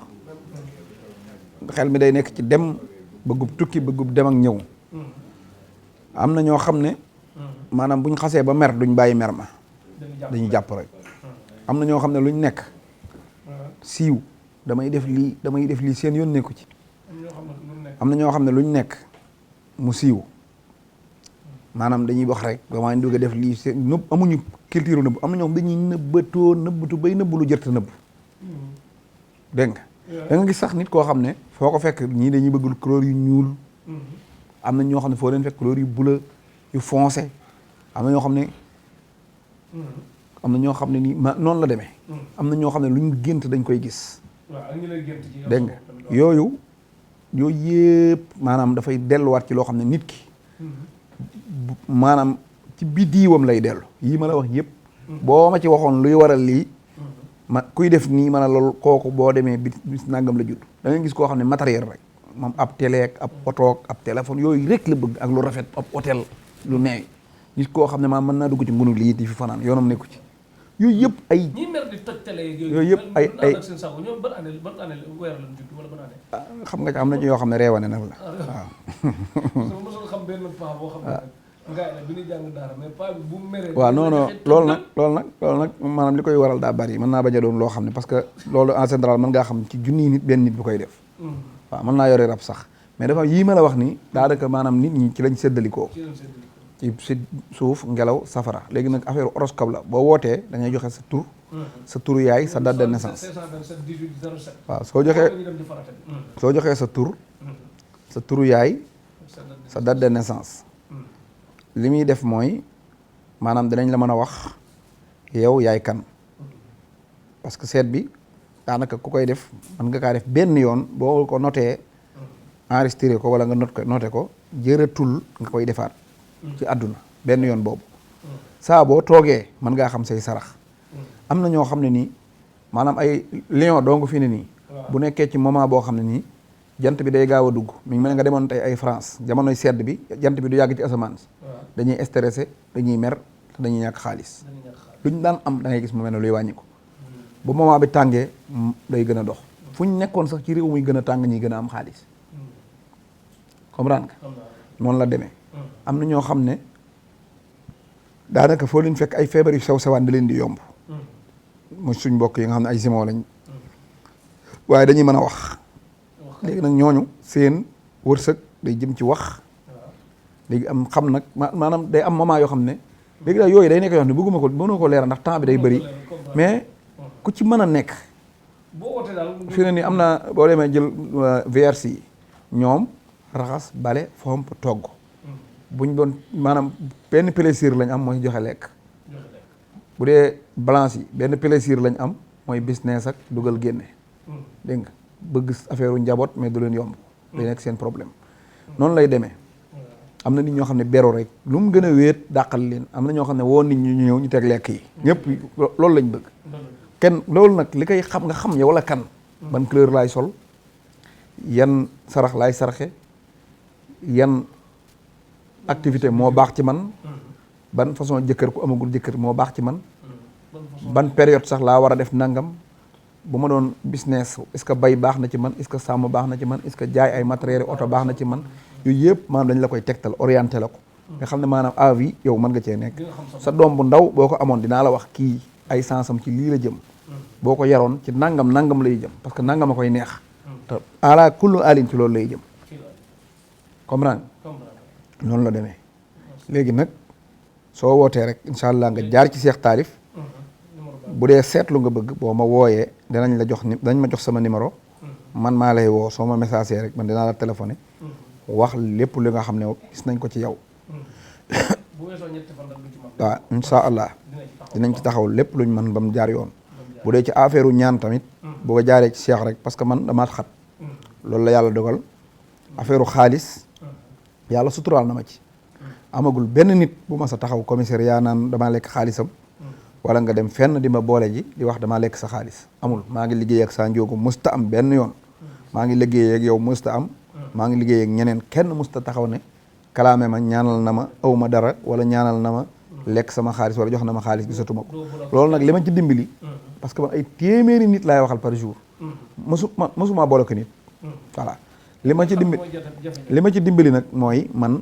xel mi day nekk ci dem bëggub tukki bëggub dem ak ñëw am na ñoo xam ne maanaam buñ xasee ba mer duñ bàyyi mer ma dañuy jàpp rek am na ñoo xam ne luñ nekk siiw damay def lii seen yoon nekku ci am na ñoo xam ne luñ nekk mu siiw maanaam dañuy wax rek ba maa ngi dugg a def lii seen nëbb amuñu culture nëbb am na ñoo xam dañuy nëbbatu bay nëbb lu jërta nëbb dégg nga da nga gis sax nit koo xam ne foo ko fekk ñii dañuy bëggul couleur yu ñuul am na ñoo xam ne foo leen fekk couleur yu bleu yu foncé am na ñoo xam ne nii noonu la demee am na ñoo xam ne luñ gént dañ koy gis dégg nga yooyu yëpp maanaam dafay delluwaat ci loo xam ne nit ki maanaam ci biddiiwam lay dellu yii ma la wax yëpp boo ma ci waxoon luy waral lii ma kuy def nii ma ne loolu kooku boo demee bis nangam la judd da ngay gis koo xam ne matériel rek moom ab télé ak ab oto ab téléphone yooyu rek la bëgg ak lu rafet ab hôtel lu neew nit koo xam ne maa mën naa dugg ci mbunu lii di fi fanaan yoonam nekku ci yooyu yëpp ay ñi mer di toj télé yooyu yëpp ay seen sago ñoom ban année weer lañ judd wala ban année xam nga ci am na ci yoo xam ne reewane nag la waaw mosul xam benn paa boo xam ne ngaay la bi ñu jàng daara mais paa bi bu meree waaw non loolu nag maanaam li koy waral daa bari mën naa bañ a doon loo xam ne parce que loolu en général mën ngaa xam ci junniy nit benn nit bu koy def waaw mën naa yore rab sax mais dafa yii ma la wax nii daanaka maanaam nit ñi ci lañ séddalikoo ci suuf ngelaw safara léegi nag affaire horoscope la boo wootee da ngay joxe sa tur sa turu yaay sa date de naissance waaw soo joxee sa turu yaay sa date de naissance li muy def mooy maanaam dinañ la mën a wax yow yaay kan parce que seet bi daanaka ku koy def mën nga kaa def benn yoon boo ko notee enregistré ko wala nga noté ko jëratul nga koy defaat ci àdduna benn yoon boobu saa boo toogee mën ngaa xam say sarax am na ñoo xam ne nii maanaam ay lion doo nga fi ne nii bu nekkee ci moment boo xam ne nii jant bi day gaaw a dugg mi ngi mel nga demoon tey ay France jamonoy sedd bi jant bi du yàgg ci asamaan dañuy stressé dañuy mer te dañuy ñàkk xaalis luñ daan am da ngay gis mu mel ne luy wàññi ko bu moment bi tàngee day gën a dox fu ñu nekkoon sax ci réew muy gën a tàng ñi gën a am xaalis comprendre nga noonu la demee am na ñoo xam ne daanaka foo leen fekk ay feebar yu sew sewaan da leen di yomb mooy suñ mbokk yi nga xam ne ay zimo lañ waaye dañuy mën a wax léegi nag ñooñu seen wërsëg day jëm ci wax léegi am xam nag maanaam day am moment yoo xam ne léegi daal yooyu day nekk yoo xam ne bëgguma ko mënoo ko leeral ndax temps bi day bëri mais ku ci mën a nekk fi ne nii am na boo demee jël VRC yi ñoom raxas bale fomp togg buñ doon maanaam benn plaisir lañ am mooy joxe lekk bu dee balance yi benn plaisir lañ am mooy business ak dugal génne dégg nga bëgg affaire u njaboot mais du leen yomb day nekk seen problème noonu lay demee am na nit ñoo xam ne beru rek lu mu gën a wéet dàqal leen am na ñoo xam ne woo nit ñi ñu ñëw ñu teg lekk yi ñëpp loolu lañ bëgg kenn loolu nag li koy xam nga xam yow la kan ban couleur laay sol yan sarax laay saraxe yan activité moo baax ci man ban façon jëkkër ku amagul jëkkër moo baax ci man ban période sax laa war a def nangam bu ma doon business est-ce que bay baax na ci man est-ce que sàmm baax na ci man est-ce que jaay ay matériel oto baax na ci man yooyu yëpp maanaam dañ la koy tegtal orienté la ko nga xam ne maanaam à vie yow mën nga cee nekk sa doom bu ndaw boo ko amoon dinaa la wax kii ay sansam ci lii la jëm boo ko yaroon ci nangam lay jëm parce que nangam a koy neex te ala kullu alin ci loolu lay jëm comprendre noonu la demee léegi nag soo wootee rek incha allah nga jaar ci Cheikh Talif bu dee seetlu nga bëgg boo ma wooyee dinañ ma jox sama numéro man maa lay woo soo ma messager rek man dinaa la téléphoné wax lépp li nga xam ne gis nañ ko ci yow waaw incha allah dinañ ci taxaw lépp luñ mën ba mu jaar yoon bu dee ci affaire u ñaan tamit boo ko jaaree ci Cheikh rek parce que man dama xat loolu la yàlla dogal affaire u xaalis yàlla suturaal na ma ci amagul benn nit bu ma sa taxaw commissariat naan damaa lekk xaalisam wala nga dem fenn di ma boole ji di wax damaa lekk sa xaalis amul maa ngi liggéey ak saa njóogu musta am benn yoon maa ngi liggéey ak yow musta am maa ngi liggéey ak ñeneen kenn musta taxaw ne kalaame ma ñaanal na ma aw ma dara wala ñaanal na ma lekk sama xaalis wala jox na ma xaalis gisatuma ko loolu nag li ma ci dimbali parce que man ay téeméeri nit laay waxal par jour mësuma boole ko nit voilà li ma ci dimbali nag mooy man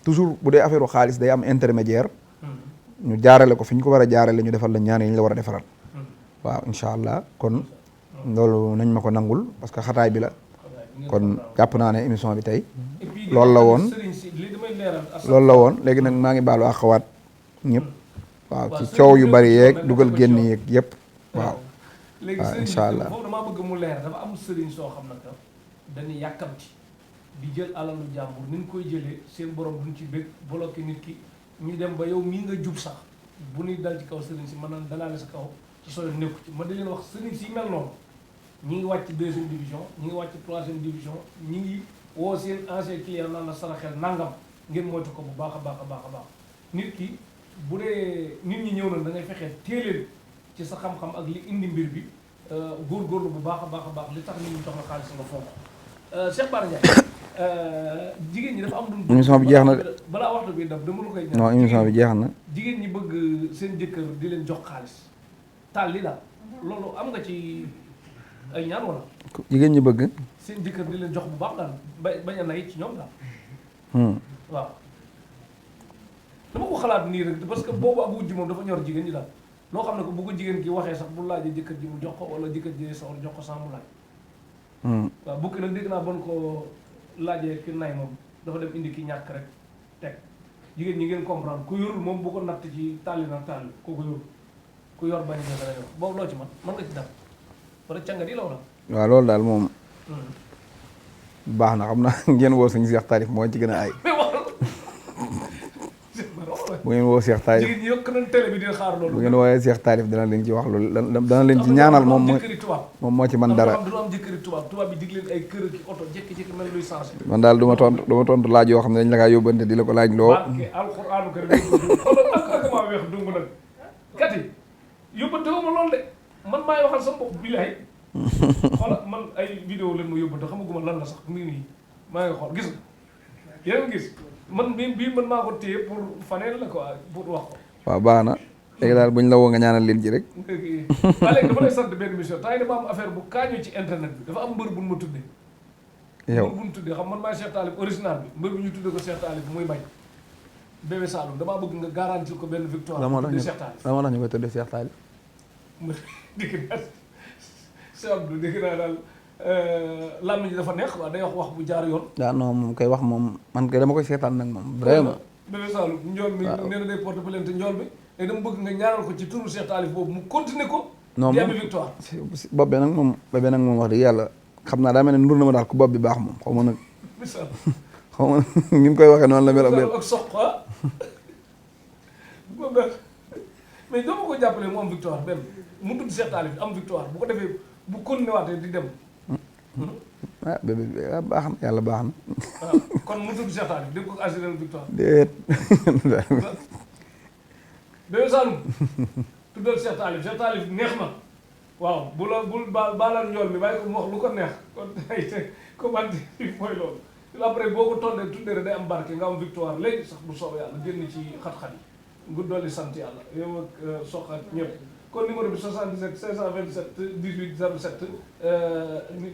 toujours bu dee affaire u xaalis day am intermédiaire ñu jaarale ko fi ñu ko war a jaarale ñu defal la ñaan yi ñu la war a defaral waaw incha allah kon loolu nañ ma ko nangul parce que xataay bi la kon jàpp naa ne émission bi tey loolu la woon léegi nag maa ngi baalu àqawaat ñëpp waaw ci coow yu bari yeeg dugal génn yeeg yëpp waaw waaw incha allah foofu damaa bëgg mu leer dafa am sëriñ soo xam ne dañuy yàkkamti di jël alalu jàmbur ni ñu koy jëlee seen borom duñ ci bëgg bloqué nit ki ñu dem ba yow mii nga jub sax bu ñuy dal ci kaw sëriñ si mën na dalaale sa kaw ci sooy nekku ci ma da leen wax sëriñ si mel noonu ñi ngi wàcc deuxième division ñi ngi wàcc troisième division ñi ngi woo seen ancien client naan la saraxel nangam ngeen moytu ko bu baax a baax a baax a baax nit ki bu dee nit ñi ñëw na da ngay fexee téeléen ci sa xam-xam ak li indi mbir bi góorgóorlu bu baax a baax a baax li tax nit ñi jox la xaalis nga fonk Cheikh Bara Ndiaye jigéen ñi dafa am lu émission bi jeex na balaa waxtu bi daf dama la koy non émission bi jeex na jigéen ñi bëgg seen jëkkër di leen jox xaalis taal li daal loolu am nga ci ay ñaan wala jigéen ñi bëgg seen jëkkër di leen jox bu baax daal bañ a nay ci ñoom daal waaw dama ko xalaat nii rek parce que boobu ak wujj moom dafa ñor jigéen ñi daal loo xam ne ko bu ko jigéen ki waxee sax bu laajee jëkkër ji mu jox ko wala jëkkër ji sawar jox ko sans mu laaj waaw bukki nag dégg naa bon ko laajee ki nay moom dafa dem indi ki ñàkk rek teg jigéen ñi ngeen comprendre ku yorul moom bu ko natt ci tàlli na tàlli koo ko yorul ku yor bañ a dana yor boobu loo ci man nga ci def wala càngat yi la wala waaw loolu daal moom baax na xam naa ngeen woo suñu Cheikh Talif moo ci gën a ay bu ngeen woo Cheikh Talif jigéen ñi yokk nañ télé bi di xaar loolu bu ngeen woowee Cheikh Talif dana leen ci wax loolu dana leen ci ñaanal moom moo ci man dara du am jëkkëri tubaab bi dig leen ay kër ki oto jékki-jékki mel luy changé man daal du ma tontu laaj yoo xam ne dañ la kaa yóbbante di la ko laaj loo alxuraanu karim xoolal ak maa weex dung nag kat yi yóbbante woo ma loolu de man maay waxal sama bopp bilaay xoolal man ay vidéo leen ma yóbbante xamaguma lan la sax mi ngi nii maa ngi xool gis nga yéen gis man bii man maa ko téye pour faneel la quoi pour wax ko waaw baax na léegi daal buñ la woo nga ñaanal leen ci rek waa léegi dama lay sant benn mission temps yi dafa am affaire bu kaañu ci internet bi dafa am mbër buñ ma tuddee yow mbër buñ tuddee xam man maay Cheikh Talif original bi mbër bi ñu tuddee ko Cheikh Talif muy bañ bébé Saloum damaa bëgg nga garantir ko benn victoire tuddee Cheikh Talif dama ñu koy tuddee Cheikh Talif dégg naa Cheikh Abdou dégg naa daal làmmiñ ji dafa neex waaw day wax bu jaar yoon. waaw non moom koy wax moom man kay dama koy seetaan nag moom vraiment. Bébé Saloum njool mi nee na day porte plainte njool bi léegi dama bëgg nga ñaanal ko ci turu Cheikh Talif boobu mu continuer ko. non di am victoire. bopp bi nag moom wax dëgg yàlla xam naa daa mel ne nur na ma daal ku bopp bi baax moom xaw ma nag. xaw ma ni mu koy waxee noonu la mel. ak soq mais doo ma ko jàppale mu am victoire benn mu tudd Cheikh Talif am victoire bu ko defee bu continué waatee di dem. ah bébé baax na yàlla baax na. waaw kon mu tudd Cheikh Talif dégg ko assuré victoire. déet. Bébé Saloum tuddal Cheikh Talif neex na waaw bu baalal njool mi bàyyi ko mu wax lu ko neex kon ay commenté bi mooy loolu après boo ko tondee tuddee day am barke nga am victoire léegi sax bu soobee yàlla génn ci xat-xat yi nga dolli sant yàlla yow ak sox ak ñëpp kon numéro bi 77 527 18 07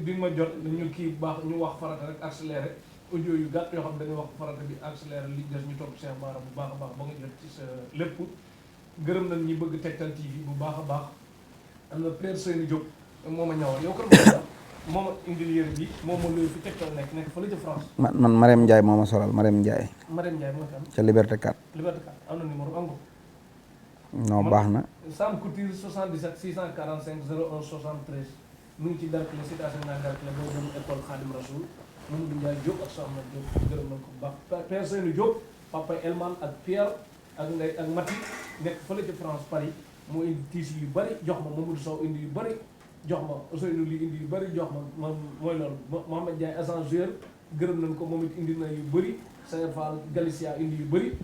di ma jot ñu kii baax ñu wax farata rek accéléré audio yu gàtt yoo xam dañuy wax farata bi accéléré li des ñu topp Cheikh Bara bu baax a baax ba nga jot ci sa lépp gërëm nañ ñi bëgg Tektal TV bu baax a baax am na Père Seyni Diop moo ma ñawal yow kan moo ma indil yére bi moo ma luy fi Tektal nekk fële ca France. man Marème Ndiaye moo ma solal Marème Ndiaye. Marème Ndiaye mooy kan. ca Liberté 4. Liberté 4 am na numéro am nga. non baax na. Sam Couture 77 645 01 73 mu ngi ci Derklé citation naa Derklé boobu dem école Khadim Rasoul Mamadou Ndiaye Diop ak Soxna Diop gërëm nañ ko bu baax Père Seyni Diop papa Elman ak Pierre ak Ndeye ak Mati nekk fële ca France Paris moo indi tiis yu bëri jox ma Mamadou Sow indi yu bëri jox ma Ousseynou li indi yu bëri jox ma mooy loolu Mohamed Ndiaye agent gërëm nañ ko moom it indi na yu bëri Sayer Fall Galicia indi yu bëri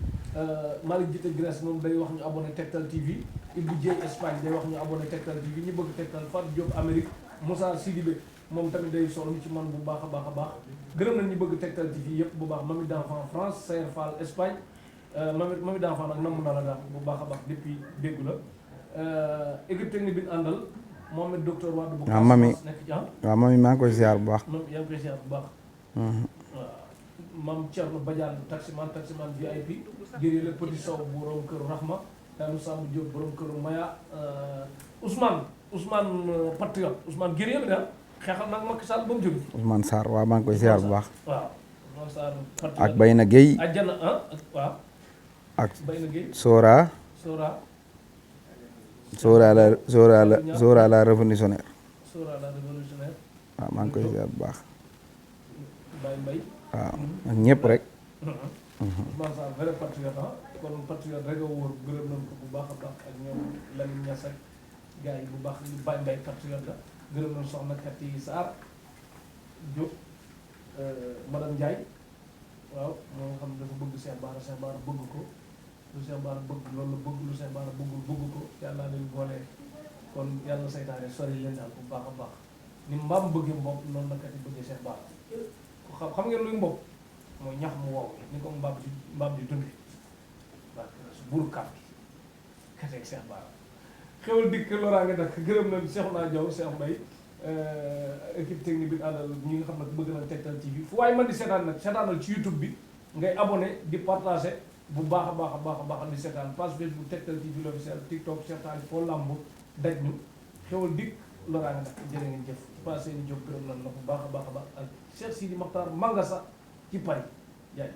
Malick Jité Grèce moom day wax ñu abonné Tektal TV Ibou Dieye Espagne day wax ñu abonné Tektal TV ñu bëgg Tektal Fatou Diop Amérique Moussa Sidibé moom tamit day solo ci man bu baax a baax a baax gërëm nañ ñu bëgg Tektal TV yëpp bu baax Mami d'enfant France Sayer Fall Espagne Mami d'enfant nag namm na la daal bu baax a baax depuis déggu la équipe technique bi ñu àndal moom it docteur Wade bu waaw mami nekk ci waaw mami maa ngi koy ziar bu baax. yaa ngi koy ziar bu baax. waaw maam Thierno Badiane taximan VIP jëree la Petit Sow borom këru Rahma daanu Samb Diop borom këru Maya Ousmane Patriote Ousmane Guerrier la xeexal nag Macky Sall ba mu jóg. Ousmane Sarr waaw maa ngi koy ziar bu baax. waaw Ousmane Sarr Patriote ak Bayna Gueye. Adjana waaw. ak Bayna Gueye. Sora la révolutionnaire. waaw maa ngi koy ziar bu baax. Mbaye waaw ak ñëpp rek. Ousmane Sarr vrai patriote kon patriote rek a wóor gërëm nañ ko bu baax a baax ak ñoom Lamine Niass ak gars yi bu baax ñu Mbaye patriote la gërëm nañ soxna Kati Sarr Diop madame Ndiaye waaw moo nga xam ne dafa bëgg Cheikh Bara bëgg ko lu Cheikh Bara bëgg loolu la bëgg lu Cheikh Bara bëgg ko yàlla leen boole kon yàlla saytaane sori leen daal bu baax a baax ni mbaam bëggee mbopp noonu la Kati bëggee Cheikh Bara ko xam ngeen luy mbopp mooy ñax mu wow ni ko mbaam di dundee parce que buuru kàpp gi kateeg Cheikh Bara xewal dikk loraa nga dak gërëm nañ Cheikh naa Diaw Cheikh Mbaye équipe technique bi àndal ñi nga xam ne bëgg nañ Tektal TV fu waaye man di seetaan nag seetaanal ci YouTube bi ngay abonné di partager bu baax a baax di seetaan page Facebook Tektal TV l'officiel TikTok Cheikh Talif foo lamb daj ñu xewal dikk loraa nga dak jërë ngeen jëf passé ni jóg gërëm nañ la bu baax a baax ak Cheikh Sidi Makhtar Mangasa ci Paris jaajëf